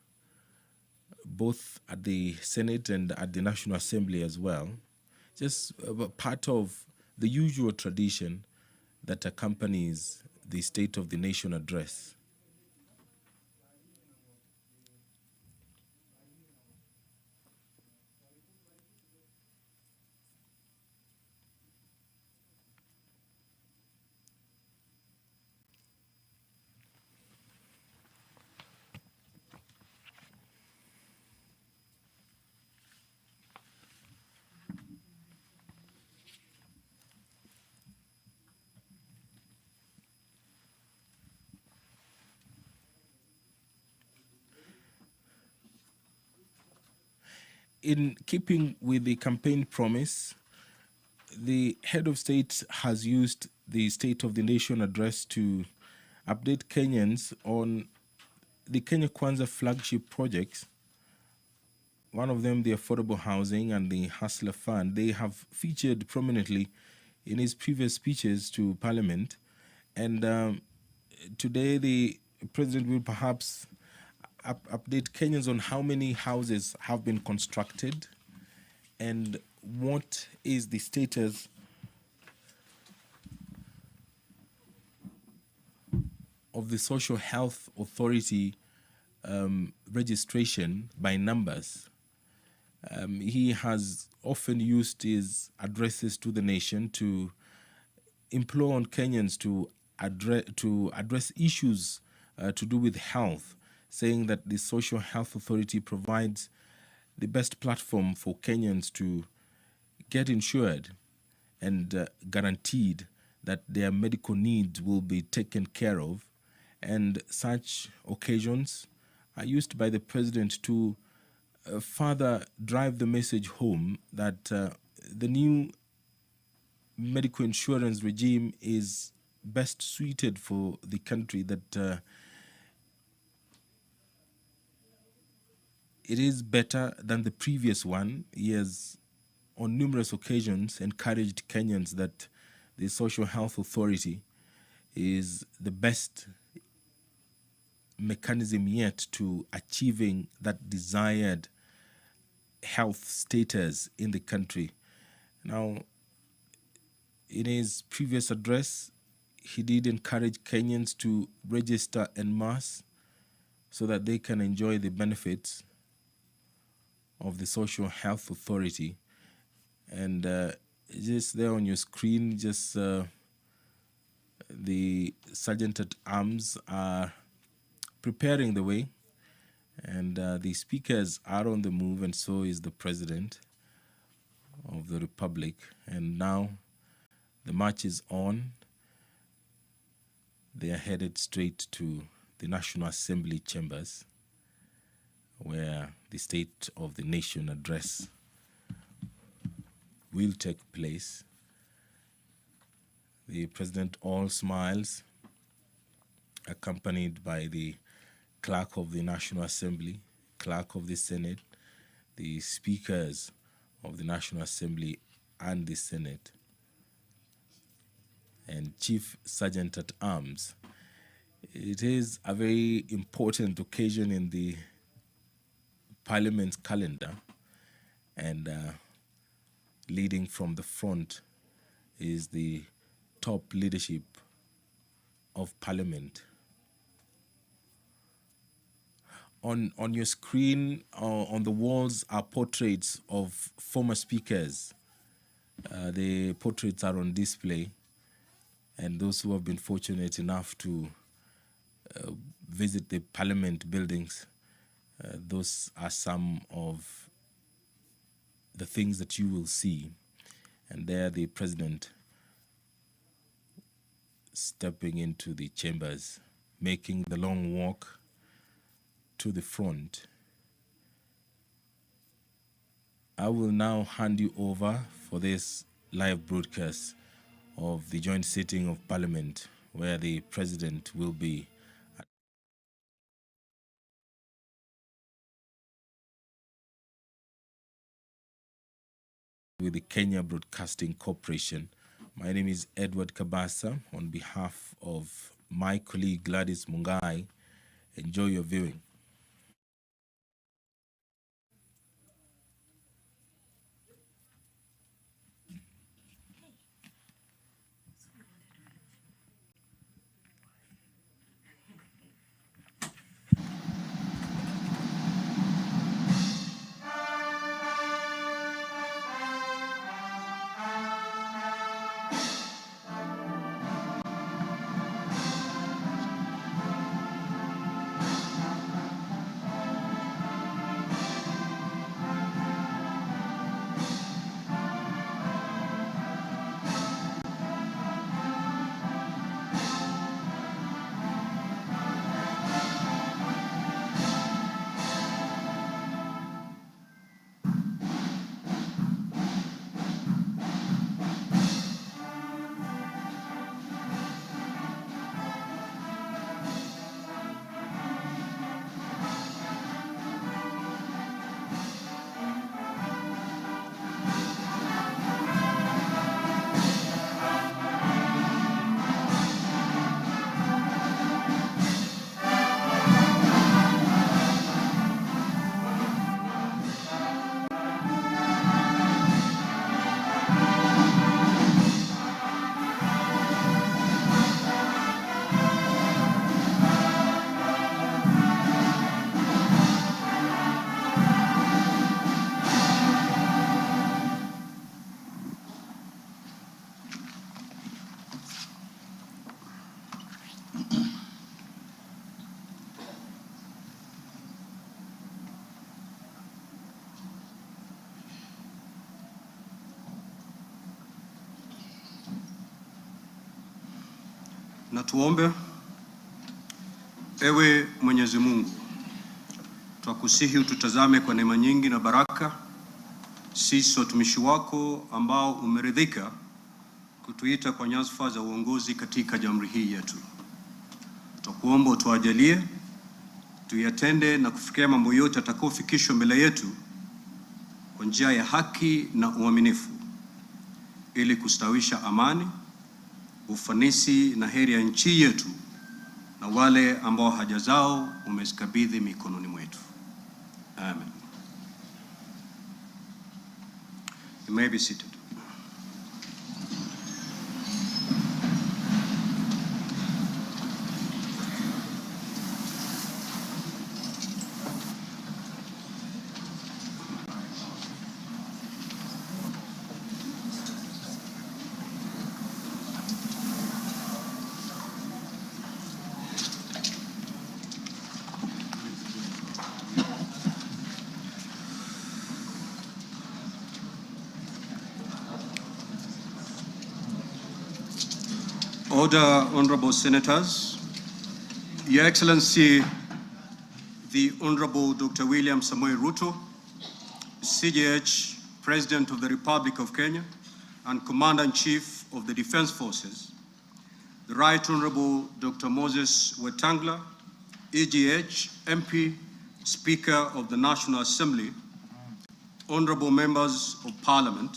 both at the Senate and at the National Assembly as well. Just uh, part of the usual tradition that accompanies the State of the Nation address. In keeping with the campaign promise, The head of state has used the State of the Nation address to update Kenyans on the Kenya Kwanza flagship projects. One of them, the affordable housing and the Hustler Fund, they have featured prominently in his previous speeches to Parliament. And today, the president will perhaps update Kenyans on how many houses have been constructed and what is the status of the Social Health Authority registration by numbers. He has often used his addresses to the nation to implore on Kenyans to address issues to do with health, saying that the Social Health Authority provides the best platform for Kenyans to get insured and guaranteed that their medical needs will be taken care of. And such occasions are used by the president to further drive the message home that the new medical insurance regime is best suited for the country, that it is better than the previous one. He has, on numerous occasions, encouraged Kenyans that the Social Health Authority is the best mechanism yet to achieving that desired health status in the country. Now, in his previous address, he did encourage Kenyans to register en masse so that they can enjoy the benefits of the Social Health Authority. And just there on your screen, just the Sergeant at Arms are preparing the way, and the speakers are on the move, and so is the President of the Republic. And now the march is on. They are headed straight to the National Assembly chambers, where the State of the Nation address will take place. The President all smiles, accompanied by the Clerk of the National Assembly, Clerk of the Senate, the Speakers of the National Assembly and the Senate, and Chief Sergeant at Arms. It is a very important occasion in the Parliament's calendar, and leading from the front is the top leadership of Parliament. On your screen, on the walls, are portraits of former speakers. The portraits are on display, and those who have been fortunate enough to visit the Parliament buildings, those are some of the things that you will see. And there the President stepping into the chambers, making the long walk to the front. I will now hand you over for this live broadcast of the joint sitting of Parliament, where the President will be with the Kenya Broadcasting Corporation. My name is Edward Kabasa. On behalf of my colleague Gladys Mungai, enjoy your viewing. Na tuombe. Ewe Mwenyezi Mungu, twakusihi ututazame kwa neema nyingi na baraka, sisi watumishi wako ambao umeridhika kutuita kwa nyadhifa za uongozi katika jamhuri hii yetu. Twakuomba utuajalie tuyatende na kufikia mambo yote yatakayofikishwa mbele yetu kwa njia ya haki na uaminifu, ili kustawisha amani, ufanisi na heri ya nchi yetu na wale ambao haja zao umezikabidhi mikononi mwetu. Amen. You may be seated. Order, Honorable Senators. Your Excellency, the Honorable Dr. William Samoei Ruto, CGH, President of the Republic of Kenya and Commander-in-Chief of the Defense Forces, the Right Honorable Dr. Moses Wetangula, EGH, MP, Speaker of the National Assembly, Honorable Members of Parliament,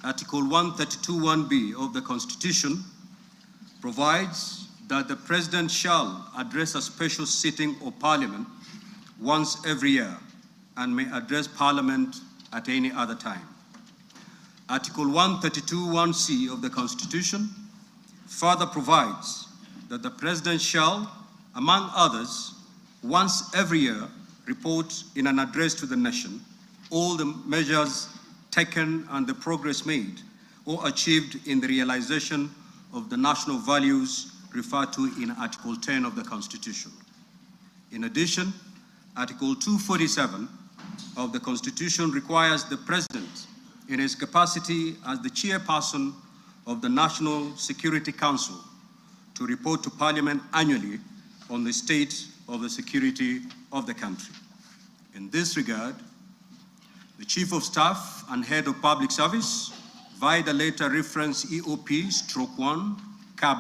Article 132.1b of the Constitution provides that the President shall address a special sitting of Parliament once every year and may address Parliament at any other time. Article 132.1c of the Constitution further provides that the President shall, among others, once every year report in an address to the nation all the measures taken and the progress made or achieved in the realization of the national values referred to in Article 10 of the Constitution. In addition, Article 247 of the Constitution requires the President, in his capacity as the chairperson of the National Security Council, to report to Parliament annually on the state of the security of the country. In this regard, the Chief of Staff and Head of Public Service, via the letter reference EOP stroke 1, CAB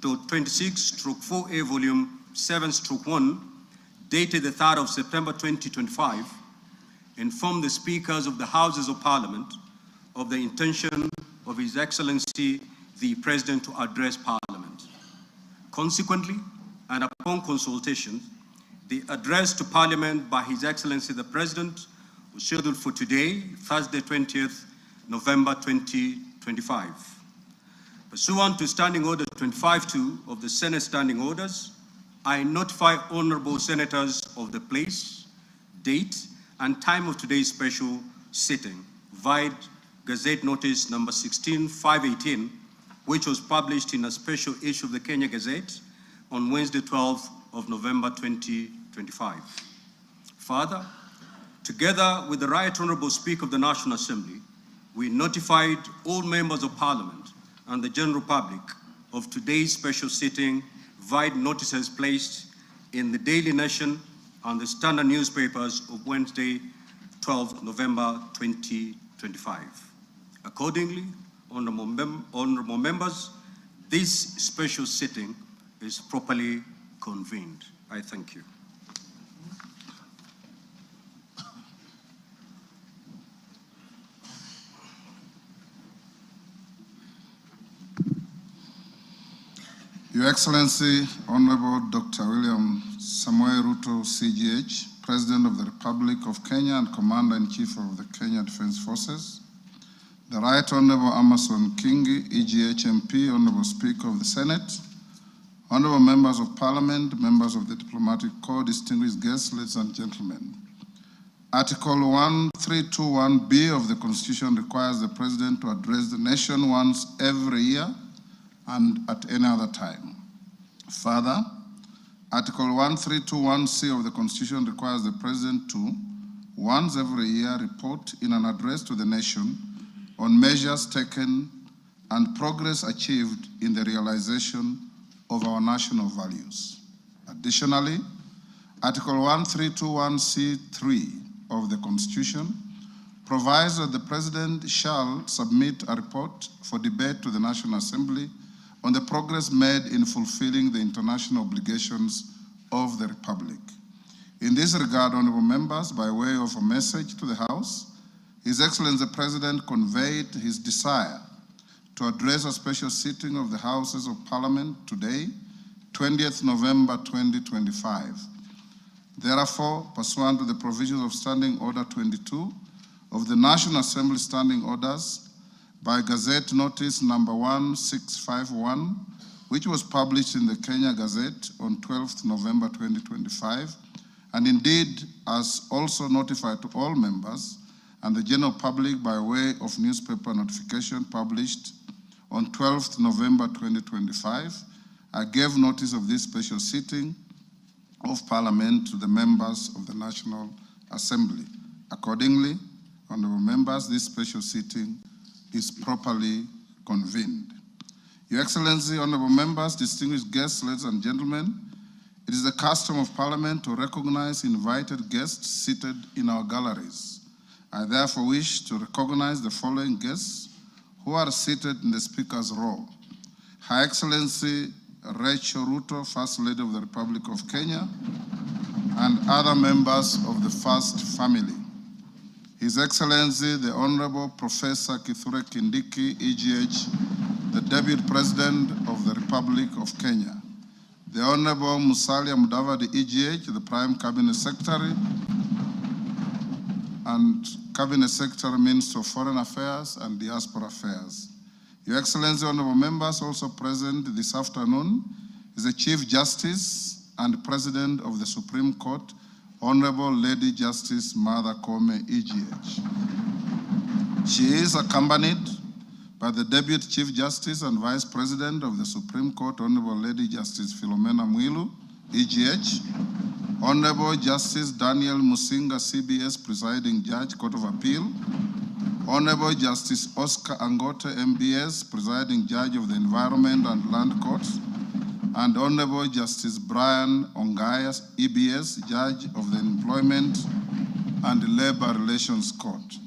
dot 26 stroke 4A volume 7 stroke 1, dated the 3rd of September 2025, informed the speakers of the Houses of Parliament of the intention of His Excellency the President to address Parliament. Consequently, and upon consultation, the address to Parliament by His Excellency the President was scheduled for today, Thursday, 20th November 2025. Pursuant to Standing Order 25-2 of the Senate Standing Orders, I notify honorable senators of the place, date, and time of today's special sitting via Gazette Notice number 16518, which was published in a special issue of the Kenya Gazette on Wednesday, 12th of November 2025. Further, together with the Right Honorable Speaker of the National Assembly, we notified all members of Parliament and the general public of today's special sitting via notices placed in the Daily Nation and the Standard newspapers of Wednesday, 12th November 2025. Accordingly, honorable, honorable members, this special sitting is properly convened. I thank you. Your Excellency, Honorable Dr. William Samoei Ruto, CGH, President of the Republic of Kenya and Commander-in-Chief of the Kenya Defense Forces, the Right Honorable Amason Kingi, EGH MP, Honorable Speaker of the Senate, Honorable Members of Parliament, Members of the Diplomatic Corps, distinguished guests, ladies and gentlemen. Article 1321B of the Constitution requires the President to address the nation once every year and at any other time. Further, Article 1321C of the Constitution requires the President to, once every year, report in an address to the nation on measures taken and progress achieved in the realization of our national values. Additionally, Article 1321C3 of the Constitution provides that the President shall submit a report for debate to the National Assembly on the progress made in fulfilling the international obligations of the Republic. In this regard, honorable members, by way of a message to the House, His Excellency the President conveyed his desire to address a special sitting of the Houses of Parliament today, 20th November 2025. Therefore, pursuant to the provisions of Standing Order 22 of the National Assembly Standing Orders by Gazette Notice Number 1651, which was published in the Kenya Gazette on 12th November 2025, and indeed as also notified to all members and the general public by way of newspaper notification published on 12th November 2025, I gave notice of this special sitting of Parliament to the members of the National Assembly. Accordingly, honorable members, this special sitting is properly convened. Your Excellency, honorable members, distinguished guests, ladies and gentlemen, it is the custom of Parliament to recognize invited guests seated in our galleries. I therefore wish to recognize the following guests who are seated in the Speaker's row. Her Excellency Rachel Ruto, First Lady of the Republic of Kenya, and other members of the First Family. His Excellency the Honorable Professor Kithure Kindiki, EGH, the Deputy President of the Republic of Kenya. The Honorable Musalia Mudavadi, EGH, the Prime Cabinet Secretary, and Cabinet Secretary, Minister of Foreign Affairs and Diaspora Affairs. Your Excellency, Honorable Members, also present this afternoon is the Chief Justice and President of the Supreme Court, Honorable Lady Justice Martha Koome, EGH. She is accompanied by the Deputy Chief Justice and Vice President of the Supreme Court, Honorable Lady Justice Philomena Mwilu, EGH, Honorable Justice Daniel Musinga, CBS, Presiding Judge, Court of Appeal, Honorable Justice Oscar Angote, MBS, Presiding Judge of the Environment and Land Courts, and Honorable Justice Brian Ongaya, EBS, Judge of the Employment and Labor Relations Court.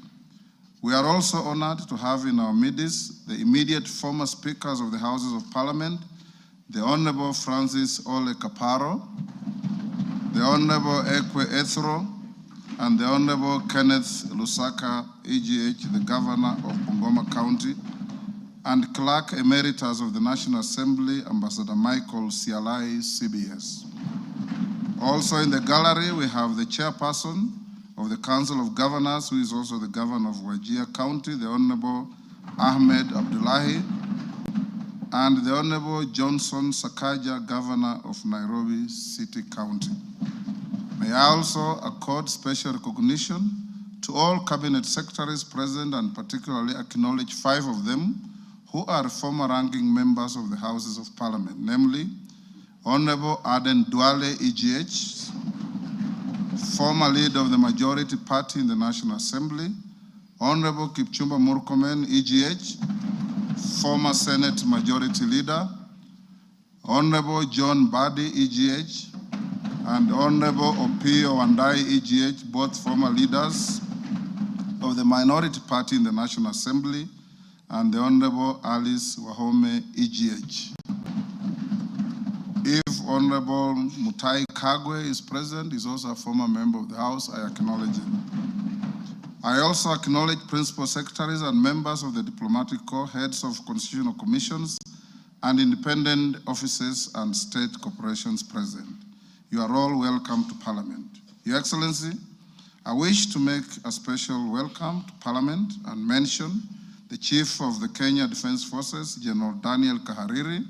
We are also honored to have in our midst the immediate former speakers of the Houses of Parliament, the Honorable Francis Ole Kaparo, the Honorable Ekwee Ethuro, and the Honorable Kenneth Lusaka, EGH, the Governor of Bungoma County, and Clerk Emeritus of the National Assembly, Ambassador Michael Sialai, CBS. Also in the gallery, we have the chairperson of the Council of Governors, who is also the governor of Wajir County, the Honorable Ahmed Abdullahi, and the Honorable Johnson Sakaja, Governor of Nairobi City County. May I also accord special recognition to all cabinet secretaries present and particularly acknowledge 5 of them who are former ranking members of the Houses of Parliament, namely Honorable Aden Duale, EGH, former leader of the majority party in the National Assembly, Honorable Kipchumba Murkomen, EGH, former Senate Majority Leader, Honorable John Mbadi, EGH, and Honorable Opiyo Wandayi, EGH, both former leaders of the minority party in the National Assembly, and the Honorable Alice Wahome, EGH. If Honorable Mutahi Kagwe is present, he's also a former member of the House, I acknowledge him. I also acknowledge principal secretaries and members of the diplomatic corps, heads of constitutional commissions, and independent offices and state corporations present. You are all welcome to Parliament. Your Excellency, I wish to make a special welcome to Parliament and mention the Chief of the Kenya Defence Forces, General Daniel Kahariri,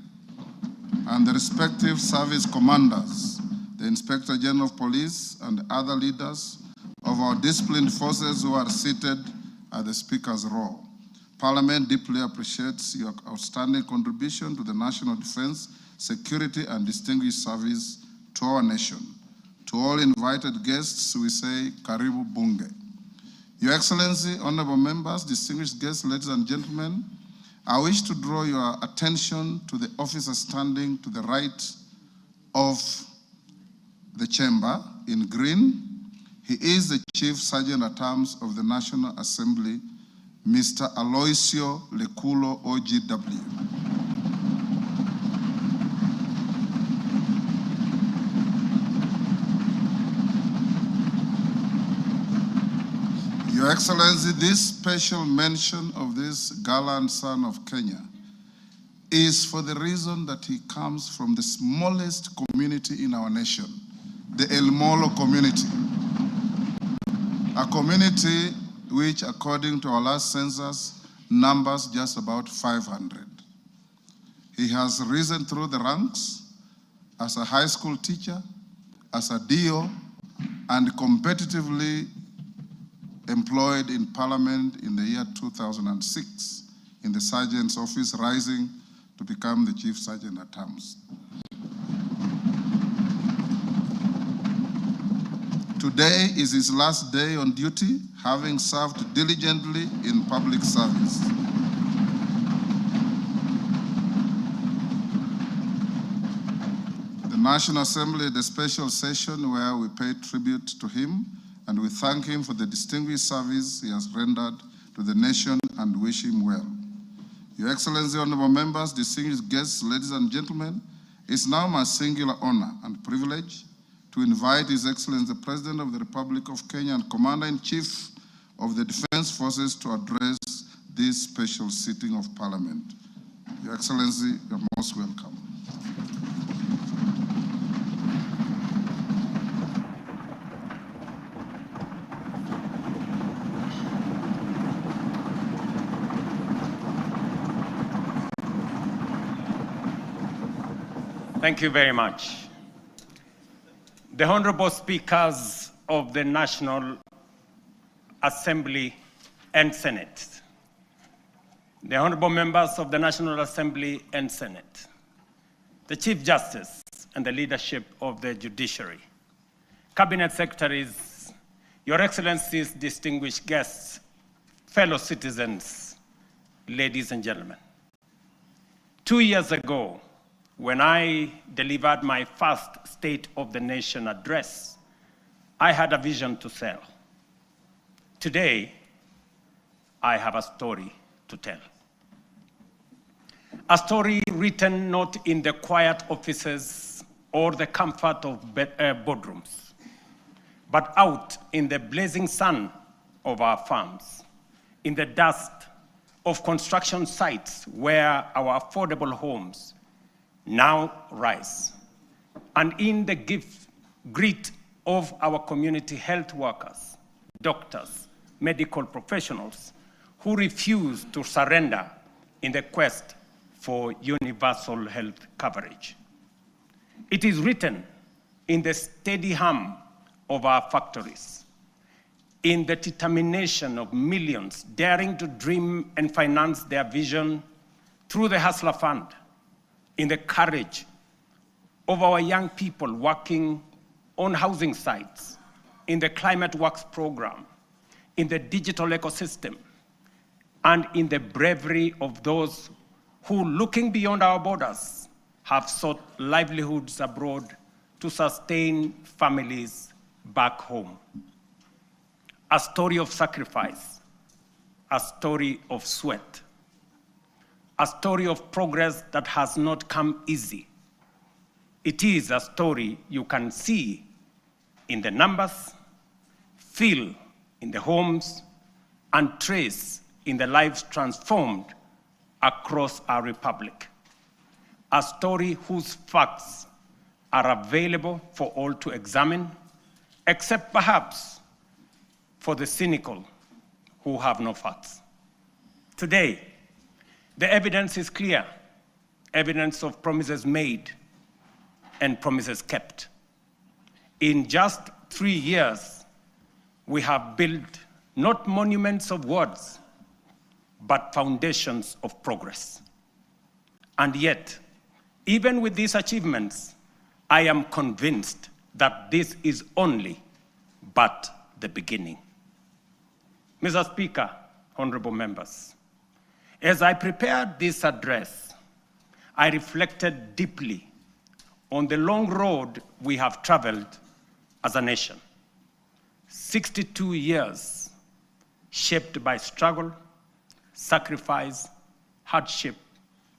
and the respective service commanders, the Inspector General of Police, and other leaders of our disciplined forces who are seated at the Speaker's row. Parliament deeply appreciates your outstanding contribution to the national defense, security, and distinguished service to our nation. To all invited guests, we say Karibu Bunge. Your Excellency, honorable members, distinguished guests, ladies and gentlemen, I wish to draw your attention to the officer standing to the right of the chamber in green. He is the Chief Sergeant at Arms of the National Assembly, Mr. Aloisio Lekulo, OGW. Your Excellency, this special mention of this gallant son of Kenya is for the reason that he comes from the smallest community in our nation, the El Molo community. A community which, according to our last census, numbers just about 500. He has risen through the ranks as a high school teacher, as a DO, and competitively employed in Parliament in the year 2006 in the Sergeant's office, rising to become the Chief Sergeant at Arms. Today is his last day on duty, having served diligently in public service. The National Assembly had a special session where we pay tribute to him and we thank him for the distinguished service he has rendered to the nation and wish him well. Your Excellency, honorable members, distinguished guests, ladies and gentlemen, it's now my singular honor and privilege to invite His Excellency the President of the Republic of Kenya and Commander-in-Chief of the Defense Forces to address this special sitting of Parliament. Your Excellency, you're most welcome. Thank you very much. The Honorable Speakers of the National Assembly and Senate, the Honorable Members of the National Assembly and Senate, the Chief Justice and the leadership of the judiciary, Cabinet Secretaries, Your Excellencies, distinguished guests, fellow citizens, ladies and gentlemen. 2 years ago, when I delivered my first State of the Nation address, I had a vision to sell. Today, I have a story to tell. A story written not in the quiet offices or the comfort of boardrooms, but out in the blazing sun of our farms, in the dust of construction sites where our affordable homes now rise, and in the grit of our community health workers, doctors, medical professionals who refuse to surrender in the quest for universal health coverage. It is written in the steady hum of our factories, in the determination of millions daring to dream and finance their vision through the Hustler Fund, in the courage of our young people working on housing sites, in the Climate Works program, in the digital ecosystem, and in the bravery of those who, looking beyond our borders, have sought livelihoods abroad to sustain families back home. A story of sacrifice, a story of sweat, a story of progress that has not come easy. It is a story you can see in the numbers, feel in the homes, and trace in the lives transformed across our republic. A story whose facts are available for all to examine, except perhaps for the cynical who have no facts. Today, the evidence is clear, evidence of promises made and promises kept. In just 3 years, we have built not monuments of words, but foundations of progress. And yet, even with these achievements, I am convinced that this is only but the beginning. Mr. Speaker, honorable members, As I prepared this address, I reflected deeply on the long road we have traveled as a nation. 62 years shaped by struggle, sacrifice, hardship,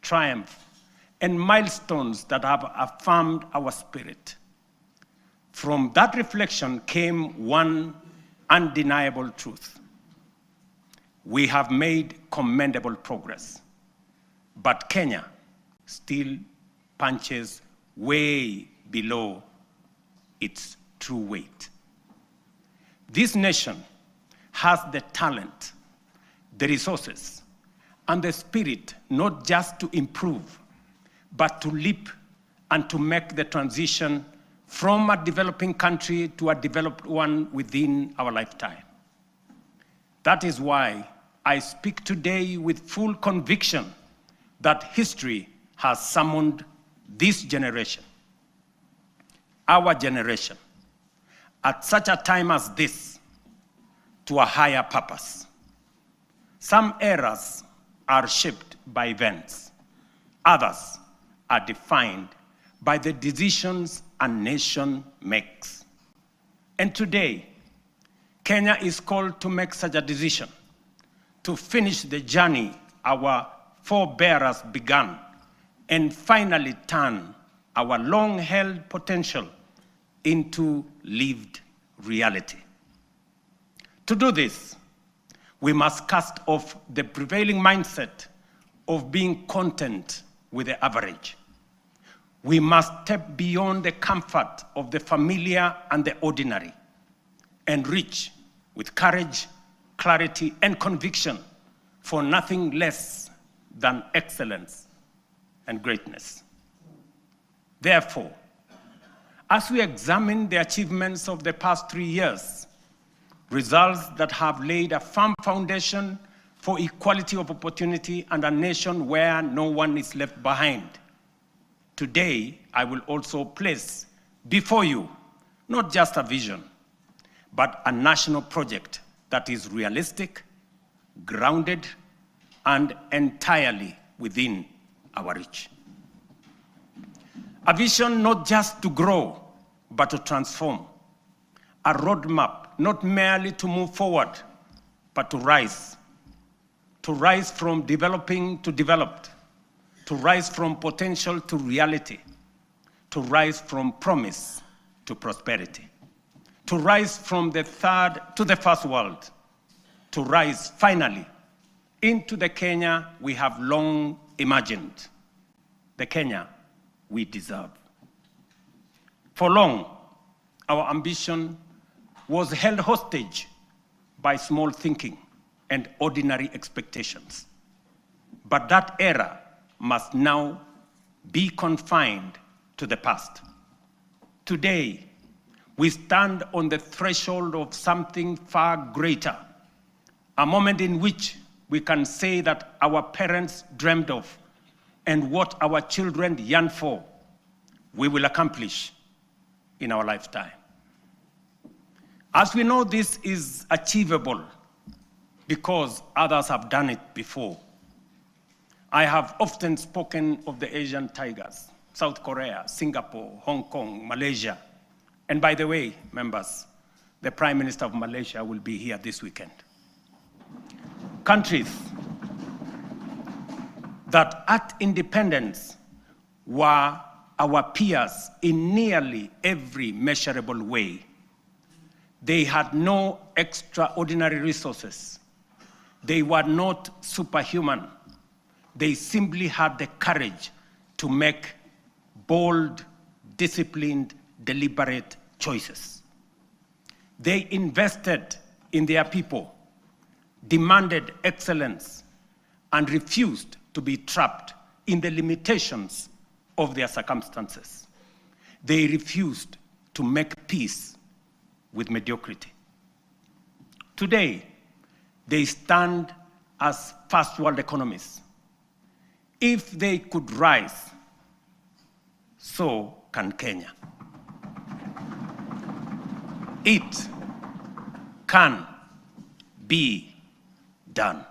triumph, and milestones that have affirmed our spirit. From that reflection came one undeniable truth. We have made commendable progress, but Kenya still punches way below its true weight. This nation has the talent, the resources, and the spirit not just to improve, but to leap and to make the transition from a developing country to a developed one within our lifetime. That is why I speak today with full conviction that history has summoned this generation, our generation, at such a time as this, to a higher purpose. Some eras are shaped by events, others are defined by the decisions a nation makes. And today, Kenya is called to make such a decision, to finish the journey our forebears began, and finally turn our long held potential into lived reality. To do this, we must cast off the prevailing mindset of being content with the average. We must step beyond the comfort of the familiar and the ordinary and reach with courage, clarity, and conviction for nothing less than excellence and greatness. Therefore, as we examine the achievements of the past 3 years, results that have laid a firm foundation for equality of opportunity and a nation where no one is left behind, today I will also place before you not just a vision, but a national project that is realistic, grounded, and entirely within our reach. A vision not just to grow, but to transform. A roadmap not merely to move forward, but to rise. To rise from developing to developed. To rise from potential to reality. To rise from promise to prosperity. To rise from the third to the first world. To rise finally into the Kenya we have long imagined, the Kenya we deserve. For long, our ambition was held hostage by small thinking and ordinary expectations. But that era must now be confined to the past. Today, we stand on the threshold of something far greater, a moment in which we can say that our parents dreamed of and what our children yearn for, we will accomplish in our lifetime. As we know, this is achievable because others have done it before. I have often spoken of the Asian tigers, South Korea, Singapore, Hong Kong, Malaysia. And by the way, members, the Prime Minister of Malaysia will be here this weekend. Countries that at independence were our peers in nearly every measurable way. They had no extraordinary resources. They were not superhuman. They simply had the courage to make bold, disciplined, deliberate choices. They invested in their people, demanded excellence, and refused to be trapped in the limitations of their circumstances. They refused to make peace with mediocrity. Today, they stand as first world economies. If they could rise, so can Kenya. It can be done.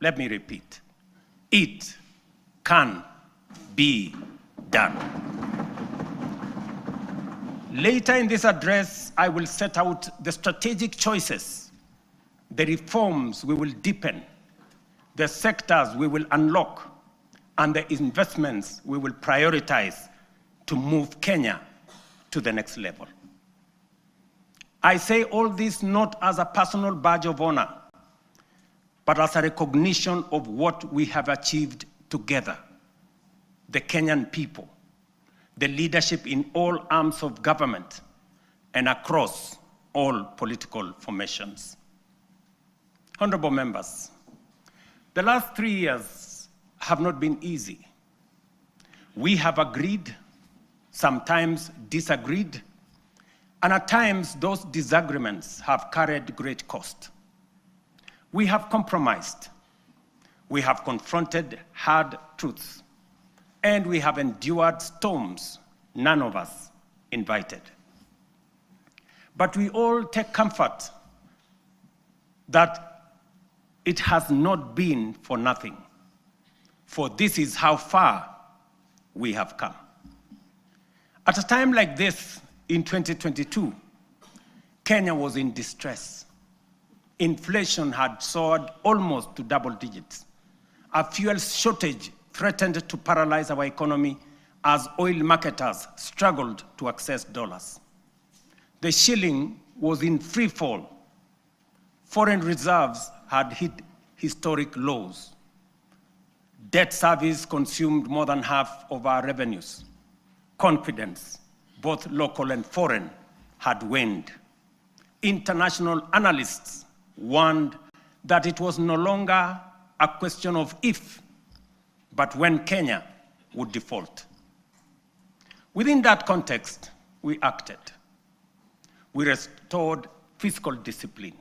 Let me repeat. It can be done. Later in this address, I will set out the strategic choices, the reforms we will deepen, the sectors we will unlock, and the investments we will prioritize to move Kenya to the next level. I say all this not as a personal badge of honor, but as a recognition of what we have achieved together, the Kenyan people, the leadership in all arms of government, and across all political formations. Honorable members, the last 3 years have not been easy. We have agreed, sometimes disagreed, and at times those disagreements have carried great cost. We have compromised. We have confronted hard truths, and we have endured storms none of us invited. But we all take comfort that it has not been for nothing, for this is how far we have come. At a time like this, in 2022, Kenya was in distress. Inflation had soared almost to double digits. A fuel shortage threatened to paralyze our economy as oil marketers struggled to access dollars. The shilling was in free fall. Foreign reserves had hit historic lows. Debt service consumed more than half of our revenues. Confidence, both local and foreign, had waned. International analysts warned that it was no longer a question of if, but when Kenya would default. Within that context, we acted. We restored fiscal discipline.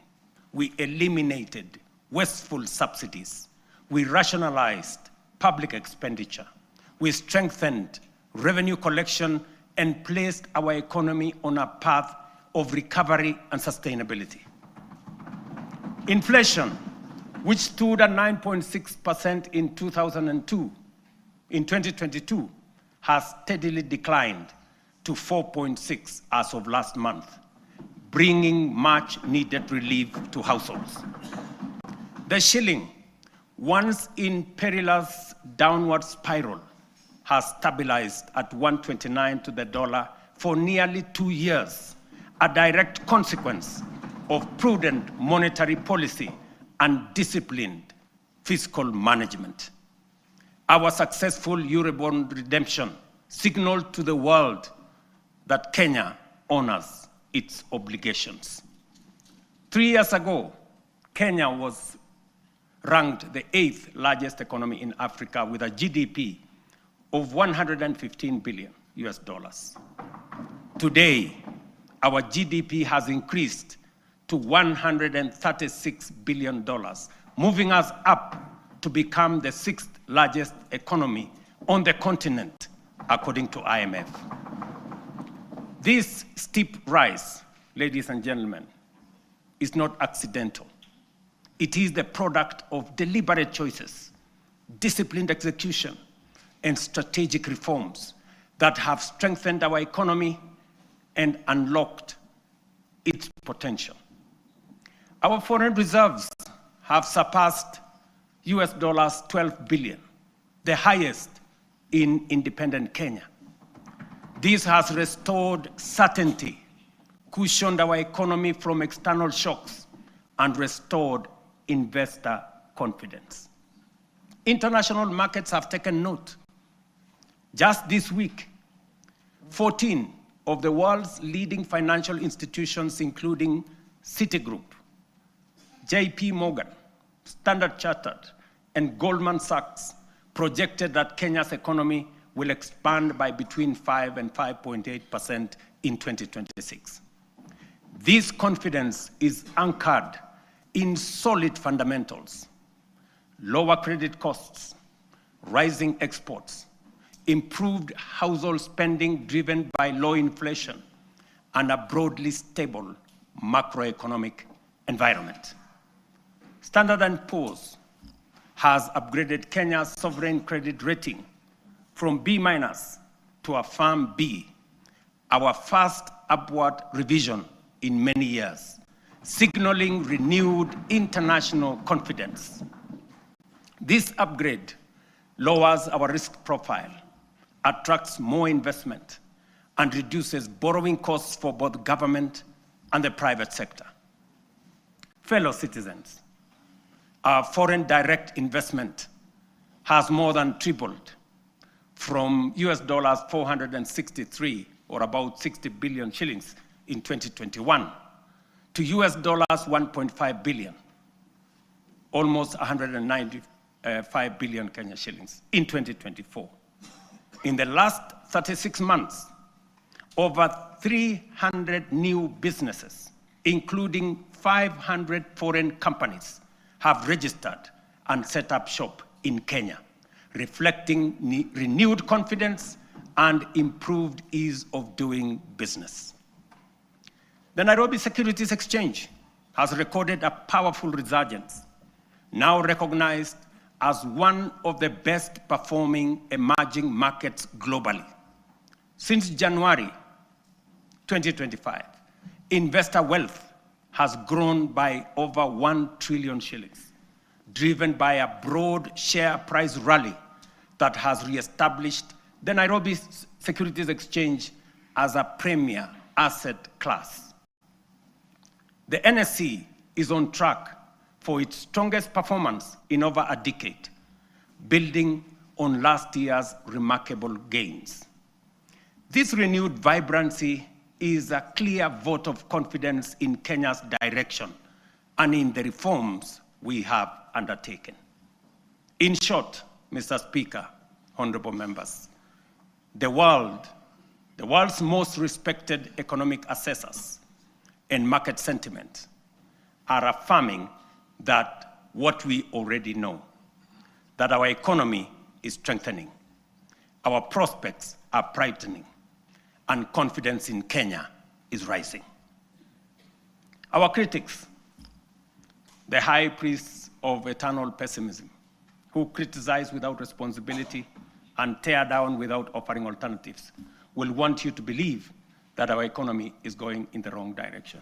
We eliminated wasteful subsidies. We rationalized public expenditure. We strengthened revenue collection and placed our economy on a path of recovery and sustainability. Inflation, which stood at 9.6% in 2002, in 2022, has steadily declined to 4.6 as of last month, bringing much needed relief to households. The shilling, once in perilous downward spiral, has stabilized at 129 to the dollar for nearly 2 years, a direct consequence of prudent monetary policy and disciplined fiscal management. Our successful Eurobond redemption signaled to the world that Kenya honors its obligations. 3 years ago, Kenya was ranked the 8th largest economy in Africa with a GDP of $115 billion US dollars. Today, our GDP has increased to $136 billion, moving us up to become the 6th largest economy on the continent, according to IMF. This steep rise, ladies and gentlemen, is not accidental. It is the product of deliberate choices, disciplined execution, and strategic reforms that have strengthened our economy and unlocked its potential. Our foreign reserves have surpassed US dollars 12 billion, the highest in independent Kenya. This has restored certainty, cushioned our economy from external shocks, and restored investor confidence. International markets have taken note. Just this week, 14 of the world's leading financial institutions, including Citigroup, JP Morgan, Standard Chartered, and Goldman Sachs, projected that Kenya's economy will expand by between 5 and 5.8% in 2026. This confidence is anchored in solid fundamentals: lower credit costs, rising exports, improved household spending driven by low inflation, and a broadly stable macroeconomic environment. Standard & Poor's has upgraded Kenya's sovereign credit rating from B minus to a firm B, our first upward revision in many years, signaling renewed international confidence. This upgrade lowers our risk profile, attracts more investment, and reduces borrowing costs for both government and the private sector. Fellow citizens, our foreign direct investment has more than tripled from US dollars 463 or about 60 billion shillings in 2021 to US dollars 1.5 billion, almost 195 billion Kenya shillings in 2024. In the last 36 months, over 300 new businesses, including 500 foreign companies, have registered and set up shop in Kenya, reflecting renewed confidence and improved ease of doing business. The Nairobi Securities Exchange has recorded a powerful resurgence, now recognized as one of the best performing emerging markets globally. Since January 2025, investor wealth has grown by over 1 trillion shillings, driven by a broad share price rally that has re-established the Nairobi Securities Exchange as a premier asset class. The NSE is on track for its strongest performance in over a decade, building on last year's remarkable gains. This renewed vibrancy is a clear vote of confidence in Kenya's direction and in the reforms we have undertaken. In short, Mr. Speaker, honorable members, the world, the world's most respected economic assessors and market sentiment are affirming that what we already know, that our economy is strengthening, our prospects are brightening, and confidence in Kenya is rising. Our critics, the high priests of eternal pessimism, who criticize without responsibility and tear down without offering alternatives, will want you to believe that our economy is going in the wrong direction.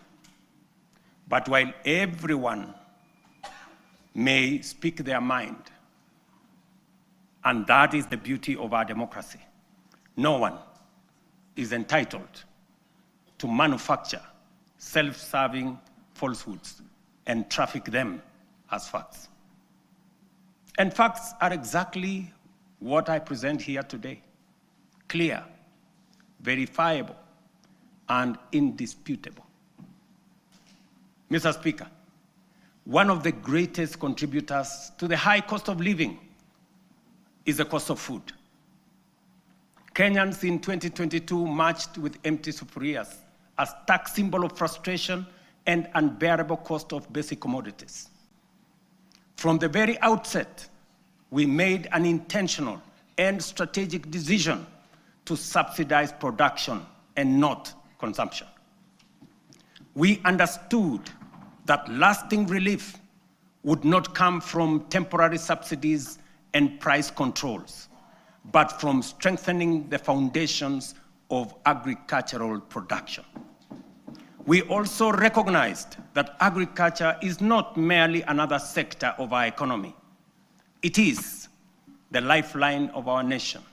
But while everyone may speak their mind, and that is the beauty of our democracy, no one is entitled to manufacture self-serving falsehoods and traffic them as facts. And facts are exactly what I present here today clear, verifiable, and indisputable. Mr. Speaker, one of the greatest contributors to the high cost of living is the cost of food. Kenyans in 2022 marched with empty sufurias, a stark symbol of frustration and unbearable cost of basic commodities. From the very outset, we made an intentional and strategic decision to subsidize production and not consumption. We understood that lasting relief would not come from temporary subsidies and price controls, but from strengthening the foundations of agricultural production. We also recognized that agriculture is not merely another sector of our economy. It is the lifeline of our nation.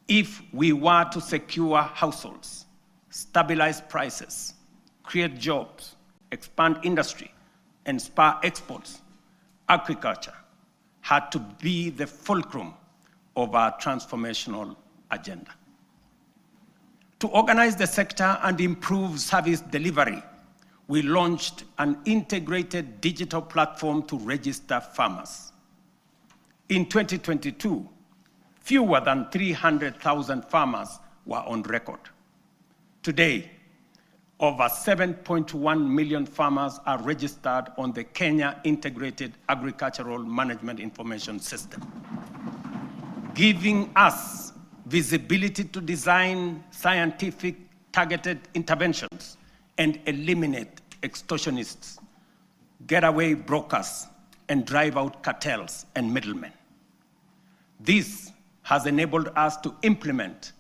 If we were to secure households, stabilize prices, create jobs, expand industry, and spur exports, agriculture had to be the fulcrum of our transformational agenda. To organize the sector and improve service delivery, we launched an integrated digital platform to register farmers. In 2022, fewer than 300,000 farmers were on record. Today, over 7.1 million farmers are registered on the Kenya Integrated Agricultural Management Information System, giving us visibility to design scientific targeted interventions and eliminate extortionists, getaway brokers, and drive out cartels and middlemen. This has enabled us to implement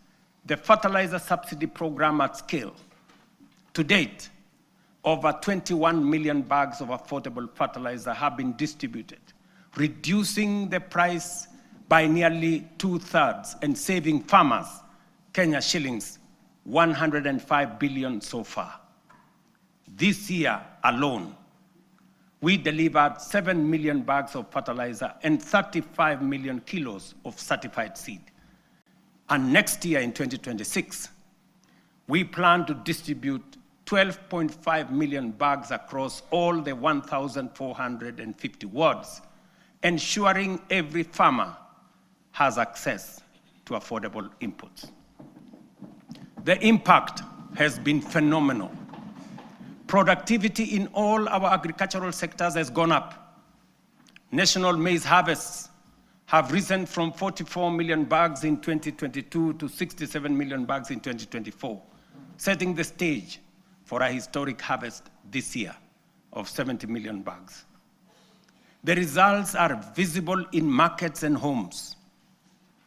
the fertilizer subsidy program at scale. To date, over 21 million bags of affordable fertilizer have been distributed, reducing the price by nearly two-thirds and saving farmers Kenya shillings 105 billion so far. This year alone, we delivered 7 million bags of fertilizer and 35 million kilos of certified seed. And next year in 2026, we plan to distribute 12.5 million bags across all the 1,450 wards, ensuring every farmer has access to affordable inputs. The impact has been phenomenal. Productivity in all our agricultural sectors has gone up. National maize harvests have risen from 44 million bags in 2022 to 67 million bags in 2024, setting the stage for a historic harvest this year of 70 million bags. The results are visible in markets and homes.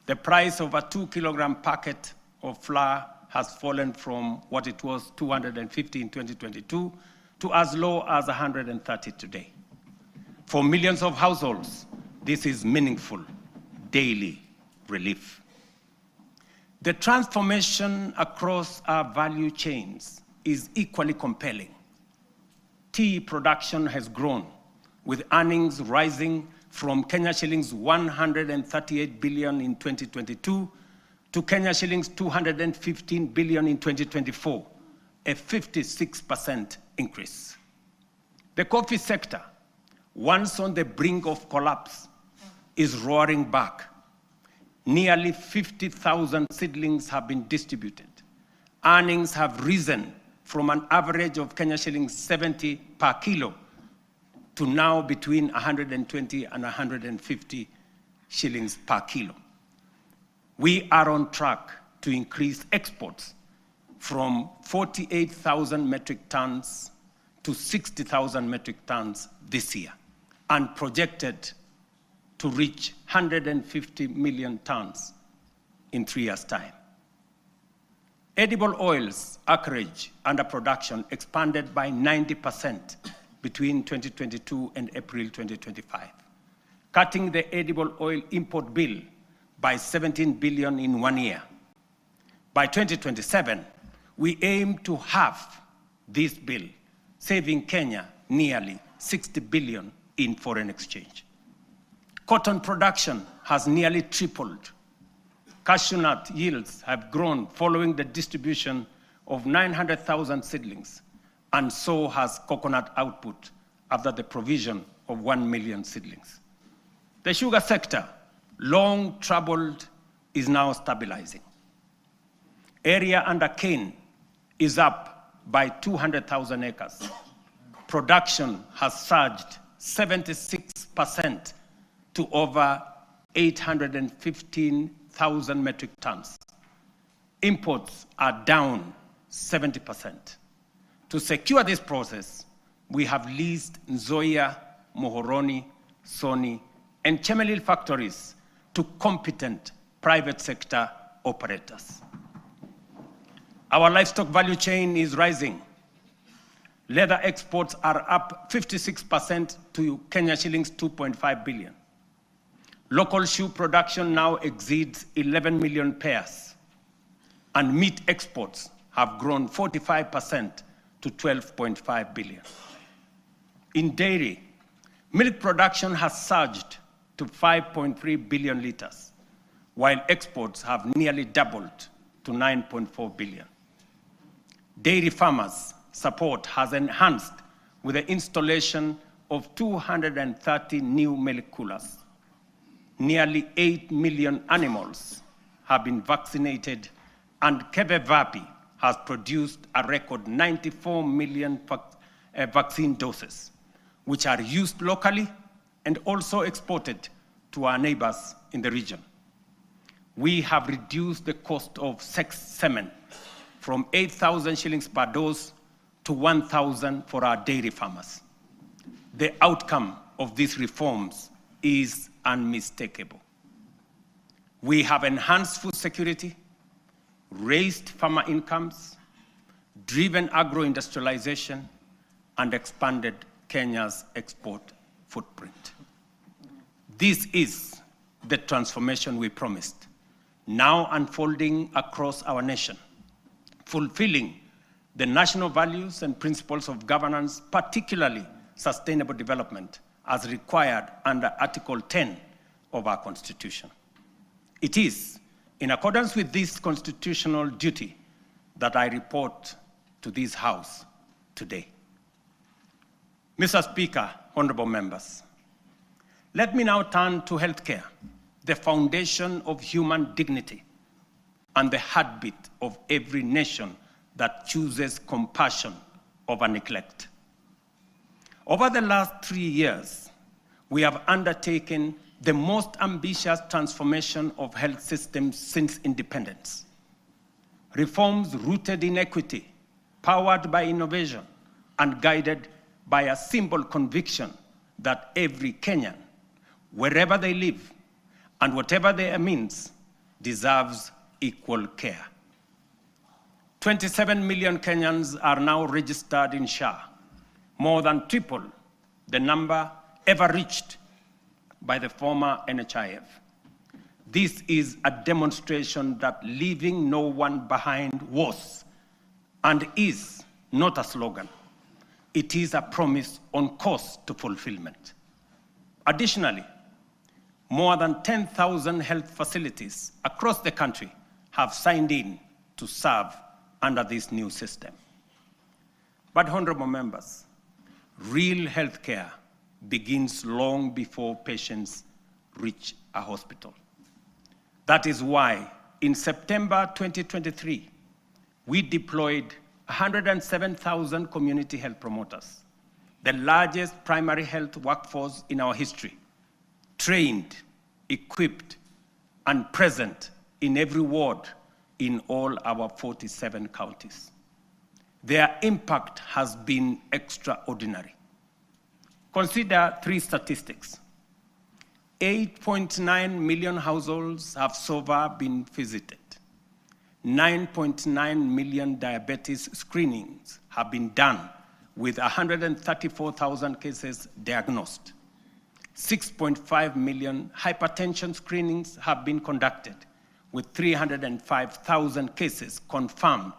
The price of a 2-kilogram packet of flour has fallen from what it was 250 in 2022 to as low as 130 today. For millions of households, this is meaningful daily relief. The transformation across our value chains is equally compelling. Tea production has grown, with earnings rising from Kenya shillings 138 billion in 2022 to Kenya shillings 215 billion in 2024, a 56% increase. The coffee sector, once on the brink of collapse, is roaring back. Nearly 50,000 seedlings have been distributed. Earnings have risen from an average of Kenya shillings 70 per kilo to now between 120 and 150 shillings per kilo. We are on track to increase exports from 48,000 metric tons to 60,000 metric tons this year and projected to reach 150 million tons in 3 years' time. Edible oils acreage under production expanded by 90% between 2022 and April 2025, cutting the edible oil import bill by 17 billion in 1 year. By 2027, we aim to halve this bill, saving Kenya nearly 60 billion in foreign exchange. Cotton production has nearly tripled. Cashew nut yields have grown following the distribution of 900,000 seedlings, and so has coconut output after the provision of 1 million seedlings. The sugar sector, long troubled, is now stabilizing. Area under cane is up by 200,000 acres. Production has surged 76% to over 815,000 metric tons. Imports are down 70%. To secure this process, we have leased Nzoia, Muhoroni, Sony, and Chemelil factories to competent private sector operators. Our livestock value chain is rising. Leather exports are up 56% to Kenya shillings 2.5 billion. Local shoe production now exceeds 11 million pairs, and meat exports have grown 45% to 12.5 billion. In dairy, milk production has surged to 5.3 billion liters, while exports have nearly doubled to 9.4 billion. Dairy farmers' support has enhanced with the installation of 230 new milk coolers. Nearly 8 million animals have been vaccinated, and KEVEVAPI has produced a record 94 million vaccine doses, which are used locally and also exported to our neighbors in the region. We have reduced the cost of sex semen from 8,000 shillings per dose to 1,000 for our dairy farmers. The outcome of these reforms is unmistakable. We have enhanced food security, raised farmer incomes, driven agro-industrialization, and expanded Kenya's export footprint. This is the transformation we promised, now unfolding across our nation, fulfilling the national values and principles of governance, particularly sustainable development, as required under Article 10 of our Constitution. It is in accordance with this constitutional duty that I report to this House today. Mr. Speaker, honorable members, let me now turn to healthcare, the foundation of human dignity and the heartbeat of every nation that chooses compassion over neglect. Over the last 3 years, we have undertaken the most ambitious transformation of health systems since independence. Reforms rooted in equity, powered by innovation, and guided by a simple conviction that every Kenyan, wherever they live and whatever their means, deserves equal care. 27 million Kenyans are now registered in SHA, more than triple the number ever reached by the former NHIF. This is a demonstration that leaving no one behind was and is not a slogan. It is a promise on course to fulfillment. Additionally, more than 10,000 health facilities across the country have signed in to serve under this new system. But, honorable members, real health care begins long before patients reach a hospital. That is why in September 2023, we deployed 107,000 community health promoters, the largest primary health workforce in our history, trained, equipped, and present in every ward in all our 47 counties. Their impact has been extraordinary. Consider three statistics. 8.9 million households have so far been visited. 9.9 million diabetes screenings have been done, with 134,000 cases diagnosed. 6.5 million hypertension screenings have been conducted, with 305,000 cases confirmed.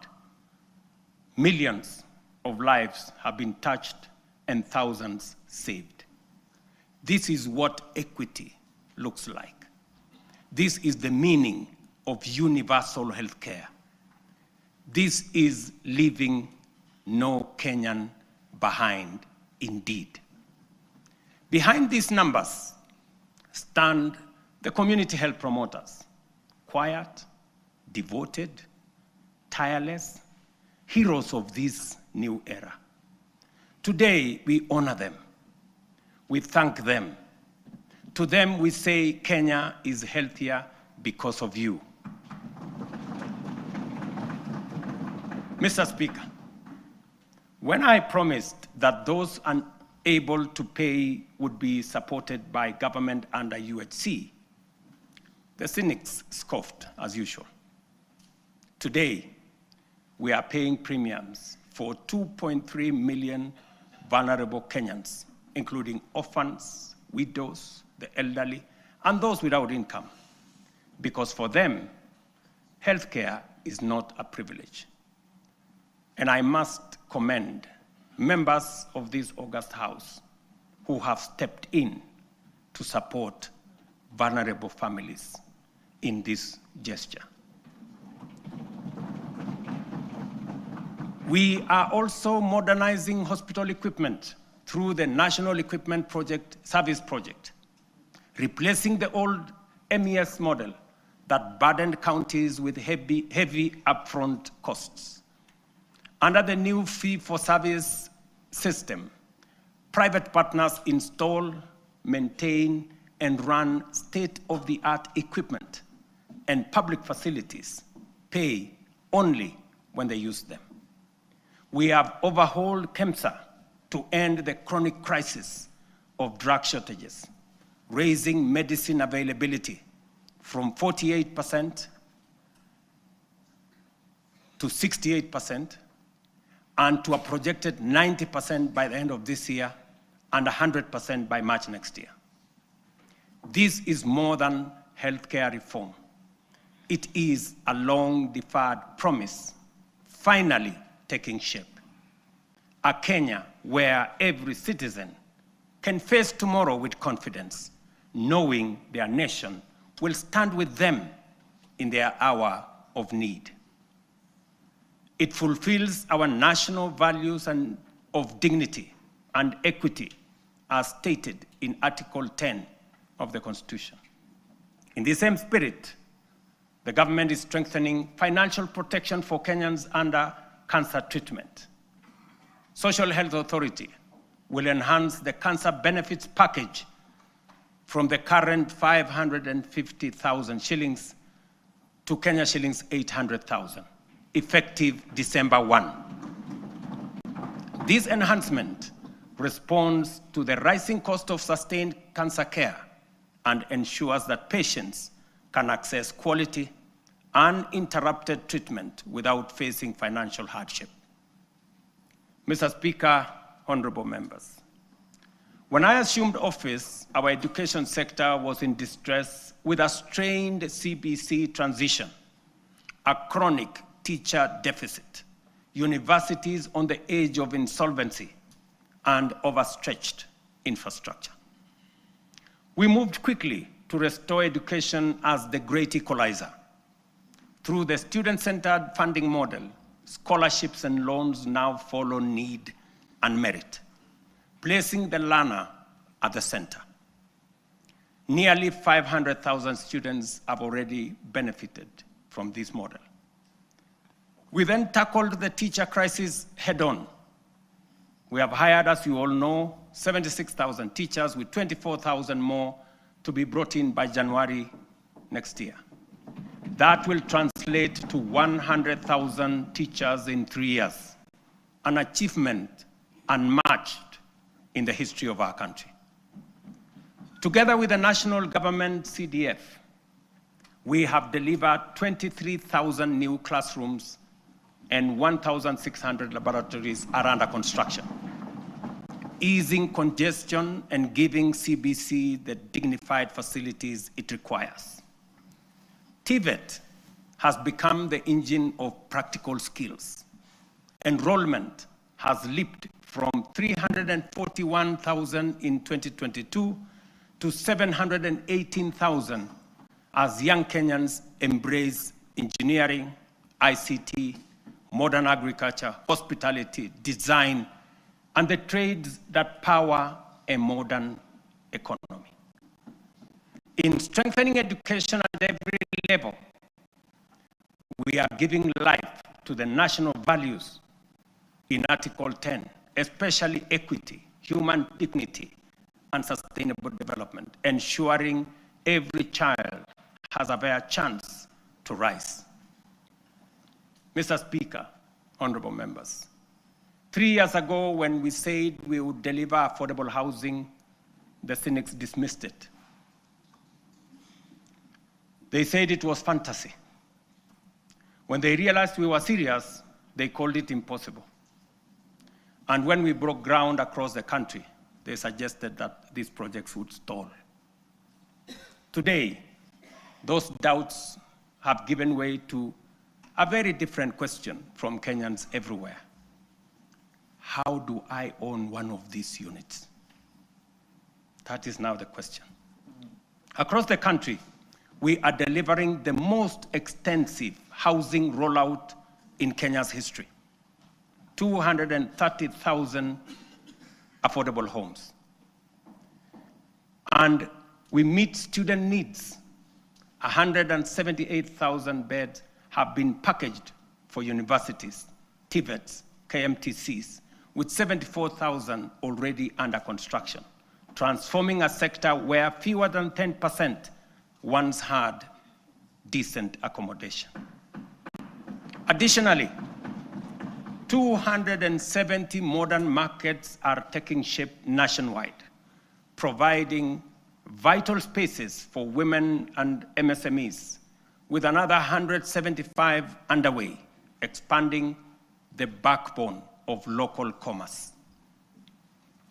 Millions of lives have been touched and thousands saved. This is what equity looks like. This is the meaning of universal health care. This is leaving no Kenyan behind indeed. Behind these numbers stand the community health promoters, quiet, devoted, tireless, heroes of this new era. Today, we honor them. We thank them. To them, we say Kenya is healthier because of you. Mr. Speaker, when I promised that those unable to pay would be supported by government under UHC, the cynics scoffed as usual. Today, we are paying premiums for 2.3 million vulnerable Kenyans, including orphans, widows, the elderly, and those without income, because for them, healthcare is not a privilege. And I must commend members of this august house who have stepped in to support vulnerable families in this gesture. We are also modernizing hospital equipment through the National Equipment Project Service Project, replacing the old MES model that burdened counties with heavy, heavy upfront costs. Under the new fee for service system, private partners install, maintain, and run state of the art equipment, and public facilities pay only when they use them. We have overhauled KEMSA to end the chronic crisis of drug shortages, raising medicine availability from 48% to 68% and to a projected 90% by the end of this year and 100% by March next year. This is more than healthcare reform. It is a long deferred promise finally taking shape. A Kenya where every citizen can face tomorrow with confidence, knowing their nation will stand with them in their hour of need. It fulfills our national values and of dignity and equity as stated in Article 10 of the Constitution. In the same spirit, the government is strengthening financial protection for Kenyans under cancer treatment. Social Health Authority will enhance the cancer benefits package from the current 550,000 shillings to Kenya shillings 800,000, effective December 1. This enhancement responds to the rising cost of sustained cancer care and ensures that patients can access quality, uninterrupted treatment without facing financial hardship. Mr. Speaker, honorable members, when I assumed office, our education sector was in distress with a strained CBC transition, a chronic teacher deficit, universities on the edge of insolvency, and overstretched infrastructure. We moved quickly to restore education as the great equalizer. Through the student-centered funding model, scholarships and loans now follow need and merit, placing the learner at the center. Nearly 500,000 students have already benefited from this model. We then tackled the teacher crisis head on. We have hired, as you all know, 76,000 teachers with 24,000 more to be brought in by January next year. That will translate to 100,000 teachers in three years, an achievement unmatched in the history of our country. Together with the national government CDF, we have delivered 23,000 new classrooms and 1,600 laboratories are under construction, easing congestion and giving CBC the dignified facilities it requires. TVET has become the engine of practical skills. Enrollment has leaped from 341,000 in 2022 to 718,000 as young Kenyans embrace engineering, ICT, modern agriculture, hospitality, design, and the trades that power a modern economy. In strengthening education at every level, we are giving life to the national values in Article 10, especially equity, human dignity, and sustainable development, ensuring every child has a fair chance to rise. Mr. Speaker, honorable members, three years ago when we said we would deliver affordable housing, the cynics dismissed it. They said it was fantasy. When they realized we were serious, they called it impossible. And when we broke ground across the country, they suggested that these projects would stall. Today, those doubts have given way to a very different question from Kenyans everywhere. How do I own one of these units? That is now the question. Across the country, we are delivering the most extensive housing rollout in Kenya's history 230,000 affordable homes. And we meet student needs. 178,000 beds have been packaged for universities, TVETs, KMTCs, with 74,000 already under construction, transforming a sector where fewer than 10% once had decent accommodation. Additionally, 270 modern markets are taking shape nationwide, providing vital spaces for women and MSMEs, with another 175 underway, expanding the backbone of local commerce.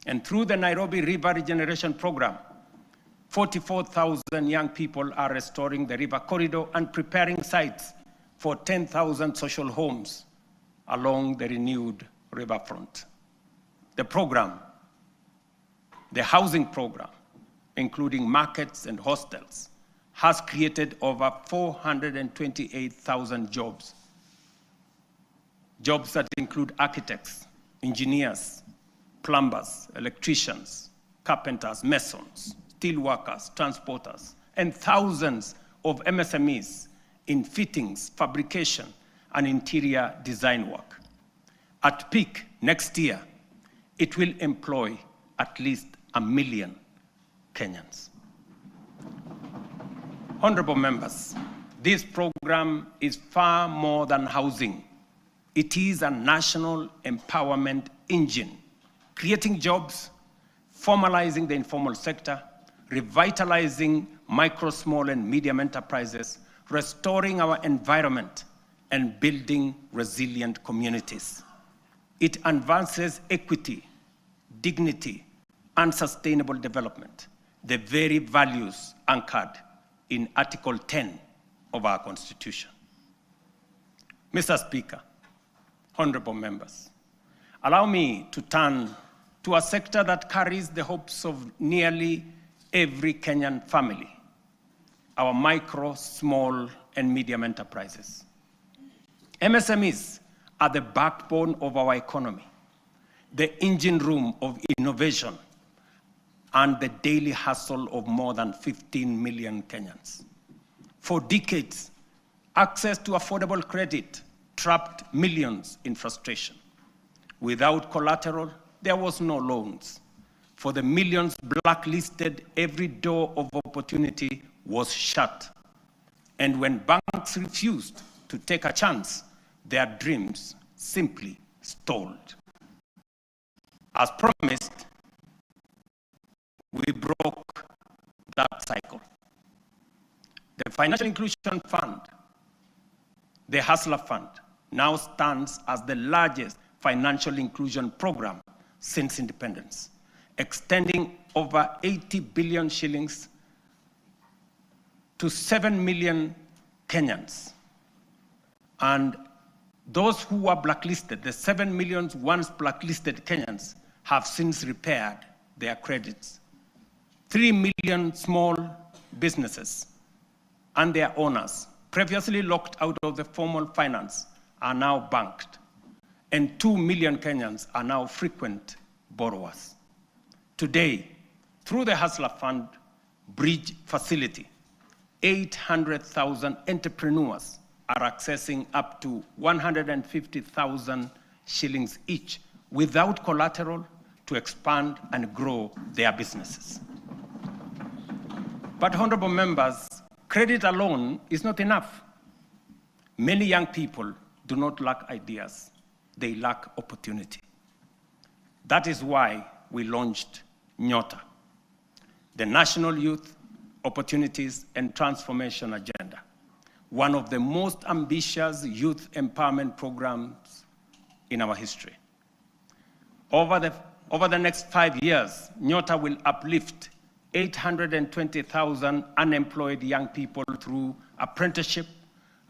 And through the Nairobi River Regeneration Program, 44,000 young people are restoring the river corridor and preparing sites for 10,000 social homes along the renewed riverfront. The program, the housing program, including markets and hostels, has created over 428,000 jobs. Jobs that include architects, engineers, plumbers, electricians, carpenters, masons, steel workers, transporters, and thousands of MSMEs in fittings, fabrication, and interior design work. At peak next year, it will employ at least a million Kenyans. Honorable members, this program is far more than housing. It is a national empowerment engine, creating jobs, formalizing the informal sector, revitalizing micro, small, and medium enterprises, restoring our environment, and building resilient communities. It advances equity, dignity, and sustainable development, the very values anchored in Article 10 of our Constitution. Mr. Speaker, honorable members, allow me to turn to a sector that carries the hopes of nearly every Kenyan family, our micro, small, and medium enterprises. MSMEs are the backbone of our economy, the engine room of innovation, and the daily hustle of more than 15 million Kenyans. For decades, access to affordable credit trapped millions in frustration. Without collateral, there was no loans. For the millions blacklisted, every door of opportunity was shut. And when banks refused to take a chance, their dreams simply stalled. As promised, we broke that cycle. The Financial Inclusion Fund, the Hustler Fund, now stands as the largest financial inclusion program since independence, extending over 80 billion shillings to 7 million Kenyans. And those who were blacklisted, the 7 million once blacklisted Kenyans, have since repaired their credits. 3 million small businesses and their owners, previously locked out of the formal finance, are now banked. And 2 million Kenyans are now frequent borrowers. Today, through the Hustler Fund Bridge Facility, 800,000 entrepreneurs are accessing up to 150,000 shillings each without collateral to expand and grow their businesses. But, honorable members, credit alone is not enough. Many young people do not lack ideas, they lack opportunity. That is why we launched Nyota, the National Youth Opportunities and Transformation Agenda, one of the most ambitious youth empowerment programs in our history. Over the, over the next five years, Nyota will uplift 820,000 unemployed young people through apprenticeship,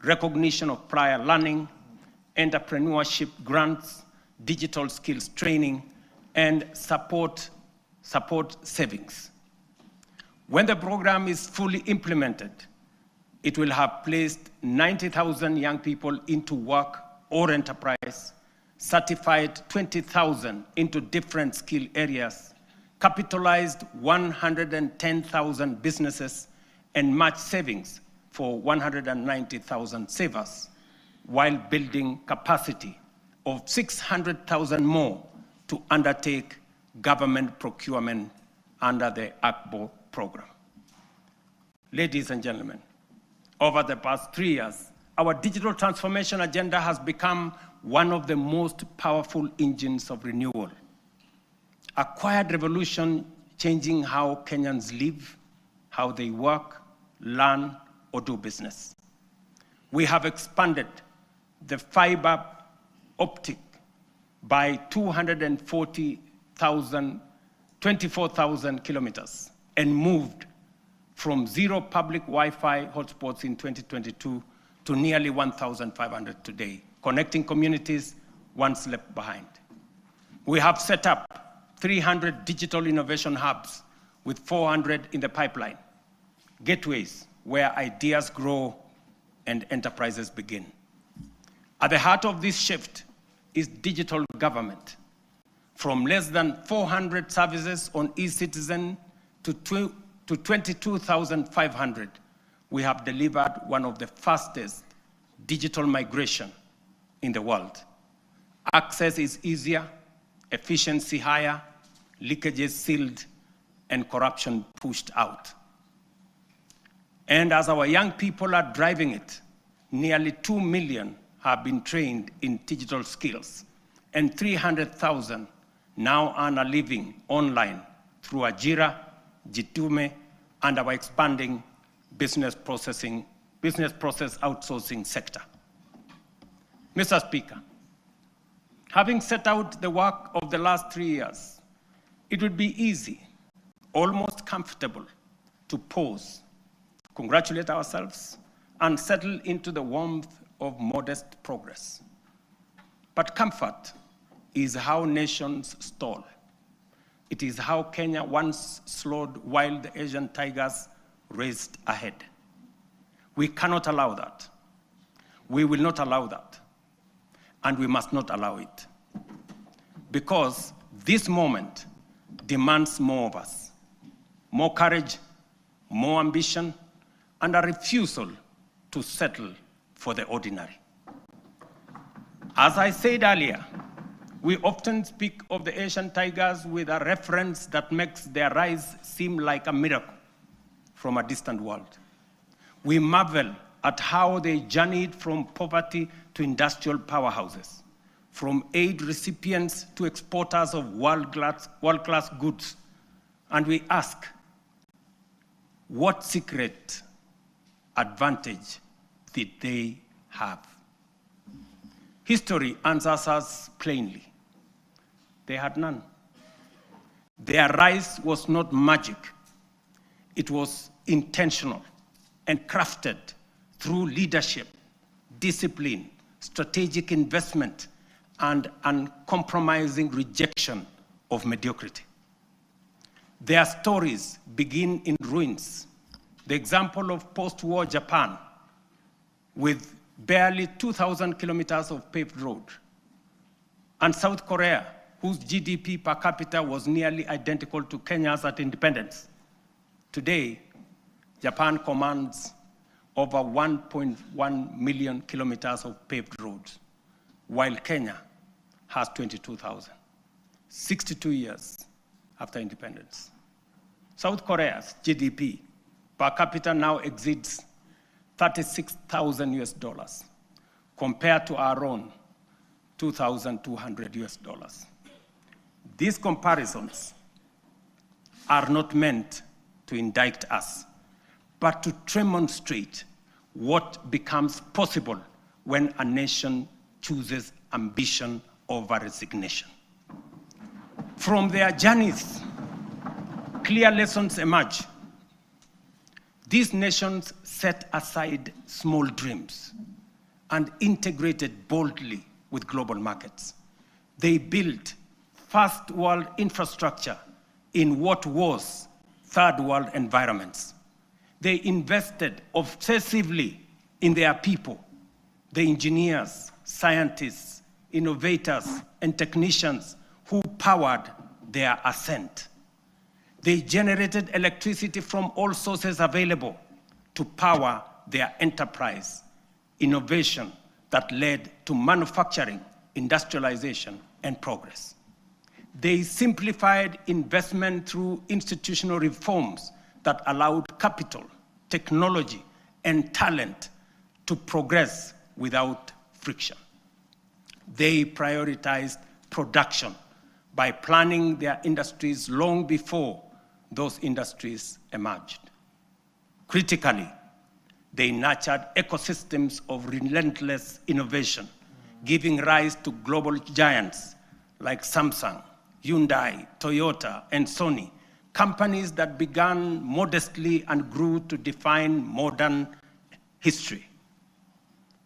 recognition of prior learning, entrepreneurship grants, digital skills training, and support, support savings. When the program is fully implemented, it will have placed 90,000 young people into work or enterprise, certified 20,000 into different skill areas, capitalized 110,000 businesses, and match savings for 190,000 savers, while building capacity of 600,000 more to undertake government procurement under the ACBO program. Ladies and gentlemen, over the past three years, our digital transformation agenda has become one of the most powerful engines of renewal. Acquired revolution changing how Kenyans live, how they work, learn, or do business. We have expanded the fiber optic by 240,000, 24,000 kilometers and moved from zero public Wi-Fi hotspots in 2022 to nearly 1,500 today, connecting communities once left behind. We have set up 300 digital innovation hubs with 400 in the pipeline, gateways where ideas grow and enterprises begin. At the heart of this shift is digital government. From less than 400 services on eCitizen to 22,500, we have delivered one of the fastest digital migration in the world. Access is easier, efficiency higher, leakages sealed, and corruption pushed out. And as our young people are driving it, nearly 2 million have been trained in digital skills, and 300,000 now earn a living online through Ajira, Jitume, and our expanding business processing, business process outsourcing sector. Mr. Speaker, having set out the work of the last 3 years, it would be easy, almost comfortable, to pause, congratulate ourselves, and settle into the warmth of modest progress. But comfort is how nations stall. It is how Kenya once slowed while the Asian tigers raced ahead. We cannot allow that. We will not allow that. And we must not allow it. Because this moment demands more of us, more courage, more ambition, and a refusal to settle for the ordinary. As I said earlier, we often speak of the Asian tigers with a reference that makes their rise seem like a miracle from a distant world. We marvel at how they journeyed from poverty to industrial powerhouses, from aid recipients to exporters of world-class, world-class goods. And we ask, what secret advantage did they have? History answers us plainly. They had none. Their rise was not magic. It was intentional and crafted through leadership, discipline, strategic investment, and uncompromising rejection of mediocrity. Their stories begin in ruins. The example of post-war Japan, with barely 2,000 kilometers of paved road, and South Korea, whose GDP per capita was nearly identical to Kenya's at independence. Today, Japan commands over 1.1 million kilometers of paved roads, while Kenya has 22,000, 62 years after independence. South Korea's GDP per capita now exceeds 36,000 US dollars, compared to our own 2,200 US dollars. These comparisons are not meant to indict us, but to demonstrate what becomes possible when a nation chooses ambition over resignation. From their journeys, clear lessons emerge. These nations set aside small dreams and integrated boldly with global markets. They built first world infrastructure in what was third world environments. They invested obsessively in their people, the engineers, scientists, innovators, and technicians who powered their ascent. They generated electricity from all sources available to power their enterprise, innovation that led to manufacturing, industrialization, and progress. They simplified investment through institutional reforms that allowed capital, technology, and talent to progress without friction. They prioritized production by planning their industries long before those industries emerged. Critically, they nurtured ecosystems of relentless innovation, giving rise to global giants like Samsung, Hyundai, Toyota, and Sony, companies that began modestly and grew to define modern history.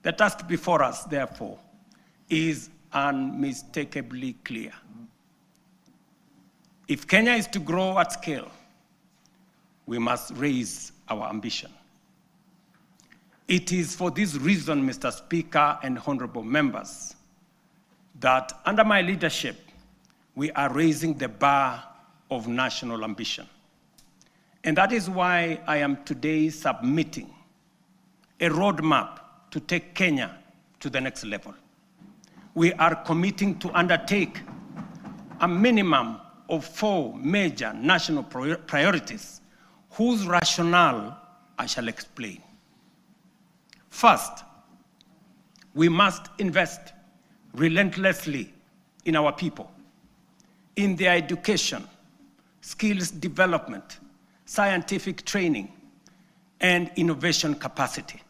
The task before us, therefore, is unmistakably clear. If Kenya is to grow at scale, we must raise our ambition. It is for this reason, Mr. Speaker and honorable members, that under my leadership, we are raising the bar of national ambition. And that is why I am today submitting a roadmap to take Kenya to the next level. We are committing to undertake a minimum of 4 major national priorities whose rationale I shall explain. First, we must invest relentlessly in our people, in their education, skills development, scientific training, and innovation capacity.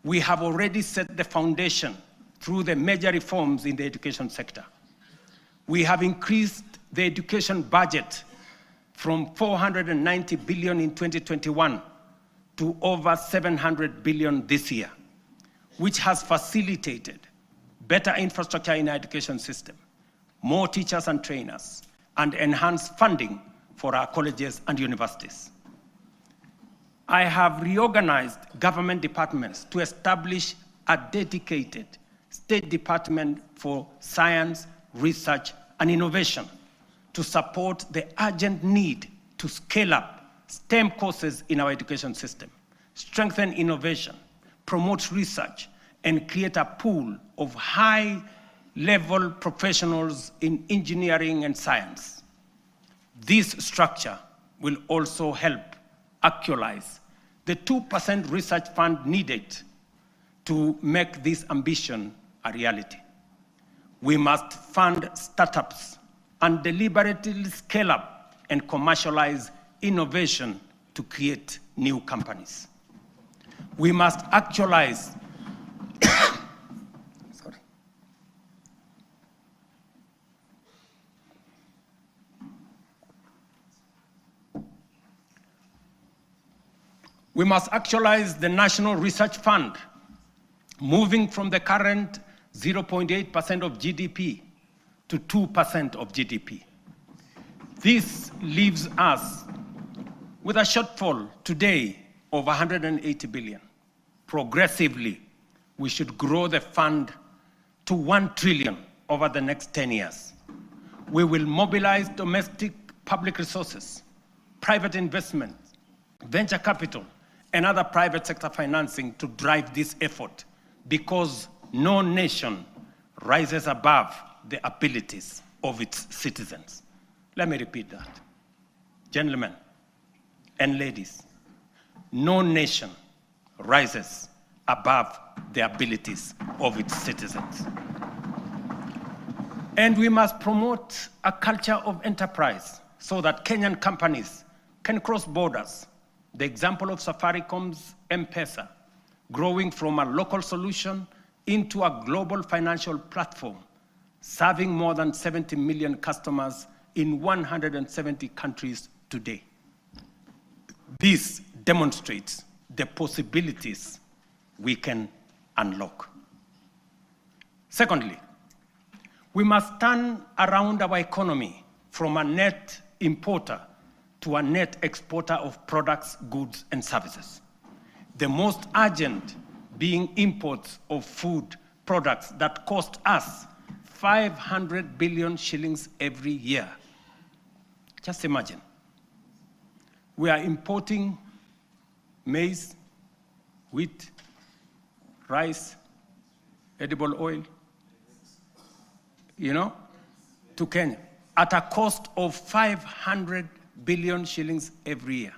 We have already set the foundation through the major reforms in the education sector. We have increased the education budget from 490 billion in 2021 to over 700 billion this year, which has facilitated better infrastructure in our education system, more teachers and trainers, and enhanced funding for our colleges and universities. I have reorganized government departments to establish a dedicated state department for science, research, and innovation to support the urgent need to scale up STEM courses in our education system, strengthen innovation, promote research, and create a pool of high-level professionals in engineering and science. This structure will also help actualize the 2% research fund needed to make this ambition a reality. We must fund startups and deliberately scale up and commercialize innovation to create new companies. We must actualize sorry. We must actualize the National Research Fund, moving from the current 0.8% of GDP to 2% of GDP. This leaves us with a shortfall today of 180 billion. Progressively, we should grow the fund to 1 trillion over the next 10 years. We will mobilize domestic public resources, private investment, venture capital, and other private sector financing to drive this effort, because no nation rises above the abilities of its citizens. Let me repeat that. Gentlemen and ladies, no nation rises above the abilities of its citizens. And we must promote a culture of enterprise so that Kenyan companies can cross borders. The example of Safaricom's M-Pesa, growing from a local solution into a global financial platform, serving more than 70 million customers in 170 countries today. This demonstrates the possibilities we can unlock. Secondly, we must turn around our economy from a net importer to a net exporter of products, goods, and services. The most urgent being imports of food products that cost us 500 billion shillings every year. Just imagine. We are importing maize, wheat, rice, edible oil, to Kenya at a cost of 500 billion shillings every year.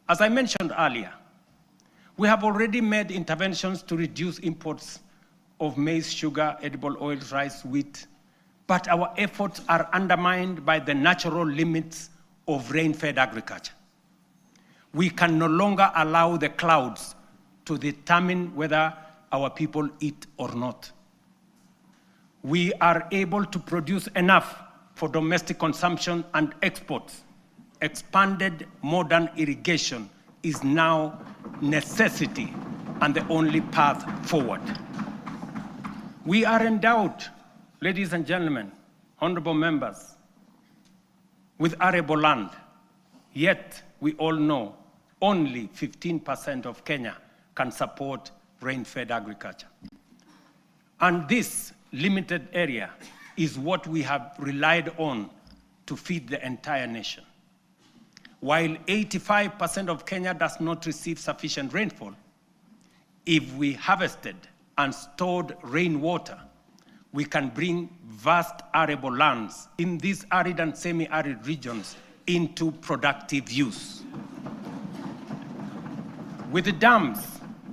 As I mentioned earlier, we have already made interventions to reduce imports of maize, sugar, edible oil, rice, wheat, but our efforts are undermined by the natural limits of rain-fed agriculture. We can no longer allow the clouds to determine whether our people eat or not. We are able to produce enough for domestic consumption and exports. Expanded modern irrigation is now necessity and the only path forward. We are endowed, ladies and gentlemen, honorable members, with arable land. Yet, we all know only 15% of Kenya can support rain-fed agriculture. And this limited area is what we have relied on to feed the entire nation. While 85% of Kenya does not receive sufficient rainfall, if we harvested and stored rainwater, we can bring vast arable lands in these arid and semi-arid regions into productive use. With the dams,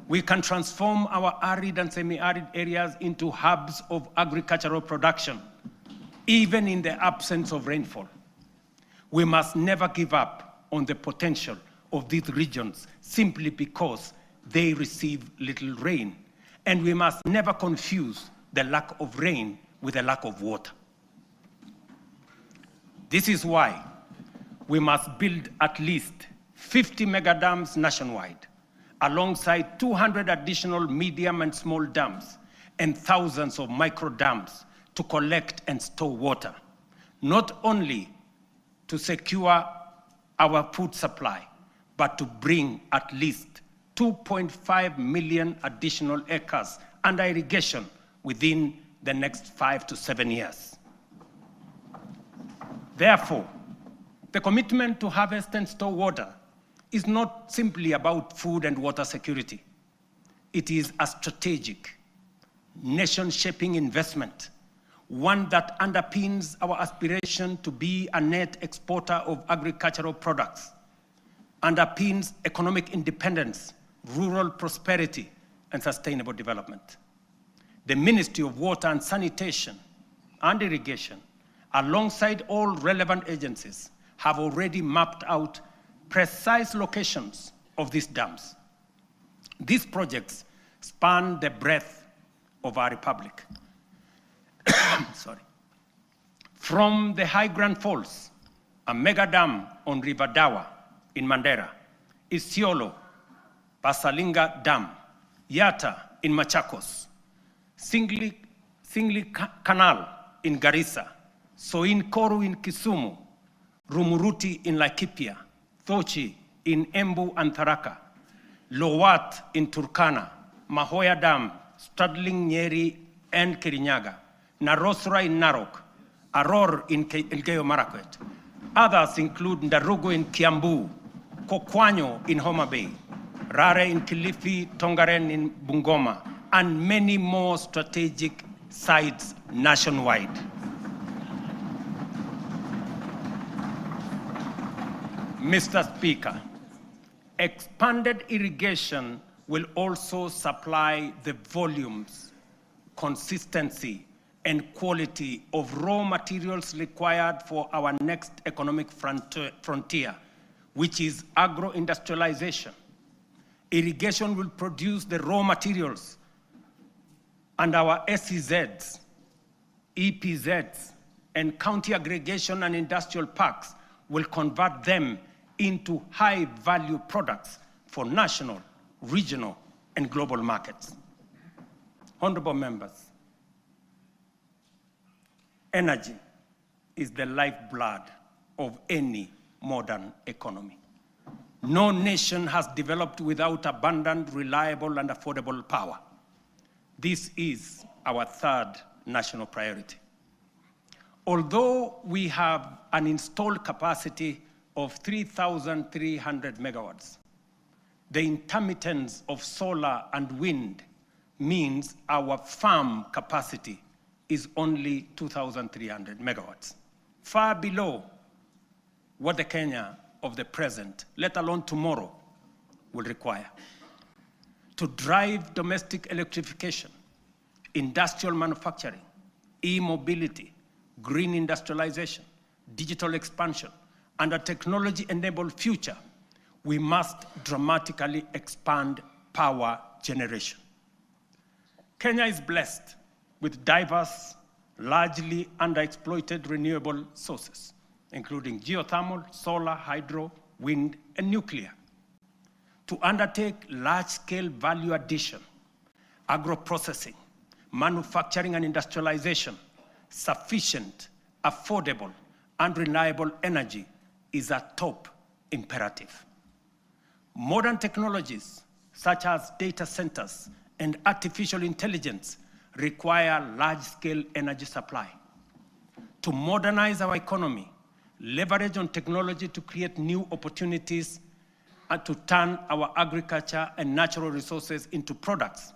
we can transform our arid and semi-arid areas into hubs of agricultural production, even in the absence of rainfall. We must never give up on the potential of these regions simply because they receive little rain. And we must never confuse the lack of rain with the lack of water. This is why we must build at least 50 mega dams nationwide, alongside 200 additional medium and small dams and thousands of micro dams to collect and store water, not only to secure our food supply, but to bring at least 2.5 million additional acres under irrigation within the next 5 to 7 years. Therefore, the commitment to harvest and store water is not simply about food and water security. It is a strategic, nation-shaping investment, one that underpins our aspiration to be a net exporter of agricultural products, underpins economic independence, rural prosperity, and sustainable development. The Ministry of Water and Sanitation and Irrigation, alongside all relevant agencies, have already mapped out precise locations of these dams. These projects span the breadth of our republic. Sorry. From the High Grand Falls, a mega dam on River Dawa in Mandera, Isiolo, Basalinga Dam, Yatta in Machakos, Singli, Singli Canal in Garissa, Soin Koru in Kisumu, Rumuruti in Laikipia, Thochi in Embu and Tharaka, Lowat in Turkana, Mahoya Dam, straddling Nyeri and Kirinyaga, Narosra in Narok, Aror in Elgeyo Marakwet. Others include Ndarugo in Kiambu, Kokwanyo in Homa Bay, Rare in Kilifi, Tongaren in Bungoma, and many more strategic sites nationwide. Mr. Speaker, expanded irrigation will also supply the volumes, consistency, and quality of raw materials required for our next economic frontier, which is agro-industrialization. Irrigation will produce the raw materials, and our SEZs, EPZs, and county aggregation and industrial parks will convert them into high-value products for national, regional, and global markets. Honorable members, energy is the lifeblood of any modern economy. No nation has developed without abundant, reliable, and affordable power. This is our third national priority. Although we have an installed capacity of 3,300 megawatts, the intermittence of solar and wind means our farm capacity is only 2,300 megawatts, far below what the Kenya of the present, let alone tomorrow, will require. To drive domestic electrification, industrial manufacturing, e-mobility, green industrialization, digital expansion, and a technology enabled future, we must dramatically expand power generation. Kenya is blessed with diverse, largely underexploited renewable sources, including geothermal, solar, hydro, wind, and nuclear. To undertake large-scale value addition, agro-processing, manufacturing and industrialization, sufficient, affordable, and reliable energy is a top imperative. Modern technologies such as data centers and artificial intelligence require large-scale energy supply. To modernize our economy, leverage on technology to create new opportunities and to turn our agriculture and natural resources into products,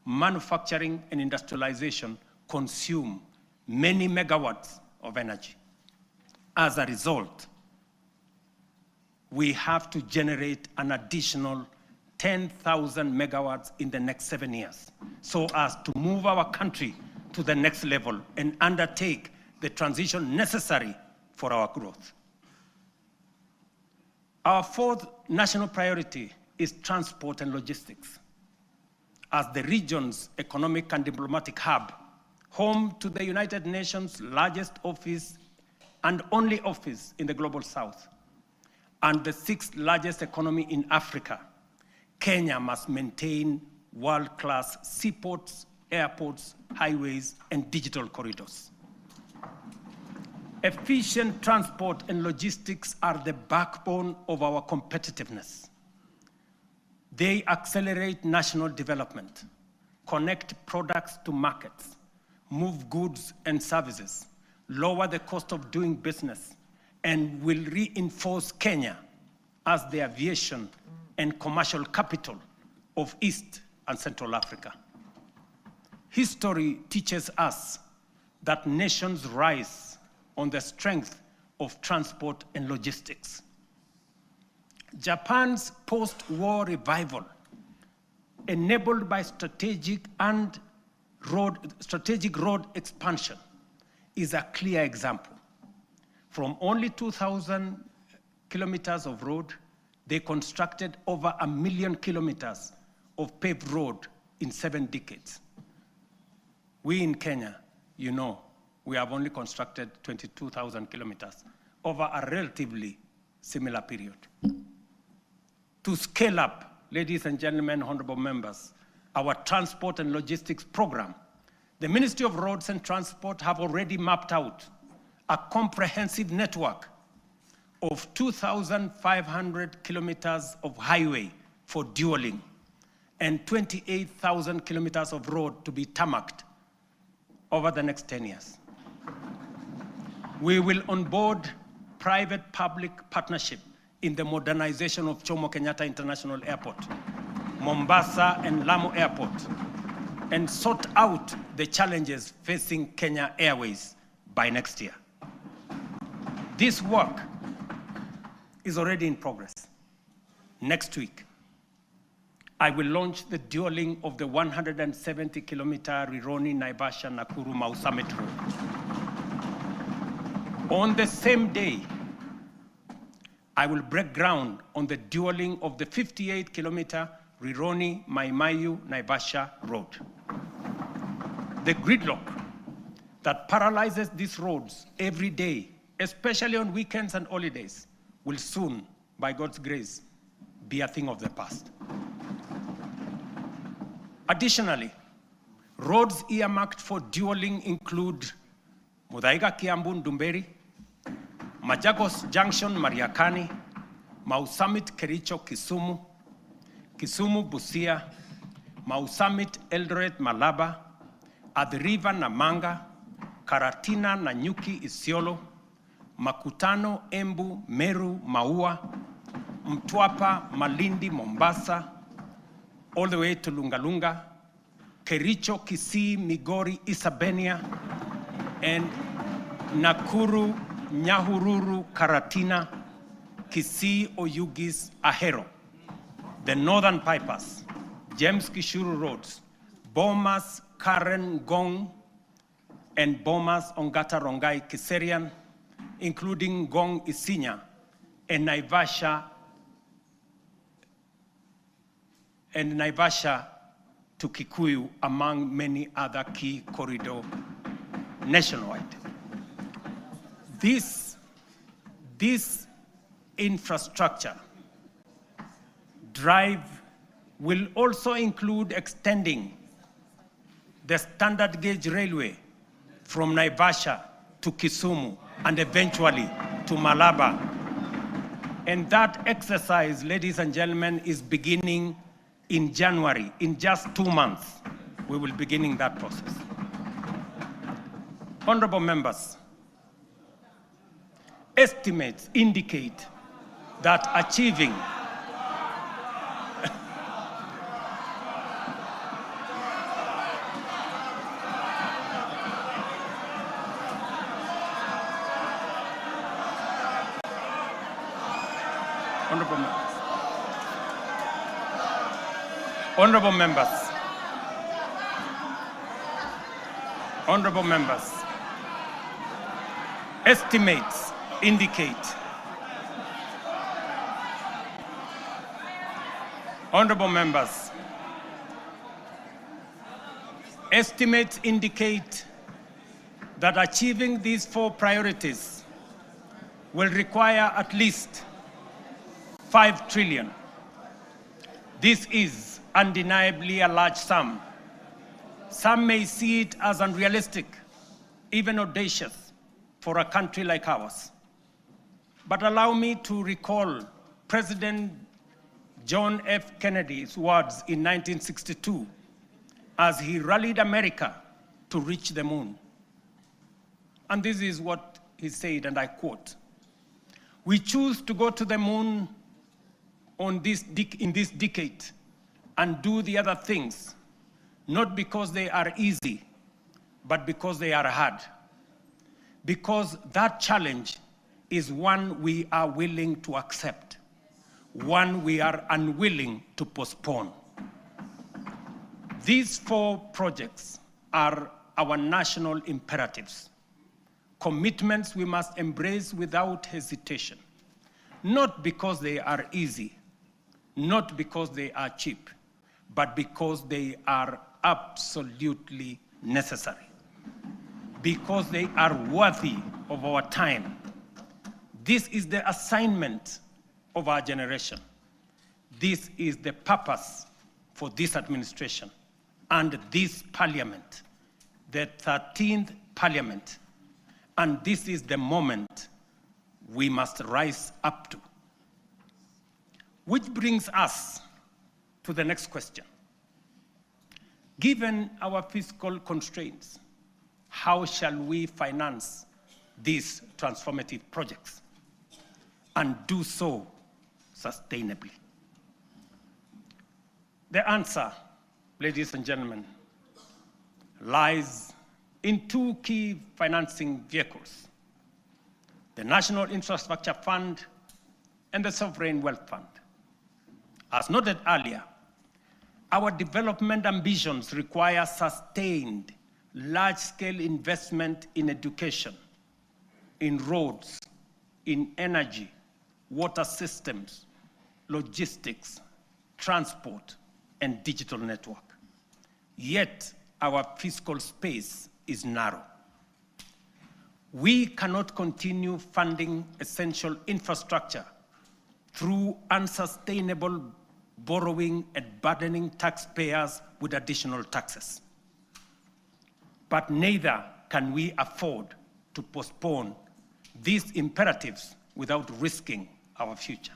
manufacturing and industrialization consume many megawatts of energy. As a result, we have to generate an additional 10,000 megawatts in the next 7 years so as to move our country to the next level and undertake the transition necessary for our growth. Our fourth national priority is transport and logistics. As the region's economic and diplomatic hub, home to the United Nations' largest office and only office in the Global South, and the sixth largest economy in Africa, Kenya must maintain world-class seaports, airports, highways, and digital corridors. Efficient transport and logistics are the backbone of our competitiveness. They accelerate national development, connect products to markets, move goods and services, lower the cost of doing business, and will reinforce Kenya as the aviation and commercial capital of East and Central Africa. History teaches us that nations rise on the strength of transport and logistics. Japan's post-war revival, enabled by strategic road expansion, is a clear example. From only 2,000 kilometers of road, they constructed over a million kilometers of paved road in 7 decades. We in Kenya, we have only constructed 22,000 kilometers over a relatively similar period. To scale up, ladies and gentlemen, honorable members, our transport and logistics program, the Ministry of Roads and Transport have already mapped out a comprehensive network of 2,500 kilometers of highway for dualling and 28,000 kilometers of road to be tarmacked over the next 10 years. We will onboard private-public partnership in the modernization of Jomo Kenyatta International Airport, Mombasa and Lamu Airport, and sort out the challenges facing Kenya Airways by next year. This work is already in progress. Next week, I will launch the dualling of the 170-kilometer Rironi, Naivasha, Nakuru, Mau Summit Road. On the same day, I will break ground on the dualling of the 58-kilometer Rironi, Mai Mahiu, Naivasha Road. The gridlock that paralyzes these roads every day, especially on weekends and holidays, will soon, by God's grace, be a thing of the past. Additionally, roads earmarked for dualling include Muthaiga Kiambu Ndumberi, Machakos Junction Mariakani, Mau Summit Kericho Kisumu, Kisumu Busia, Mau Summit Eldoret Malaba, Athi River Namanga, Karatina Nanyuki Isiolo, Makutano Embu Meru Maua, Mtwapa Malindi Mombasa, all the way to Lungalunga, Kericho Kisii Migori Isebania, and Nakuru Nyahururu Karatina, Kisii Oyugis Ahero, the Northern Bypass, James Gichuru Roads, Bomas Karen Ngong, and Bomas Ongata Rongai Kiserian, including Ngong Isinya and Naivasha and Naivasha to Kikuyu, among many other key corridors nationwide. This, this infrastructure drive will also include extending the standard gauge railway from Naivasha to Kisumu and eventually to Malaba. And that exercise, ladies and gentlemen, is beginning in January. In just 2 months, we will be beginning that process. Honorable members, estimates indicate that achieving Honorable members. Honorable members. Honorable members. Estimates indicate Honorable members, estimates indicate that achieving these 4 priorities will require at least 5 trillion. This is undeniably a large sum. Some may see it as unrealistic, even audacious, for a country like ours. But allow me to recall President John F. Kennedy's words in 1962 as he rallied America to reach the moon. And this is what he said, and I quote, We choose to go to the moon in this decade and do the other things, not because they are easy, but because they are hard. Because that challenge is one we are willing to accept, one we are unwilling to postpone. These 4 projects are our national imperatives, commitments we must embrace without hesitation, not because they are easy, not because they are cheap, but because they are absolutely necessary, because they are worthy of our time. This is the assignment of our generation. This is the purpose for this administration and this parliament, the 13th parliament. And this is the moment we must rise up to. Which brings us to the next question. Given our fiscal constraints, how shall we finance these transformative projects and do so sustainably? The answer, ladies and gentlemen, lies in 2 key financing vehicles, the National Infrastructure Fund and the Sovereign Wealth Fund. As noted earlier, our development ambitions require sustained, large-scale investment in education, in roads, in energy, water systems, logistics, transport, and digital network. Yet, our fiscal space is narrow. We cannot continue funding essential infrastructure through unsustainable borrowing and burdening taxpayers with additional taxes. But neither can we afford to postpone these imperatives without risking our future.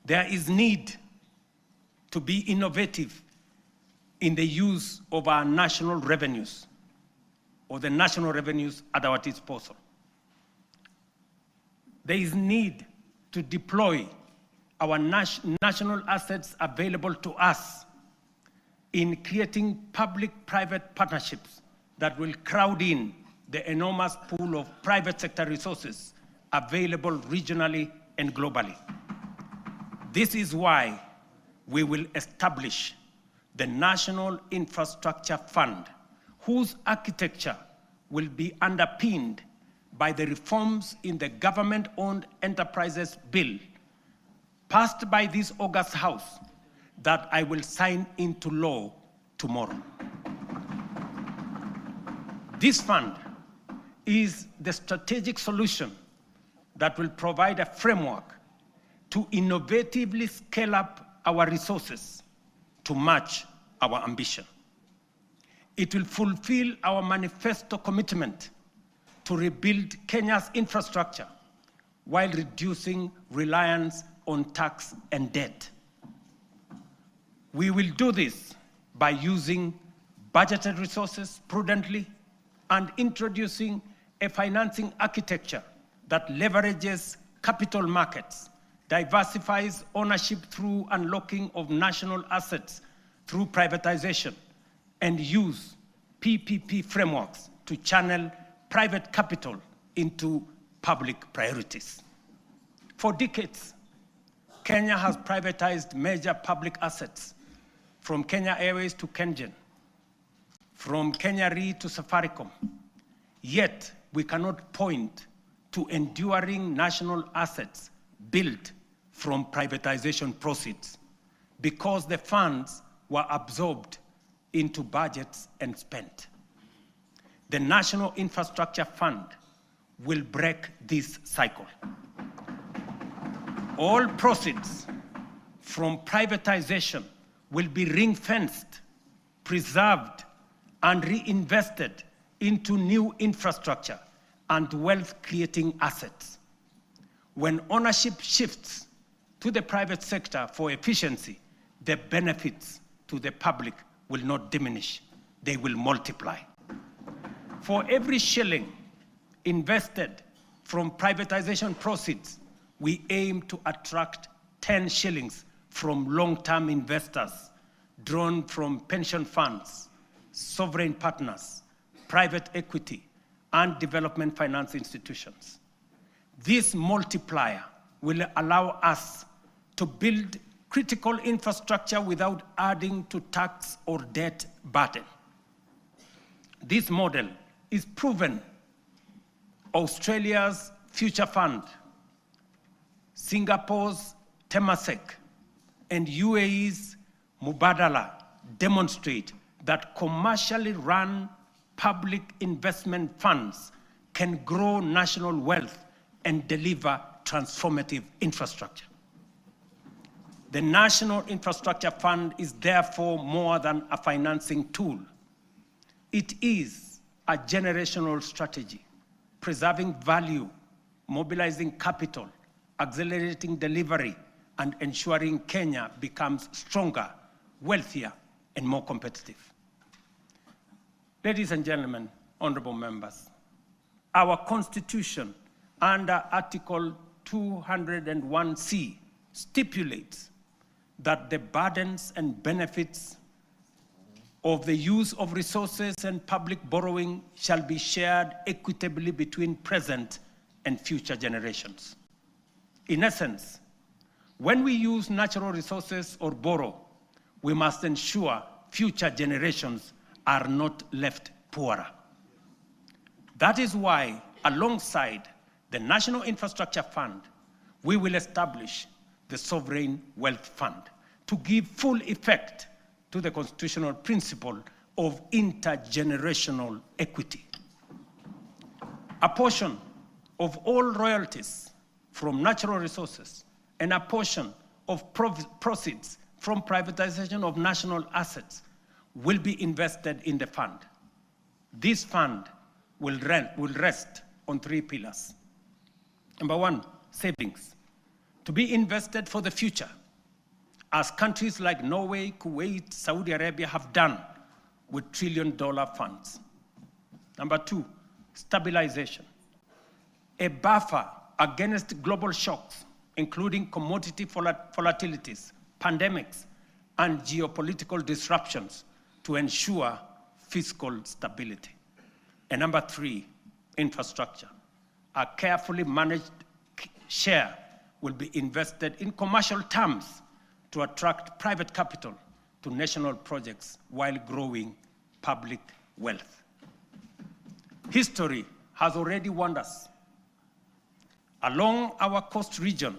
There is need to be innovative in the use of our national revenues, or the national revenues at our disposal. There is need to deploy our national assets available to us in creating public-private partnerships that will crowd in the enormous pool of private sector resources available regionally and globally. This is why we will establish the National Infrastructure Fund, whose architecture will be underpinned by the reforms in the Government Owned Enterprises Bill passed by this August House that I will sign into law tomorrow. This fund is the strategic solution that will provide a framework to innovatively scale up our resources to match our ambition. It will fulfill our manifesto commitment to rebuild Kenya's infrastructure while reducing reliance on tax and debt. We will do this by using budgeted resources prudently and introducing a financing architecture that leverages capital markets, diversifies ownership through unlocking of national assets through privatization, and use PPP frameworks to channel private capital into public priorities. For decades, Kenya has privatized major public assets, from Kenya Airways to Kengen, from Kenya Re to Safaricom. Yet, we cannot point to enduring national assets built from privatization proceeds because the funds were absorbed into budgets and spent. The National Infrastructure Fund will break this cycle. All proceeds from privatization will be ring fenced, preserved, and reinvested into new infrastructure and wealth creating assets. When ownership shifts to the private sector for efficiency, the benefits to the public will not diminish, they will multiply. For every shilling invested from privatization proceeds, we aim to attract 10 shillings from long term investors drawn from pension funds, sovereign partners, private equity, and development finance institutions. This multiplier will allow us to build critical infrastructure without adding to tax or debt burden. This model is proven. Australia's Future Fund, Singapore's Temasek, and UAE's Mubadala demonstrate that commercially run public investment funds can grow national wealth and deliver transformative infrastructure. The National Infrastructure Fund is therefore more than a financing tool. It is a generational strategy, preserving value, mobilizing capital, accelerating delivery, and ensuring Kenya becomes stronger, wealthier, and more competitive. Ladies and gentlemen, honorable members, our Constitution under Article 201C stipulates that the burdens and benefits of the use of resources and public borrowing shall be shared equitably between present and future generations. In essence, when we use natural resources or borrow, we must ensure future generations are not left poorer. That is why, alongside the National Infrastructure Fund, we will establish the Sovereign Wealth Fund to give full effect to the constitutional principle of intergenerational equity. A portion of all royalties from natural resources and a portion of proceeds from privatization of national assets will be invested in the fund. This fund will, rent, will rest on three pillars. Number one, savings, to be invested for the future, as countries like Norway, Kuwait, Saudi Arabia have done with trillion dollar funds. Number two, stabilization, a buffer against global shocks, including commodity volatilities, pandemics, and geopolitical disruptions to ensure fiscal stability. And number three, infrastructure. A carefully managed share will be invested in commercial terms to attract private capital to national projects while growing public wealth. History has already warned us. Along our coast region,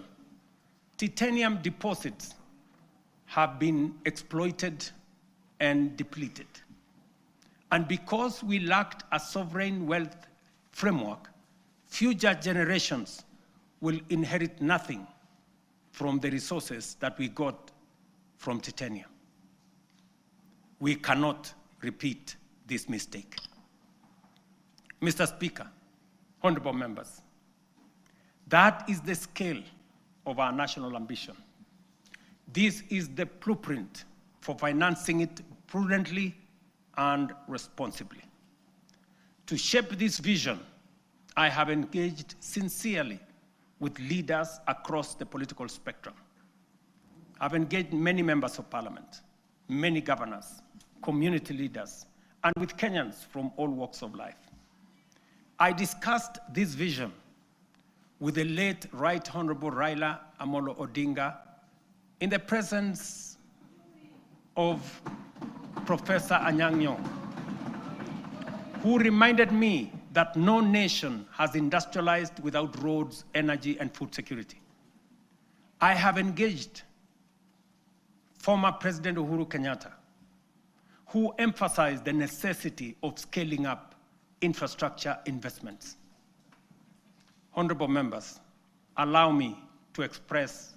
titanium deposits have been exploited and depleted. And because we lacked a sovereign wealth framework, future generations will inherit nothing from the resources that we got from titanium. We cannot repeat this mistake. Mr. Speaker, honorable members, that is the scale of our national ambition. This is the blueprint for financing it prudently and responsibly. To shape this vision, I have engaged sincerely with leaders across the political spectrum. I've engaged many members of parliament, many governors, community leaders, and with Kenyans from all walks of life. I discussed this vision with the late Right Honorable Raila Amolo Odinga in the presence of Professor Anyang' Nyong'o, who reminded me that no nation has industrialized without roads, energy, and food security. I have engaged former President Uhuru Kenyatta, who emphasized the necessity of scaling up infrastructure investments. Honorable members, allow me to express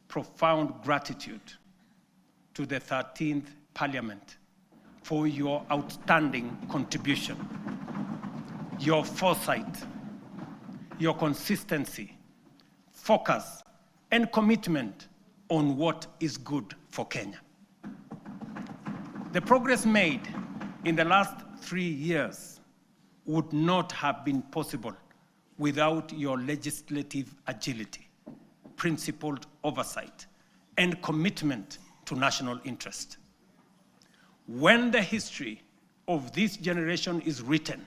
profound gratitude to the 13th Parliament for your outstanding contribution, your foresight, your consistency, focus, and commitment on what is good for Kenya. The progress made in the last 3 years would not have been possible without your legislative agility, principled oversight, and commitment to national interest. When the history of this generation is written,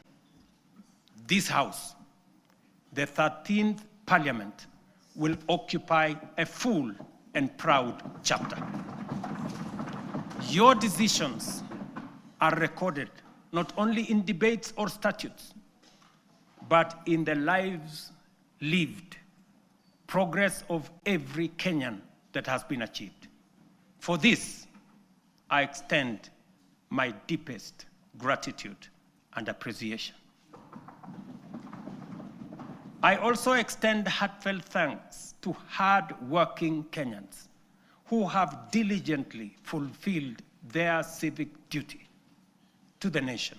this House, the 13th Parliament, will occupy a full and proud chapter. Your decisions are recorded not only in debates or statutes, but in the lives lived, progress of every Kenyan that has been achieved. For this, I extend my deepest gratitude and appreciation. I also extend heartfelt thanks to hard-working Kenyans who have diligently fulfilled their civic duty to the nation,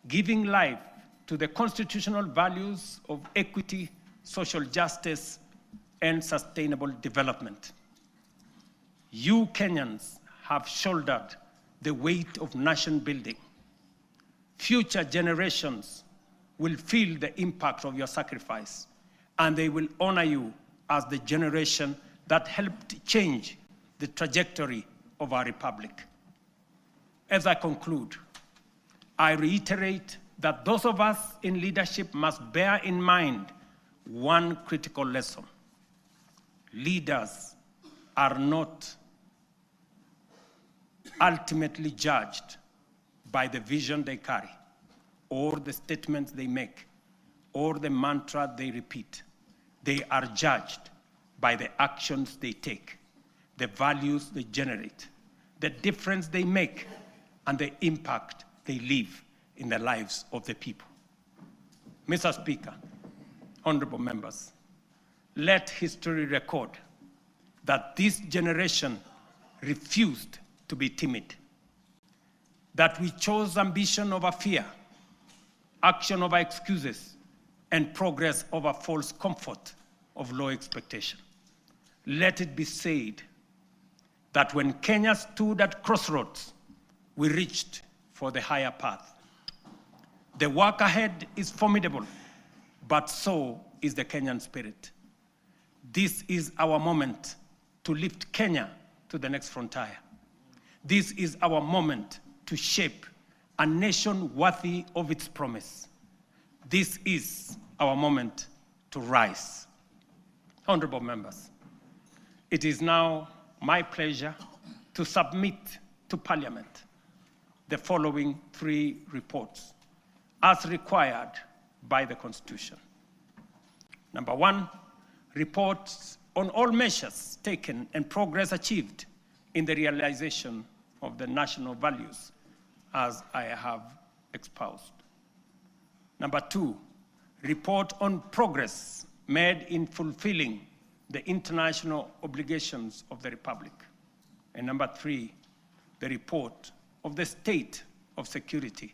giving life to the constitutional values of equity, social justice, and sustainable development. You Kenyans have shouldered the weight of nation building. Future generations will feel the impact of your sacrifice, and they will honor you as the generation that helped change the trajectory of our republic. As I conclude, I reiterate that those of us in leadership must bear in mind one critical lesson. Leaders are not ultimately judged by the vision they carry, or the statements they make, or the mantra they repeat. They are judged by the actions they take, the values they generate, the difference they make, and the impact they leave in the lives of the people. Mr. Speaker, honorable members, let history record that this generation refused to be timid, that we chose ambition over fear, action over excuses, and progress over false comfort of low expectation. Let it be said that when Kenya stood at crossroads, we reached for the higher path. The work ahead is formidable, but so is the Kenyan spirit. This is our moment to lift Kenya to the next frontier. This is our moment to shape a nation worthy of its promise. This is our moment to rise. Honorable members, it is now my pleasure to submit to Parliament the following three reports as required by the Constitution. Number one, reports on all measures taken and progress achieved in the realization of the national values as I have espoused. Number two, report on progress made in fulfilling the international obligations of the Republic. And number three, the report of the state of security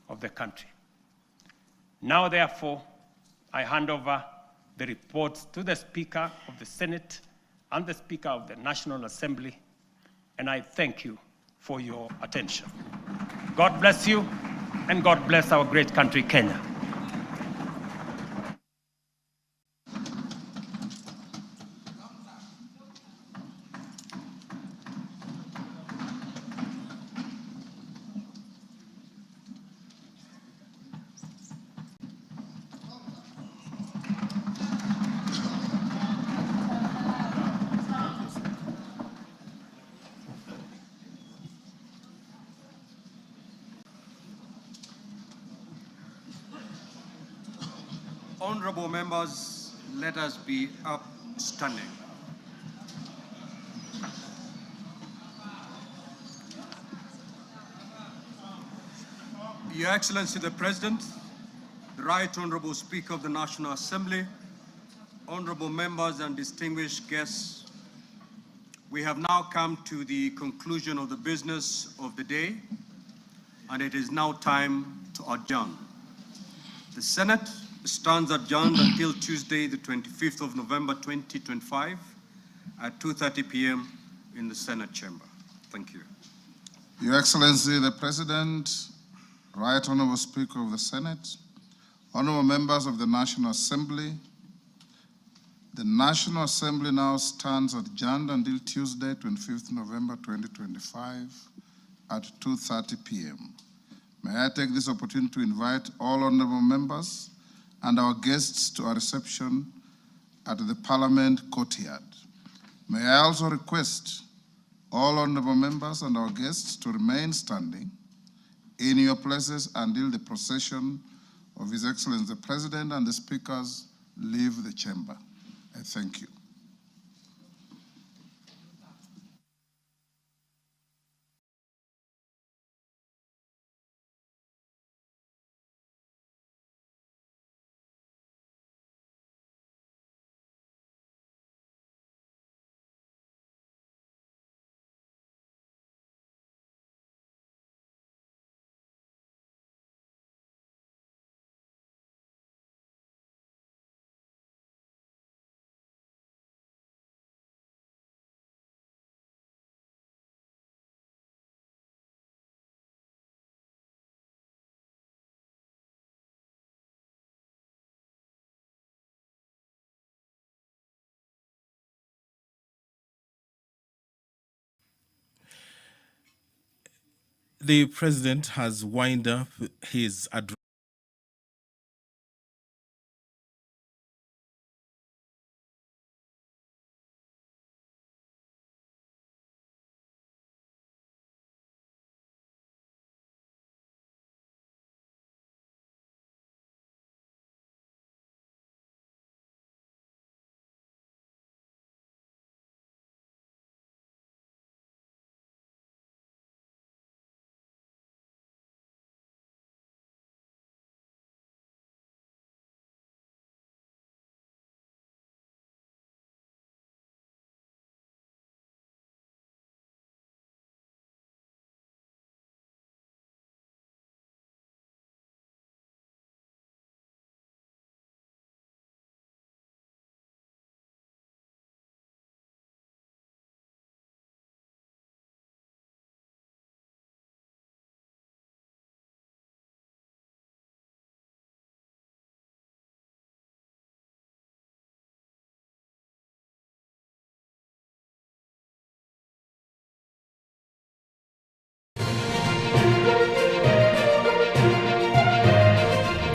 of the country. Now, therefore, I hand over the reports to the Speaker of the Senate and the Speaker of the National Assembly, and I thank you for your attention. God bless you, and God bless our great country, Kenya. Honorable members, let us be upstanding. Your Excellency the President, the Right Honorable Speaker of the National Assembly, honorable members and distinguished guests, we have now come to the conclusion of the business of the day, and it is now time to adjourn. The Senate stands adjourned until Tuesday, the 25th of November, 2025, at 2.30 p.m. in the Senate chamber. Thank you. Your Excellency, the President, Right Honorable Speaker of the Senate, Honorable Members of the National Assembly, the National Assembly now stands adjourned until Tuesday, 25th November 2025 at 2.30 p.m. May I take this opportunity to invite all honorable members and our guests to a reception at the Parliament Courtyard. May I also request all honorable members and our guests to remain standing in your places until the procession of His Excellency the President and the speakers leave the chamber. I thank you. The president has wind up his address.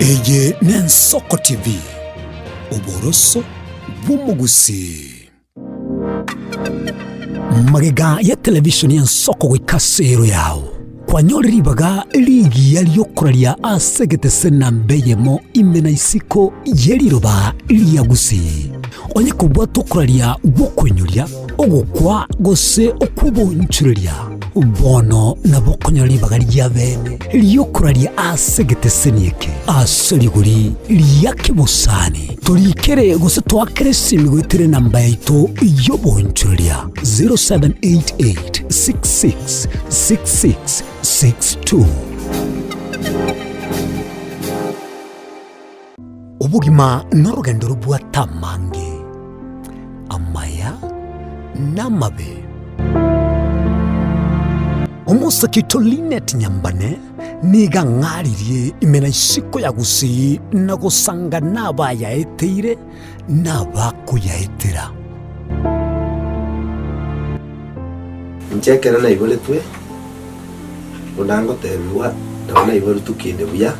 Eye n'Ensoko TV, oboroso bw'omogusii. Magega ya televishoni y'Ensoko goika ase ero yao. Kwanyore ribaga rigiya ri'okoraria ase egetese namba eyemo ime na isiko ye riroba ria Gusii. Onye kobwata okoraria gw'okoinyoria, ogokwa gose okw'oboonchoreria, bono nabo okonyora ribaga ria bene ri'okoraria ase egeteseni eke ase rigori ria kebosani. Torikere gose toakere esimi goetera enamba yaito y'oboonchoreria 0788 66 66 62. Obogima norogendo robwate amange, amaya na amabe. Omosake oito Linet Nyambane nigo ang'aririe ime na isiko ya Gusii na gosanga nabayaeteire na abakoyaetera. Inche ekero naiboretwe, buna ngotebigwa, nabo naiboretwe kinde buya,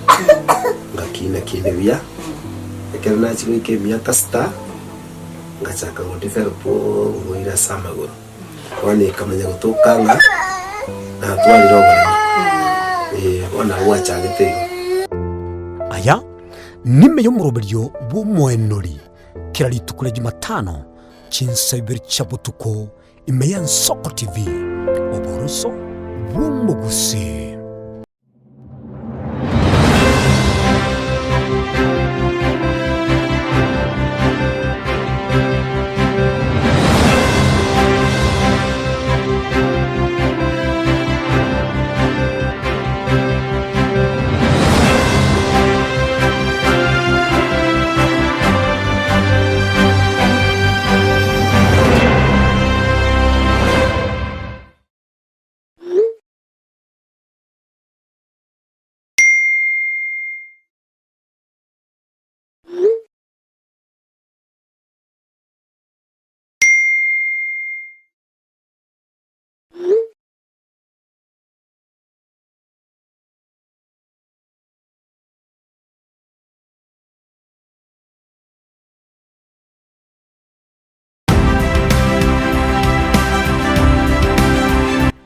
ngakina kinde buya, ekero nachia goika emiaka sita, ngachaka go develop oborwaire ase amagoro. Bono ekamanya gotoka ng'a natwarire oboremo, eh, bono nabo bwachagete igo. Aya nime y'omoroberio bw'omoenori kera rituko ria Jumatano chinsa ibere chia botuko ime y'Ensoko TV, oboroso bw'omogusii.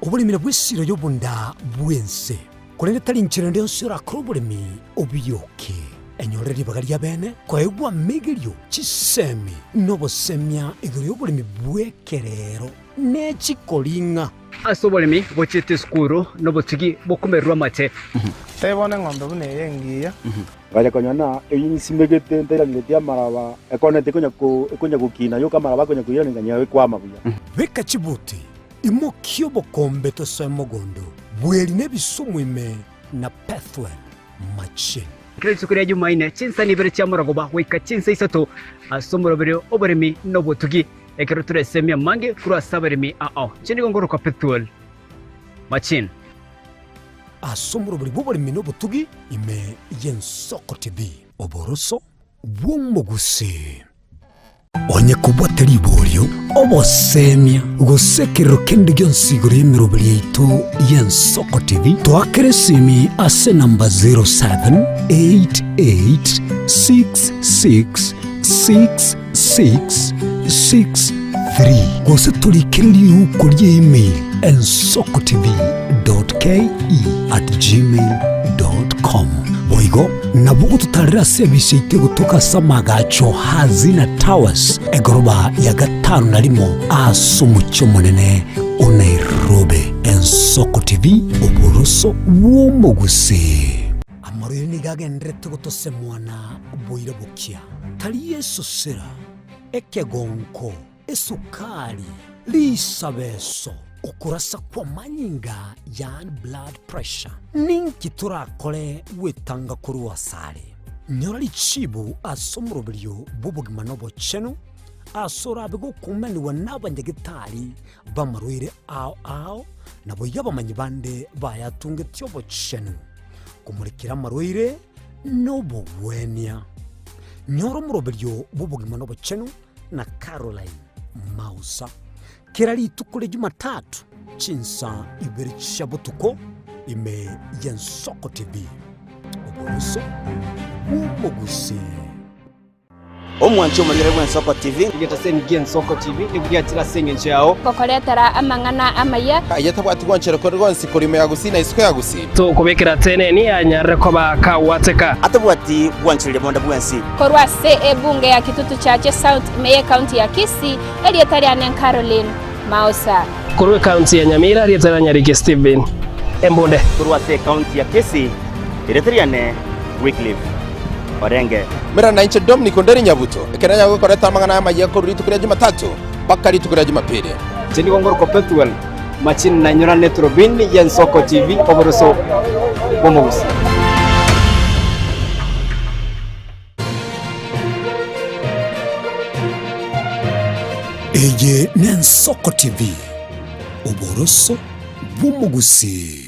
Oboremi nabwo esiro y'obonda bw'ense, korende tari inchera ende yonsi orakore oboremi obiyoke. Enyorere ribaga ria bene koegwa amegerio, chisemi, na obosemia igoro y'oboremi bw'ekerero ne chikoring'a. Ase oboremi bochiete esukuru nobotugi bokomererwa amate. Tebia bono eng'ombe buna eye engiya. Ngacha konyora ng'a eyio nsimegete ntairaneretie amaraba, ekonete ekonya ko ekonya gokina yoka amaraba akonya koirana nkanyora ekwama buya. Beka chibuti, imokia obokombe tosoe mogondo, bweri na ebisumu ime na Pethuel machine. Kera rituko ria Jumaine, chinsa ibere chia morogoba goika chinsa isato ase omoroberio oboremi na obotugi, ekero toresemie amange korwa ase abaremi ao. Inche nigo ngorokwa Pethuel Machine. Ase omoroberi bw'oboremi na obotugi ime y'Ensoko TV. Oboroso bw'omogusii. Onye kobwate riborio, obosemia, gose ekerero kende gionsi igoro y'emeroberi yaito y'Ensoko TV, toakere esimi ase enamba 0788666663 gose torikere riuko rie email ensokotv.ke@gmail.com. Boigo nabo ogototarera ase ebisi yaito egotoka ase amagacho Hazina Towers egoroba ya gatano na rimo ase omochie omonene o Nairobi. Ensoko TV, oboroso bw'omogusii. Amarwaire nigo agendererete gotosemwana boira bokia, tari esosera, ekegonko, esukari, risabeso, okorasa kw'amanyinga yaani blood pressure. Ninki torakore gwetanga korwa asare? Nyora richibu ase omoroberio bw'obogima na obochenu, ase orabe gokumanigwa n'abanyagetari b'amarwaire ao ao, naboigo abamanyi bande bayatungetie obochenu. Komorekera amarwaire nobogwenia. Nyora omoroberio bw'obogima na obochenu na Caroline Mausa. Kera rituko ria Jumatatu chinsa ibere chia botuko ime y'Ensoko TV. Oboroso bw'omogusii. Omwanchi omorigere bw'Ensoko TV. Egetaseni gi'Ensoko TV nigo giachire ase engencho yao. Gokoretera amang'ana amaya. Aye tabwati gwanchera kore gwonsi korwa ime ya Gusii na isiko ya Gusii. Tokobekera teneni anyarire koba kagwateka. Atabwati gwanchereria bonde bwensi. Korwa ase ebunge ya Kitutu Chache South ime y'Ecounty ya Kisii, erieta riane Caroline Maosa. Korwa ecounty ya Nyamira, erieta ria Nyariki Stephen Embunde. Korwa ase ecounty ya Kisii, erieta riane Wycliffe Orenge. Mera nainche Dominic Onderi Nyabuto, ekero nanyare gokoreta amang'ana amayia korwa rituko ria Jumatatu mpaka rituko ria Jumapili. Inche nigo ngorokwa Pethuel Machini na inyorane eturubini y'Ensoko TV oboroso bw'omogusi. Eye n'Ensoko TV, oboroso bw'omogusi.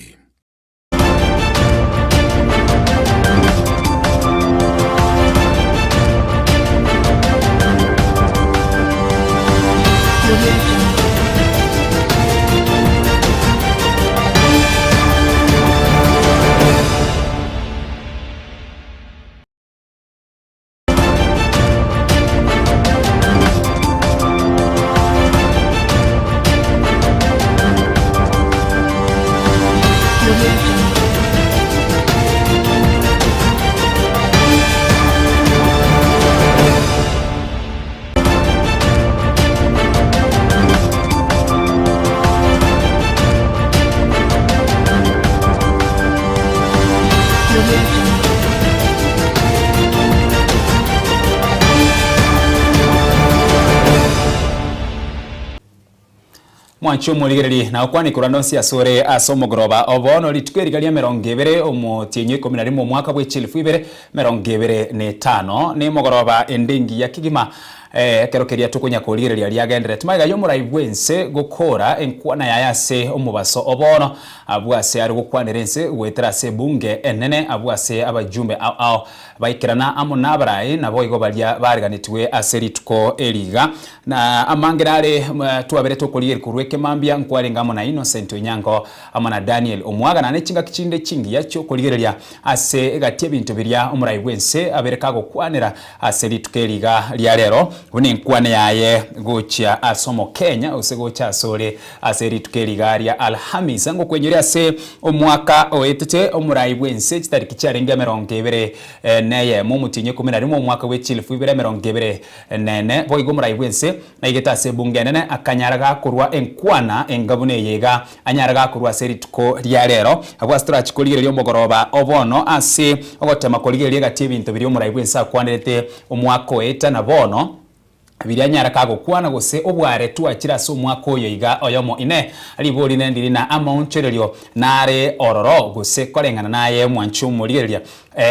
Mwanche omorigererie na gokwana korwa onsi asore ase omogoroba o bono, rituko eriga ria 20 omotienyi o 11 omwaka bwe chilifu ibere 25, nemogoroba ende engiya kegima. Ekero keria tokonya korigereria riagendererete magega y'omorai bw'ense gokora enkwana yaye ase omobaso o bono, abwo ase are gokwanera ense goetera ase ebunge enene, abwo ase abajumbe ao ao baikerana amo nabarai, naboigo baria bareganetigwe ase rituko eri iga. Na amange nare twabere tokorigereria korwa ekemambia nkwarenge amo na Innocent Onyango amo na Daniel Omwaga, naende chingaki chinde chingiya chi'okorigereria ase egati y'ebinto biria omorai bw'ense abere kagokwanera ase rituko eri iga ria rero, buna enkwana yaye gochia ase Omokenya gose gocha asore ase rituko eri iga ria Alhamisi. Ngokwenyoria ase omwaka oetete omorai bw'ense chitariki chiarenge 21 omotienyi 11 omwaka bwe chilifu ibere 24, boigo omorai bw'ense naigete ase ebunge enene akanyara gakorwa enkwana enga buna eye iga anyare gakorwa ase rituko ria rero. Abwo ase torachie korigereria omogoroba o bono ase ogotema korigereria egati y'ebinto biria omorai bw'ense akwanerete omwaka oeta na bono, biria anyare kagokwana gose obware twachire ase omwaka oyo iga oyomo. Inee! Ribori rinde ndiri na amaonchorerio nare ororo gose koreng'ana naye omwanchi omorigereria?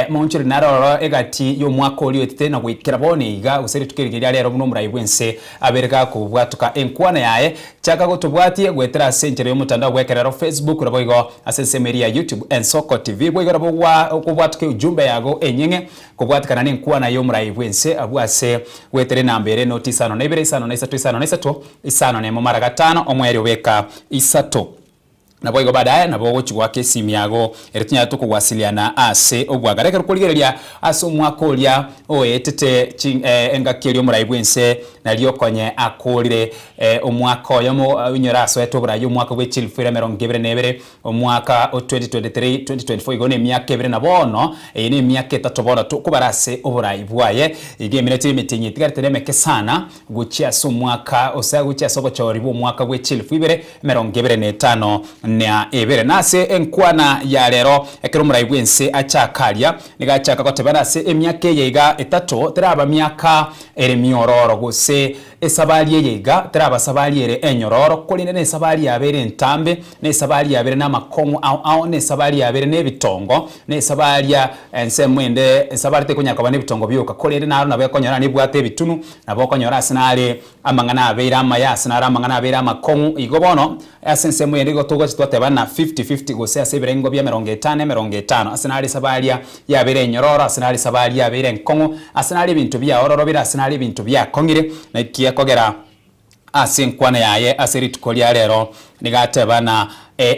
Amaonchorerio nare ororo egati y'omwaka oria oetete na goikera bono iga gose rituko eri ria rero buna omorai bw'ense abere gakobwatoka enkwana yaye. Chaka gotobwatie goetera ase enchera y'omotandao bw'ekerero Facebook naboigo ase ensemo eria ya YouTube Ensoko TV. Boigo nabo okobwatoka eujumbe yago enyeng'e kobwatekana nenkwana y'omorai bw'ense abwo ase goetera enamba ere noti 52 53 53 51 mara gatano omoerio beka isato. Naboigo baadaye nabo ogochia goaka esimi yago ere tonyare tokogwasiliana ase obwagare. Ekero okorigereria ase omwaka oria oetete engaki eria omorai bw'ense nario konye akoorire omwaka oyomo onyore asoete oborai omwaka bwe chilifu ere 22 omwaka o 2023, 2024 igo nemiaka ebere na bono eye nemiaka etato bono tokobara ase oborai bwaye. Iga emineti y'emetienyi etigarete nemeke sana Gochia ase omwaka, gose gochia ase obochori bw'omwaka bwe chilifu ibere 25 na ibere. Na ase enkwana ya rero, ekero omorai bw'ense achaka aria, nigo achaka goteba ase emiaka eye iga etato teraba miaka ere miororo, gose esabari eye iga teraba sabari ere enyororo, korende nesabari yabeire entambe, nesabari yabeire namakong'u ao ao, nesabari yabeire nebitongo, nesabari ensemo ende, esabari tekonyara koba nebitongo bioka, korende naro nabo ekonyora nebwate ebitunu, Nabo okonyora ase nare amang'ana abeire amaya, ase nare amang'ana abeire amakong'u. Igo bono, ase ensemo ende igo togocha twateba ng'a fifty fifty gose ase ebirengo bia 50 50, ase nare esabaria yabeire enyororo, ase nare esabaria yabeire enkong'u, ase nare ebinto biaororobire, ase nare ebinto biakong'ire, naki ekogera ase enkwana yaye ase rituko ria rero. Nigo ateba na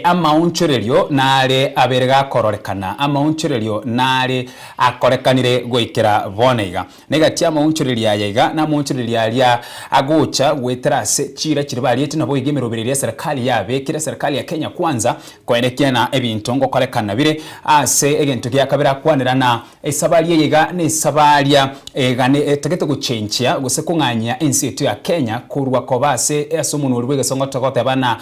amaonchorerio nare abere gakororekana, amaonchorerio nare akorekanire goikera bono iga. Na egati y'amaonchorerio aya iga namaonchorerio aria agocha goetera ase chiira chiria bariete naboigo emeroberi eria eserekari yabekire, eserekari ya Kenya Kwanza, koenekia na ebinto ngokorekana bire ase egento gia kabere akwanera na esabari eye iga nesabaria egane etagete gochenchia gose kong'anyia ense yaito ya Kenya korwa koba ase ase omonwa oria bw'egesongo togoteba na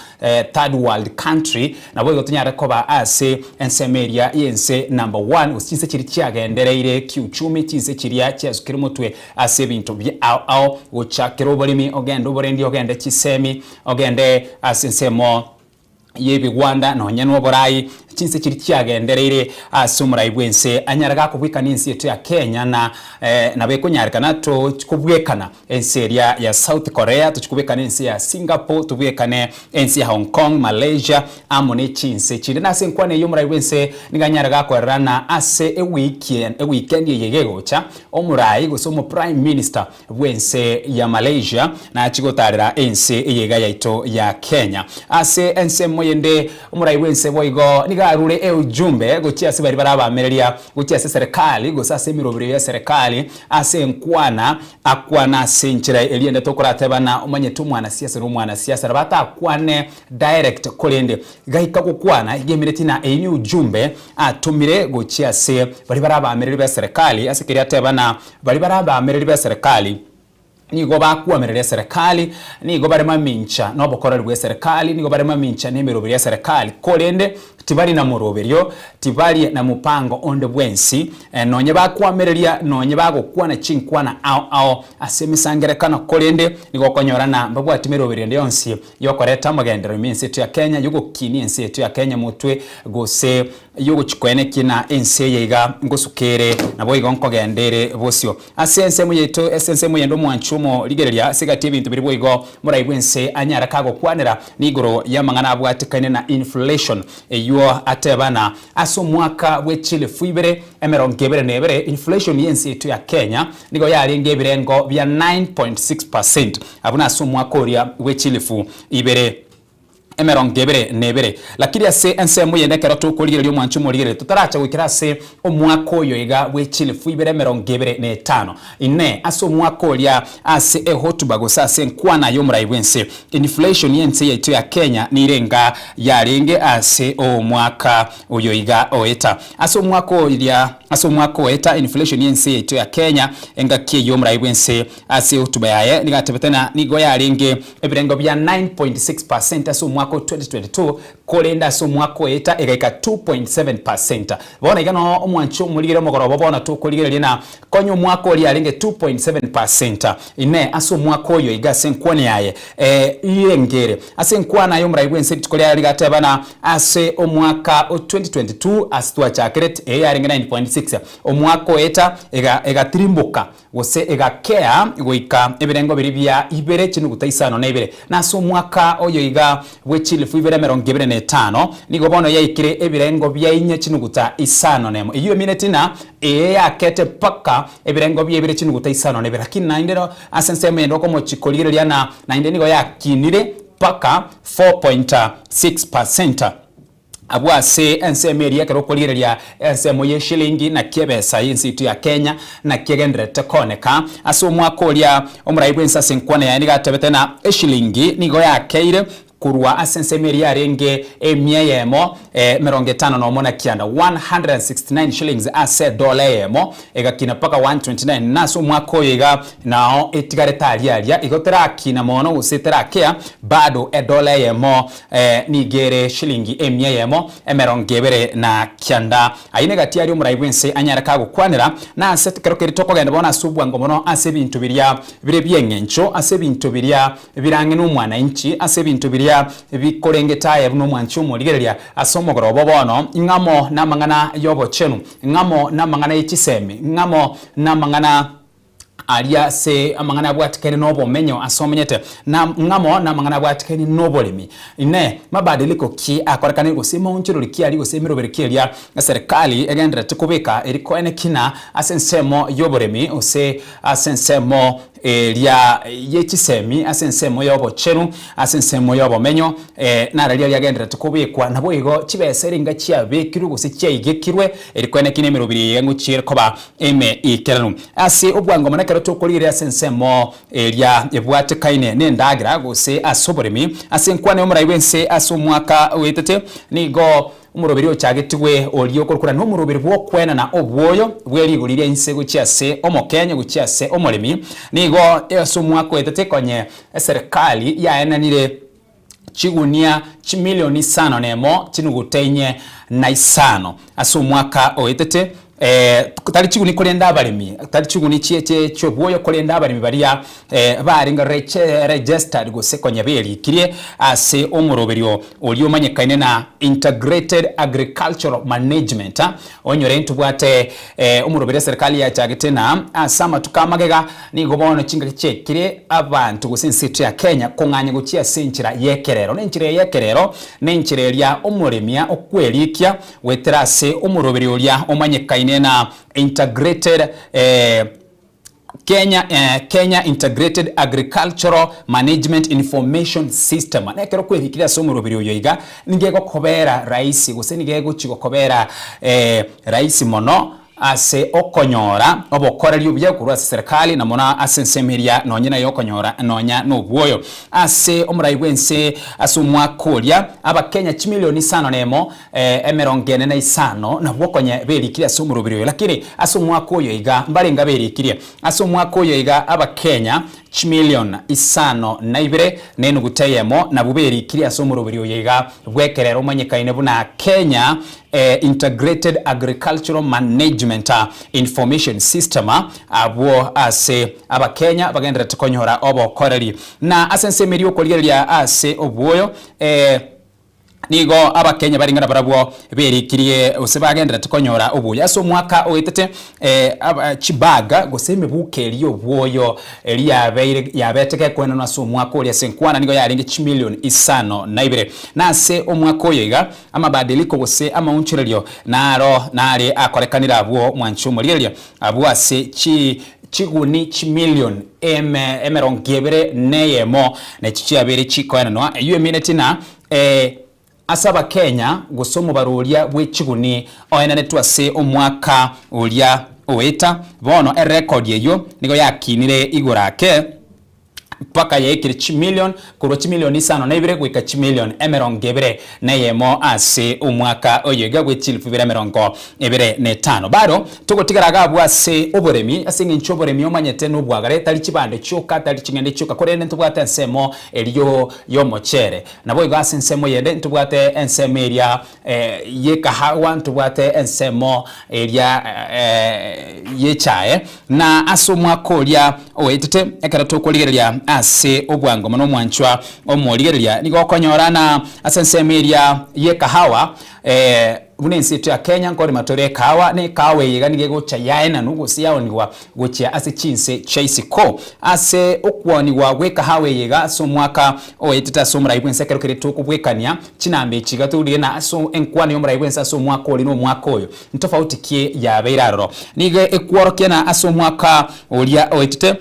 third world country naboigo tonyare koba ase ensemo eria y'ense number one gose chinse chiria chiagendereire kiuchumi chinse chiria chiasukire motwe ase ebinto bia ao ao gochakera oboremi ogende oborendi ogende chisemi ogende ase ensemo y'ebigwanda nonya noborai chinse chiria chiagendereire ase omorai bw'ense anyare gakobwekana ense yaito ya Kenya na nabo ekonyarekana tochikobwekana Ense eria ya South Korea, tochikobekana ense ya Singapore, tobwekane ense ya Hong Kong, Malaysia, amo ne chinse chinde. Na ase enkwana eyio omorai bw'ense nigo anyare gakorera na ase ewiki ewikendi eye iga egocha, omorai gose omo prime minister bw'ense ya Malaysia nachie gotarera ense eye iga yaito ya Kenya. Ase ensemo yende omorai bw'ense boigo nigo arure eujumbe gochia ase baria barabamereria gochia ase eserekari gose ase emeroberio y'eserekari ase enkwana Akwane ase enchera eria ende tokoratebana omanyete omwanasiasa na omwanasiasa nabo atakwane direct korende gaika gokwana igemereti na eyio ni ujumbe atomire gochia ase baria bare abaamereri be serikali ase keria ateba na baria bare abaamereri be serikali nigo bakuamerera eserekali nigo bare mamincha na obokoreri bwa eserekali nigo bare mamincha na emeroberi ya eserekali korende Tibari na moroberio, tibari na mopango onde bwensi, nonye bakwamereria, nonye bagokwana chinkwana ao ao ase emesangerekano, korende nigo okonyora na mbabwati meroberio ende yonsi yokoreta amagenderero ime ense yaito ya Kenya, yogokinia ense yaito ya Kenya motwe, gose yogochikoenekia na ense eye iga ngosuka ere, naboigo nkogenda ere bosio. Ase ensemo yaito, ase ensemo yende omwanchi omorigereria ase egati y'ebinto biria boigo morai bw'ense anyare kagokwanera nigoro y'amang'ana abwatekaine na inflation eyio ateba na ase omwaka bwe chilifu ibere emerongo ebere na ebere inflation y'ense yaito ya Kenya nigo yarenge ebirengo bia 9.6 percent abwo nase omwaka oria bwe chilifu ibere 21. Lakini ase ensemo eyende ekero tokorigereria omwancho omorigereria, totaracha goikera ase omwaka oyo iga bwe chilifu ibere 25. Inee! Ase omwaka oria ase ehotuba gose ase enkwana y'omorai bw'ense, inflation y'ense yaito ya Kenya nirenga yarenge ase omwaka oyo iga oeta? Ase omwaka oria ase omwaka oeta inflation y'ense yaito ya Kenya engaki eyio omorai bw'ense Ase ehotuba yaye nigo atebete ng'a nigo yarenge ebirengo bia 9.6 per cent ase omwaka o 2022, korende ase omwaka oeta egaika 2.7 per cent. Bono iga noo omwanchi omorigere omogoroba bono tokorigereria na konya omwaka oria yarenge 2.7 per cent. Inee ase omwaka oyo iga ase enkwana yaye irenge ere? Ase enkwana y'omorai bw'ense rituko riaye rigateba ng'a ase omwaka o 2022 ase twachakerete eye yarenge 9.6 omwaka oeta egatirimboka gose egakea goika ebirengo biria bia ibere chinuguta isano na ibere. Na ase omwaka oyo iga bwe chilifu ibere emerongo ebere na etano, nigo bono yaikire ebirengo bia inye chinuguta isano nemo. Eyio emineti ng'a eye yakete mpaka ebirengo bia ibere chinuguta isano na ibere. Lakini naende ase ensemo eyende okomochia korigereria ng'a naende nigo yakinire mpaka 4.6 percent. Abwo ase ensemo eria ekero okorigereria ensemo y'eshilingi naki ebesa y'ense yaito ya Kenya naki egendererete kooneka. Ase omwaka oria omorai bw'ense ase enkwana yaye nigo atebete ng'a eshilingi nigo yakeire korwa ase ensemo eria yarenge emia eyemo emerongo etano nomo na kianda, 169 shillings ase edola eyemo, egakina mpaka 129 na ase omwaka oyo iga nao etigarete aria aria igo terakina mono gose terakea bado edola eyemo Nigo ere shilingi emia eyemo, emerongo ebere na kianda. Ayio negati aria omorai bw'ense anyare kagokwanera, na ase ekero keria tokogenda bono ase obwango mono ase ebinto biria bire bi'eng'encho, ase ebinto biria bire ang'e nomwananchi, ase ebinto biria bikorengete aye buna omwanchi omorigereria ase omogoroba bono, ng'amo namang'ana y'obochenu, ng'amo namang'ana ye chisemi, ng'amo namang'ana. Aria ase amang'ana abwatikaine nobomenyo ase omenyete, na ng'amo namang'ana abwatikaine noboremi. Inee! Mabadiliko ki akorekanire gose maonchorori ki aria gose emeroberi ki eria eserikali egendererete kobeka eri koene kina ase ensemo y'oboremi gose ase ensemo eria ye chisemi ase ensemo y'obochenu, ase ensemo y'obomenyo, nararia riagendererete kobekwa, naboigo chibesa eringa chiabekirwe gose chiaigekirwe, eri kweneki nemerobiri eye ngochia koba emeikeranu. Ase obwango mono ekero tokorigereria ase ensemo eria ebwatekaine nendagera gose ase oboremi, ase enkwana y'omorai bw'ense ase omwaka oetete, nigo Omoroberi ochagetigwe oria okorokora nomoroberi bw'okwenana obwoyo bwe rigori ria inse gochia ase omokenye gochia ase omoremi. Nigo ase omwaka oetete konye eserekari yaenanire chigunia chimilioni isano nemo chinuguta inye na isano ase omwaka oetete tari chiguni korende abaremi, tari chiguni chi'obwoyo korende abaremi baria barenge registered gose konya berikirie ase omoroberio oria omanyekaine na Integrated Agricultural Management. Onyore ntobwate omoroberio eserikali yachagete na ase amatuko amagega nigo bono chingaki chiaikire abanto gose ense yaito ya Kenya kong'anya gochia ase enchera y'ekerero. Na enchera eye y'ekerero nenchera eria omoremia okwerikia Goetera ase omoroberio oria omanyekaine na Integrated Kenya Kenya Integrated Agricultural Management Information System. Na ekero kwerikire ase omoroberio oyo iga, nigo egokobera rahisi gose nigo egochi gokobera rahisi mono ase okonyora obokoreri obuya korwa ase serikali na mono ase ensemo eria nonye naye okonyora nonya nobwoyo. Ase omorai bw'ense ase omwaka oria, Abakenya chimilioni isano nemo emerongo ene na isano nabwo konya berikirie ase omoroberi oyo. Lakini ase omwaka oyo iga mbarenge aberikirie. Ase omwaka oyo iga Abakenya chimilion isano na ibere na enuguta eyemo nabwo berikirie ase omoroberi oyo iga bw'ekerero omanyekaine buna Kenya Integrated Agricultural Management Information System abwo ase Abakenya bagendererete konyora obokoreri. Na ase ensemo eria okorigereria ase obwoyo Nigo Abakenya barenge nabarabwo berikirie gose bagendererete konyora obuya ase omwaka oetete chibaga gose emebuko eria y'obwoyo eria yabeire yabete gekoenanwa ase omwaka oria ase enkwana nigo yarenge chimilion isano na ibere. Na ase omwaka oyo iga amabadiliko gose amaonchorerio naro nare akorekanire abwo mwanche omorigereria abwo ase chi chiguni chimilion eme emerongo ebere neyemo nechi chiabeire chikoenanwa eyio emineti na Ee, ase Abakenya, gose omobaro oria bwe chiguni oenanetwe ase omwaka oria oeta, bono erekodi eyio nigo yakinire igoro ake mpaka yaikire chimilion korwa chimilion isano na ibere goika chimilion emerongo ebere na eyemo ase omwaka oyo iga bwe chilifu ibere emerongo ebere na etano. Bado togotigara iga abwo ase oboremi, ase eng'encho oboremi omanyete nobwagare, tari chibando chioka, tari ching'ende chioka, korende ntobwate ensemo erio y'omochere. Naboigo ase ensemo eyende ntobwate ensemo eria y'ekahawa, ntobwate ensemo eria y'echae. Na ase omwaka oria oetete, ekero tokorigereria ase obwango mono omwanchwa omorigereria, nigo okonyora na ase ensemo eria y'ekahawa Buna ense yaito ya Kenya nkorema tore ekahawa, na ekahawa eye iga nigo egocha yaenanwa gose yaonigwa gochia ase chinse chia isiko. Ase okwoonigwa gw'ekahawa eye iga ase omwaka oetete ase omorai bw'ense ekero keria tokobwekania chinamba echi iga torire na ase enkwana y'omorai bw'ense ase omwaka oria na omwaka oyo ntofauti ki yabeire aroro. Nigo ekworokia na ase omwaka oria oetete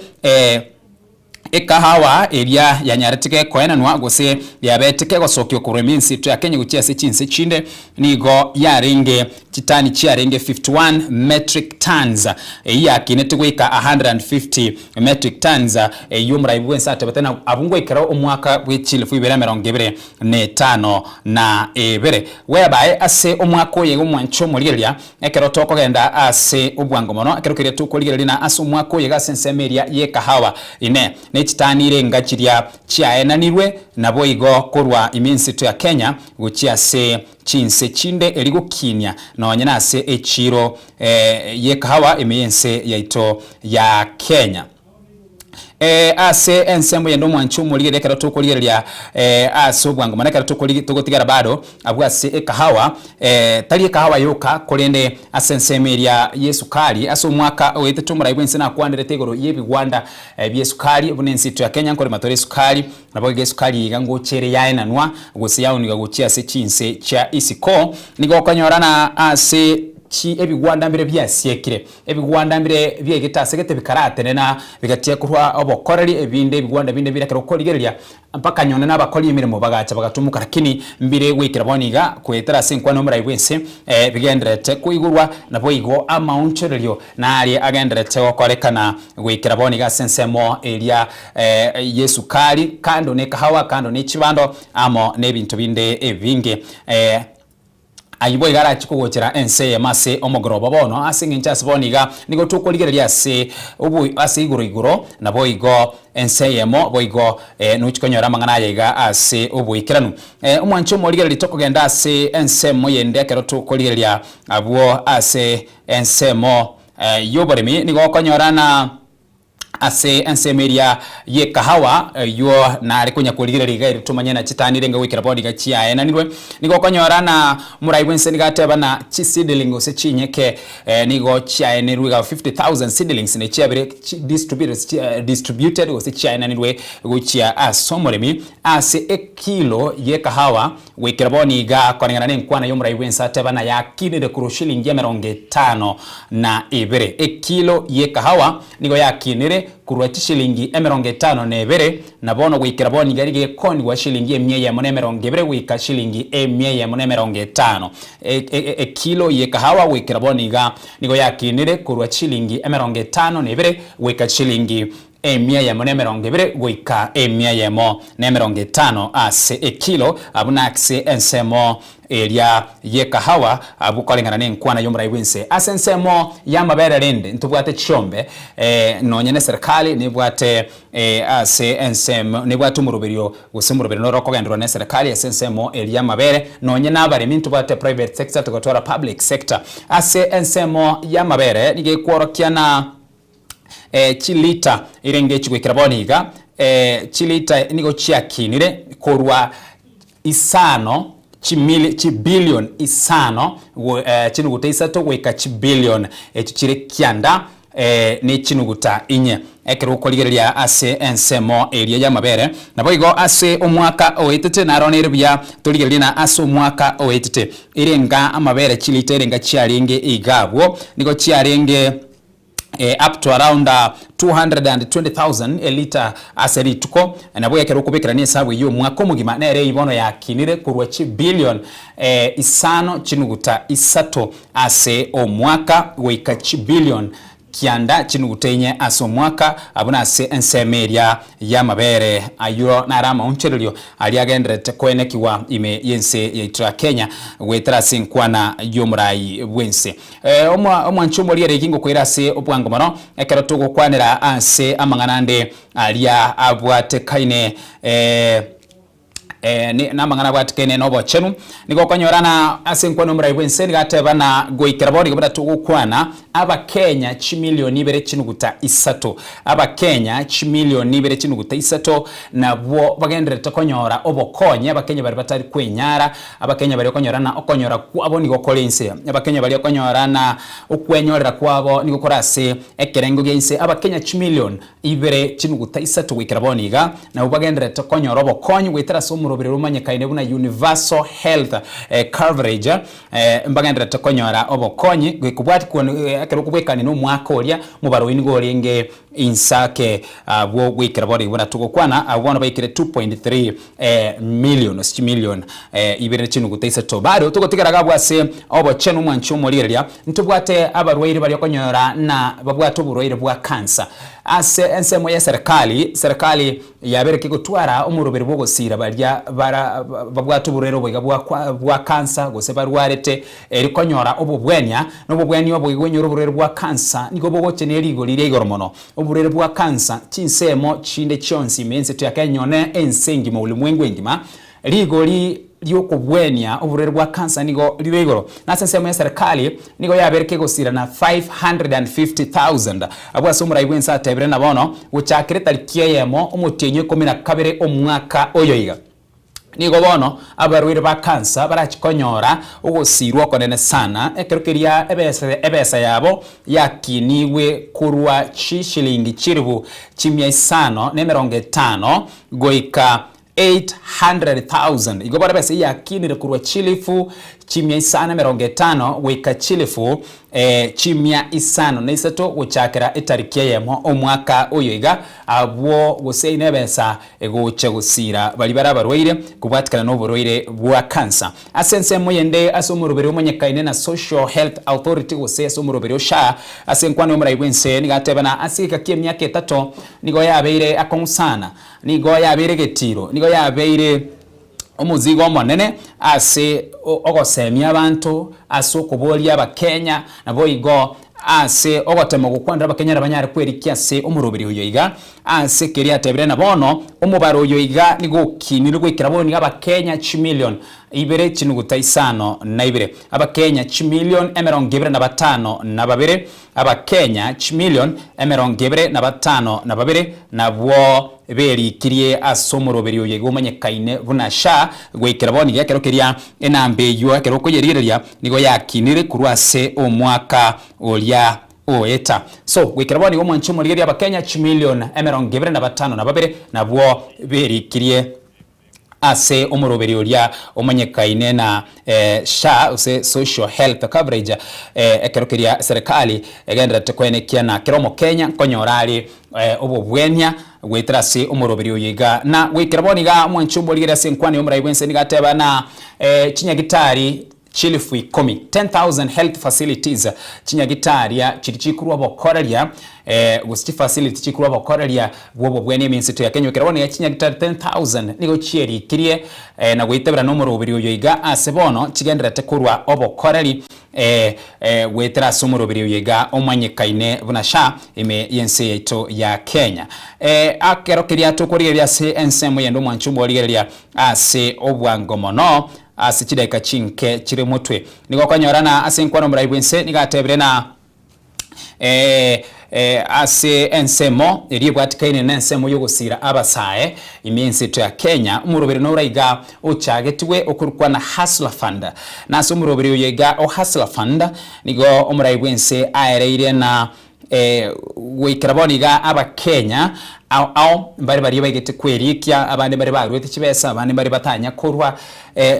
Ekahawa eria yanyarete gekoenanwa gose yabete kegosokigwa korwa eminsitu ya Kenya gochia ase chinse chinde nigo yarenge chitani chiarenge 51 metric tons, eyio yakinete goika 150 metric tons, eyio omorai bwense atebete na abwo ngoikera omwaka bwe chilifu ibere emerongo ebere na etano na ebere. Whereby ase omwaka oyo iga omwanche omorigereria Ekero tokogenda ase obwango mono, ekero keria tokorigereria na ase omwaka oyo iga ase ensemo eria y'ekahawa, inee, ne chitani irenga chiria chiaenanirwe naboigo korwa ime enseto ya Kenya gochia ase chinse chinde eri gokinia nonye nase echiiro y'ekahawa ime y'ense yaito ya Kenya. Ase ensemo yende omwanchi omorigereria ekero tokorigereria ase obwango mono ekero tokori togotigara bado abwo ase ekahawa tari ekahawa yoka korende ase ensemo eria y'esukari ase omwaka oetete omorai bw'ense nakwanerete igoro y'ebigwanda bi'esukari buna ense yaito ya Kenya nkorema tore esukari nabo iga esukari eye iga ngocha ere yaenanwa gose yaoniga gochia ase chinse chia isiko nigo okonyora na ase. Chi ebigwanda mbire biasiekire, ebigwanda mbire biaigete ase gete bikaratenena, bigatia korwa obokoreri, ebinde ebigwanda binde bire ekero okorigereria mpaka nyonde na abakori emeremo bagacha bagatumuka, lakini mbire goikera bono iga goetera ase enkwana y'omorai bw'ense bigendererete koigorwa, naboigo amaonchorerio naria agendererete gokorekana goikera bono iga ase ensemo eria y'esukari, kando ne ekahawa, kando ne chibando, amo nebinto binde ebinge. Ayio boigo arachie kogochera ense eyemo ase omogoroba bono, ase engencho ase bono iga nigo tokorigereria ase obo ase igoro igoro, naboigo ense eyemo boigo nochie konyora amang'ana aya iga ase oboikeranu. Omwancho omorigereria tokogenda ase ensemo yende ekero tokorigereria abwo ase ensemo y'oboremi nigo okonyora na. Ase ensemo eria y'ekahawa, eyio nare konya korigereria iga ere tomanye na chitani renge goikera bono iga chiaenanirwe, nigo okonyora na omorai bw'ense nigo ateba na chiseedling gose chinyeke nigo chiaenirwe iga 50,000 seedlings ne chiabere chi distributed gose chiaenanirwe gochia ase omoremi ase ekilo y'ekahawa goikera bono iga koreng'ana nenkwana y'omorai bw'ense ateba na yakinire korwa shilingi emerongo etano na ebere ekilo y'ekahawa. Nigo yakinire korwa chishilingi 52, na bono goikera bono iga rigekonigwa shilingi 120 goika shilingi 150. Ekilo y'ekahawa goikera bono iga nigo yakinire korwa chishilingi 52 goika chishilingi 120 goika 150 ase ekilo, buna ase ensemo eria y'ekahawa, abwo koreng'ana nenkwana y'omorai bw'ense. Ase ensemo y'amabere rende ntobwate chiombe, nonya neserikali nebwate ase ensemo nebwate omoroberio gose omoroberio noro okogenderwa neserikali ase ensemo eria y'amabere, nonya nabaremi ntobwate private sector togatwara public sector. Ase ensemo y'amabere nigo ekworokia na chilita erenge chigoikera bono iga, chilita nigo chiakinire korwa isano chimili chibillion isano chinuguta isato goika chibillion echio chire kianda ne chinuguta inye ekero okorigereria ase ensemo eria y'amabere. Naboigo ase omwaka oetete naro nere buya torigererie na ase omwaka oetete erenga amabere chilita erenga chiarenge iga abwo nigo chiarenge up to around 220,000 elita ase rituko, nabo ekero okobekerania esabu eyio omwaka omogima nere eyio bono yakinire korwa chibillion isano chinuguta isato ase omwaka goika chibillion kianda chinuguta inye ase omwaka, abwo nase ensemo eria y'amabere ayio naro amaonchorerio aria agendererete koenekigwa ime y'ense yaito ya Kenya goetera ase enkwana y'omorai bw'ense. Omwanchi omoria riiki ngokoira ase obwango mono ekero togokwanera ase amang'ana ande aria abwatekaine namang'ana abwatekaine nobochenu. Nigo okonyora na ase enkwana y'omorai bw'ense nigo ateba na goikera bono iga buna togokwana Abakenya chimilioni ibere chinuguta isato Abakenya chimilioni ibere chinuguta isato nabwo bagendererete konyora obokonyi, Abakenya baria batari kwenyara, Abakenya baria okonyora na okonyora kwabo nigo kore inse, Abakenya baria okonyora na okwenyorera kwabo nigo kore ase ekerengo gia inse, Abakenya chimilion ibere chinuguta isato goikera bono iga nabwo bagendererete konyora obokonyi goetera ase omoroberio omanyekaine buna Universal Health Coverage, mbagendererete konyora obokonyi kobwati ekero okobwekania na omwaka oria mobaroi nigo orenge inse ake abwo goikera bono iga buna togokwana abwo bono baikire 2.3 million gose chimilion ibere ne chinuguta isato. Bado togotigara iga abwo ase obochenu omwanchi omorigereria ntobwate abarwaire baria okonyora na babwate oborwaire bwa cancer. Ase ensemo ya eserekari, serikali Yabeire kegotwara omoroberi bw'ogosiira baria bara babwate oborwaire oboiga bwa bwa kansa gose barwarete, eri konyora obobwenia, na obobwenia obo igo onyore oborwaire bwa kansa nigo bogocha ne rigori ria igoro mono. Oborwaire bwa kansa chinsemo chinde chionsi ime ense ya Kenya one ense engima ulimwengu engima, Rigori ri'okobwenia oborwaire bwa kansa nigo rire igoro, na ase ensemo ya serikali nigo yabeire kegosirana 550,000. Abwo ase omorai bw'ense atebire na bono gochakera etariki eyemo omotienyi o ikomi na kabere omwaka oyo iga, nigo bono abarwaire ba kansa barachie konyora ogosirwa okonene sana ekero keria ebesa ebesa yabo yakinigwe korwa chishilingi chilifu chimia isano na emerongo etano goika 800,000. Igo bono ebesa eyio yakinire korwa chilifu. chimia isano emerongo etano goika chilifu chimia isano na isato gochakera etariki eyemo omwaka oyo iga, abwo gose nebesa egocha gosiira baria bare abarwaire kobwatikana noborwaire bwa kansa. Ase ensemo yende ase omoroberi omonyekaine na Social Health Authority gose ase omoroberi o SHA ase enkwana y'omorai bw'ense nigo ateba na ase egeka ki'emiaka etato nigo yabeire akong'u sana, nigo yabeire egetiro, nigo yabeire omozigo omonene ase ogosemia abanto, ase okoboria abakenya, naboigo ase ogotema gokwanera abakenya nabanyare kwerikia ase omoroberi oyo iga. Ase keria atebire na bono omobaro oyo iga nigo okinire goikera bono nigo abakenya chimilion ibere chinuguta isano na ibere, abakenya chimilion emerongo ebere na batano na babere, abakenya chimilion emerongo ebere na batano na babere nabwo berikirie ase omoroberi oyo iga omanyekaine buna SHA goikera bono iga ekero keria enamba eyio ekero okoyerigereria nigo yakinire korwa ase omwaka oria Oeta. So, goikera bono igo omwanche omorigereria Abakenya chimilion emerongo ebere na batano na babere nabwo berikirie ase omoroberi oria omanyekaine na SHA gose Social Health Coverage ekero keria serikali egendererete koenekia na kera omokenya nkonyora are obobwenia goetera ase omoroberi oyo iga. Na goikera bono iga omwanche omorigereria ase enkwana y'omorai bwense nigo ateba na chinyagitari Chilifu ikomi, 10,000 health facilities, chinyagitaria chiria chikorwa obokoreria gose chifacility chikorwa obokoreria bw'obobwenia eminseto ya Kenya. Ekero bono iga chinyagitari 10,000 nigo chierikirie na goitabera nomoroberi oyo iga ase bono chigendererete korwa obokoreri goetera ase omoroberi oyo iga omanyekaine buna SHA ime y'ense yaito ya Kenya. Ekero keria tokorigereria ase ensemo yende omwancho omorigereria ase obwango mono Ase chidaeka chinke chire motwe nigo okonyora na ase enkwana omorai bw'ense nigo atebire na ase ensemo eria ebwatikaine nensemo y'ogosiira abasae ime y'enseto ya Kenya omoroberi noro iga ochagetigwe okorokwa na Hustler Fund. Na ase omoroberi oyo iga o Hustler Fund nigo omorai bw'ense aereire na Goikera bono iga Abakenya ao ao mbare baria baigete kwerikia, abande mbare baruete chibesa, abande mbare batanya korwa,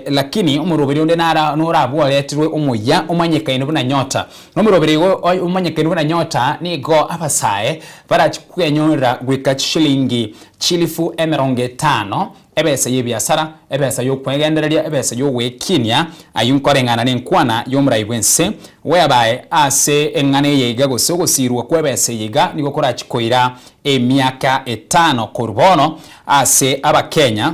lakini omoroberi onde nara norabworeterwe omuya omanyekaine buna Nyota. Na omoroberi igo omanyekaine buna Nyota nigo abasae barachi kwenyorera goika chishilingi chilifu emerongo etano Ebesa y'ebiasara, ebesa y'okwegendereria, ebesa y'ogwekinia, ayio nkoreng'ana nenkwana y'omorai bw'ense, whereby ase eng'ana eye iga gose ogosiirwa kw'ebesa eye iga nigo korachie koira emiaka etano korwa bono ase Abakenya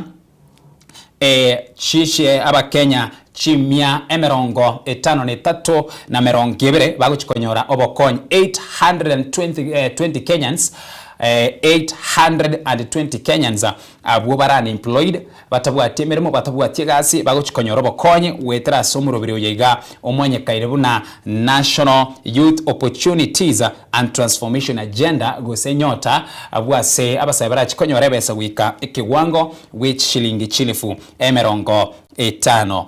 chiche Abakenya chimia emerongo etano na etato na merongo ebere bagochia konyora obokonyi 820 Kenyans, 820 Kenyans Abwo bare unemployed, batabwati emeremo, batabwati egasi, bagochia konyora obokonyi goetera ase omoroberi oyo iga omonyekaine buna National Youth Opportunities and Transformation Agenda gose Nyota, abwo ase abasae barachie konyora ebesa goika ekewango gwe chishilingi chilifu emerongo etano.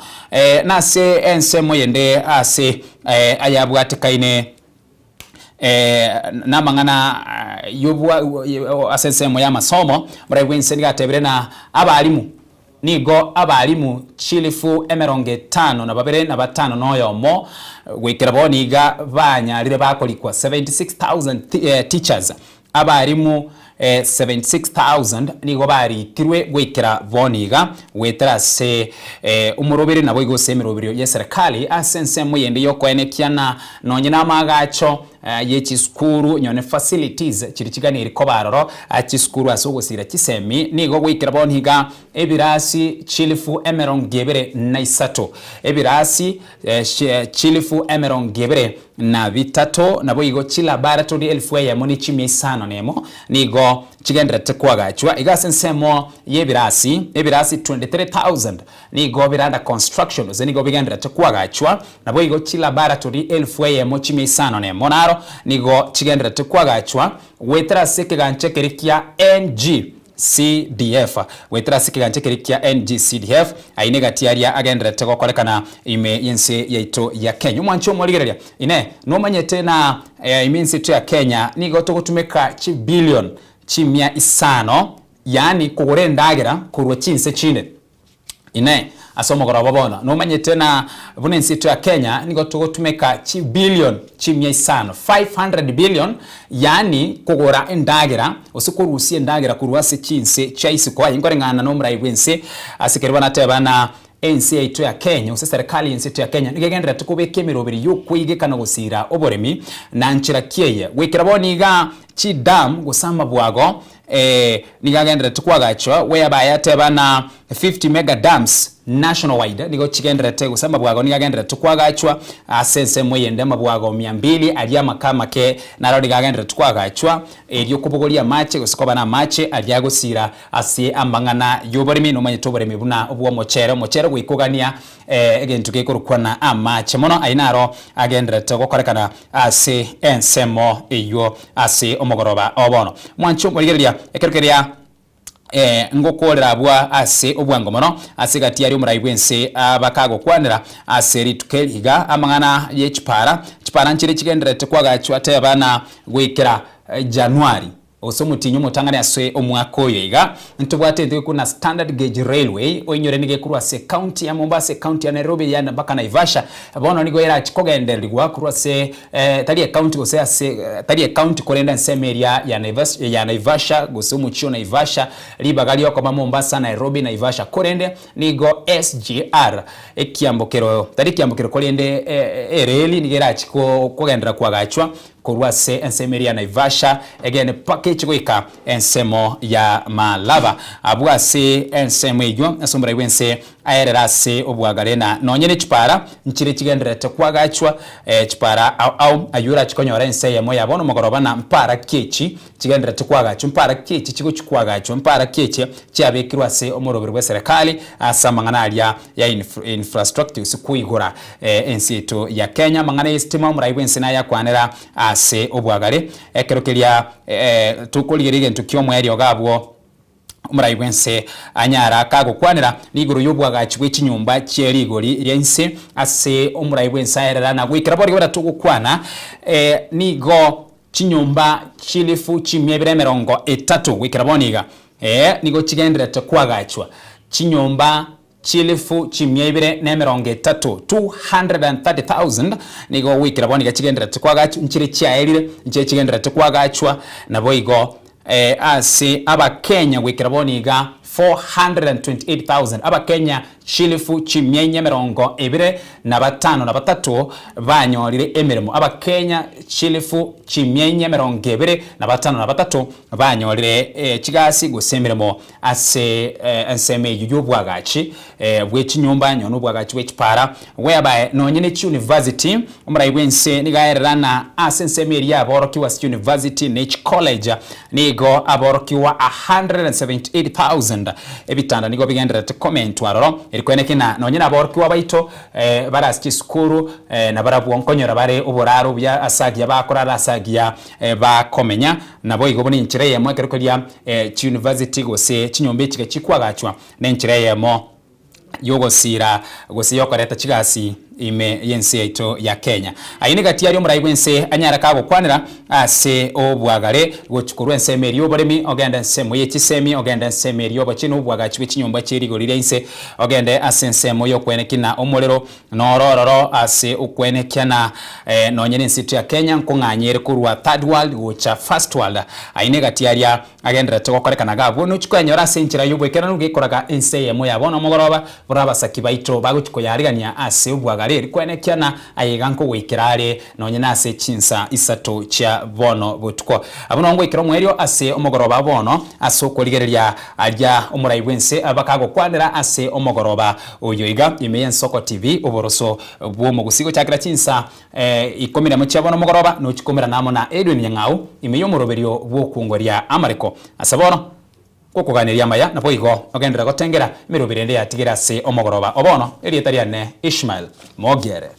Nase ensemo yende ase ayabwatekaine Namang'ana y'obwa ase ensemo y'amasomo, omorai bw'ense nigo atebire na abalimu, nigo abalimu chilifu emerongo etano na babere na batano na oyomo, goikera bono iga banyarire bakorikwa 76,000 teachers, Abalimu 76,000 nigo baritirwe goikera bono iga, goetera ase omoroberi naboigo ase emeroberio y'eserekari ase ensemo yende y'okoenekia na nonye namaagacho ye chisukuru nonye facilities chiria chiganeirie koba aroro chisukuru ase ogosira chisemi nigo goikera bono iga ebirasi chilifu emerongo ebere na isato ebirasi chilifu emerongo ebere na bitato, naboigo chilaboratori elfu eyemo ne chimia isano nemo nigo chigendererete koagachwa. Iga ase ensemo y'ebirasi, ebirasi 23,000 nigo bire under construction, gose nigo bigendererete koagachwa, naboigo chilaboratori elfu eyemo chimia isano nemo naro nigo chigendererete koagachwa goetera ase ekegancha ekeri kia NG. CDF. Goetera ase ekegancha keria kia NGCDF, ayio negati aria agendererete gokorekana ime y'ense yaito ya Kenya. Omwanchi omorigereria, Inee, nomanyete na ime y'ense yaito ya Kenya nigo togotumeka chibillion chimia isano, yaani kogora endagera korwa chinse chinde? Inee! Ase omogoroba bono, nomanyete na buna ense yaito ya Kenya nigo togotumeka chibillion chimia isano, 500 billion, yaani kogora endagera gose korusia endagera korwa ase chinse chia isiko. Aye nkoreng'ana na omorai bw'ense ase keria banateba na ense yaito ya Kenya gose serikali y'ense yaito ya Kenya nigo egendererete kobeka emeroberi y'okoigeka na gosira oboremi na nchera ki eye. Goikera bono iga chidam gose amabwago Nigo agendererete koagachwa whereby ateba na 50 mega dams nationwide nigo chigendererete gose amabwago nigo agendererete koagachwa ase ensemo eyende amabwago mia mbili aria amake amake naro nigo agendererete koagachwa erio kobogoria amache gose koba na amache aria agosira ase amang'ana yoboremi nomanyete oboremi buna obwomochere omochere goika ogania Egento gekorokwa na amache mono ayio naro agendererete gokorekana ase ensemo eyio ase omogoroba o bono. Mwanche omorigereria ekero keria ngokorera abwo ase obwango mono ase egati yaria omorai bw'ense bakagokwanera ase rituko eri iga amang'ana ye chipara, chipara nchire chigendererete koagachwa teba na goikera Januari. Gose omotienyi omotang'ani ase omwaka oyo iga, ntobwate entwe ekuru na Standard Gauge Railway, oinyore nigo ekorwa ase ecounty ya Mombasa, ecounty ya Nairobi yaani mpaka Naivasha, bono nigo erachi kogendererigwa korwa ase tari ecounty gose ase tari ecounty korende ensemo eria ya Naivas ya Naivasha gose omochie o Naivasha, ribaga riokoba Mombasa, Nairobi, Naivasha korende nigo SGR ekiambokero tari ekiambokero korende ereli nigo erachi kogenderera koagachwa Korwa ase ensemo eria ya Naivasha egende mpaka eche goika ensemo ya Malaba. Abwo ase ensemo eyio ase omorai bw'ense aerere ase obwagare na nonye ne chipara nchire chigendererete koagachwa chipara ao ao ayio orache konyora ense eyemo ya bono mogoroba na mpara ki echi chigendererete koagachwa mpara ki echi chigochi koagachwa mpara ki echi chiabekirwe ase omoroberi bw'eserekari ase amang'ana aria ya infrastructure gose koigora ense yaito ya Kenya. Amang'ana y'esitima omorai bw'ense nayakwanera ase obwagare ekero keria tokorigereria egento ki'omoerio iga abwo omorai bw'ense anyara kagokwanera nigoro y'obwagachi bwe chinyomba chie rigori ria inse ase omorai bw'ense aerera na goikera boria buna togokwana nigo chinyomba chilifu chimia ibere 30 goikera bono iga nigo chigendererete koagachwa chinyomba Chilifu chimia ibere na 30, 230,000, nigo goikera bono iga chigendererete koagachwa, nchire chiaerire, nchire chigendererete koagachwa, naboigo ase Abakenya goikera bono iga 428,000, Abakenya chilifu chimia inye 25 na banyorire emeremo, Abakenya chilifu chimia inye 25 banyorire chigasi gose emeremo Ase ensemo eyio y'obwagachi bwe chinyomba nonye nobwagachi bwe chipara, whereby nonye ne chiuniversity, omorai bw'ense nigo aererana ase ensemo eria y'aborokigwa ase chiuniversity ne chicollege, nigo aborokigwa 178,000 ebitanda nigo bigendererete komentwa aroro, eri kweneki ng'a nonye naborokigwa baito bare ase chisukuru nabarabwo nkonyora bare oboraro obuya ase agiya bakorara ase agiya bakomenya. Naboigo buna enchera eyemo ekero keria chiuniversity gose chinyomba echiga chikwagachwa nenchera eyemo yogosira gose yokoreta chigasi ime yense yaito ya Kenya. Ayio negati aria omorai bwense anyare kagokwanera ase obwagare gochi korwa ensemo eria yoboremi ogende ensemo ye chisemi ogende ensemo eria yobochenu obwagachi bwe chinyomba chie rigori ria inse ogende ase ensemo yokweneki na omorero Noro ororo ase okwenekia na nonye nense yaito ya Kenya nkong'anya ere korwa third world gocha first world. Ayio negati aria agendererete gokorekana iga abwo nochi koyanyora ase enchera y'oboikeranu gekoraga ense eyemo ya bono omogoroba buna abasaki baito bagochi koyarigania ase obwagare eri kwenekia na aye iga nkogoikera are nonye nase chinsa isato chia bono botuko. Abwo noo ngoikera omoerio ase omogoroba bono ase okorigereria aria omorai bw'ense bakagokwanera ase omogoroba Oyo iga ime y'Ensoko TV, oboroso bw'omogusii gochakera chinsa ikomi nemo chia bono mogoroba, nochikomerana amo na Edwin Nyang'au ime y'omoroberio bw'okwongoria amareko. Ase bono, gokoganeria amaya, naboigo ogenderere gotengera emeroberi ende yatigire ase omogoroba o bono. Erieta riane Ishmael Mogere.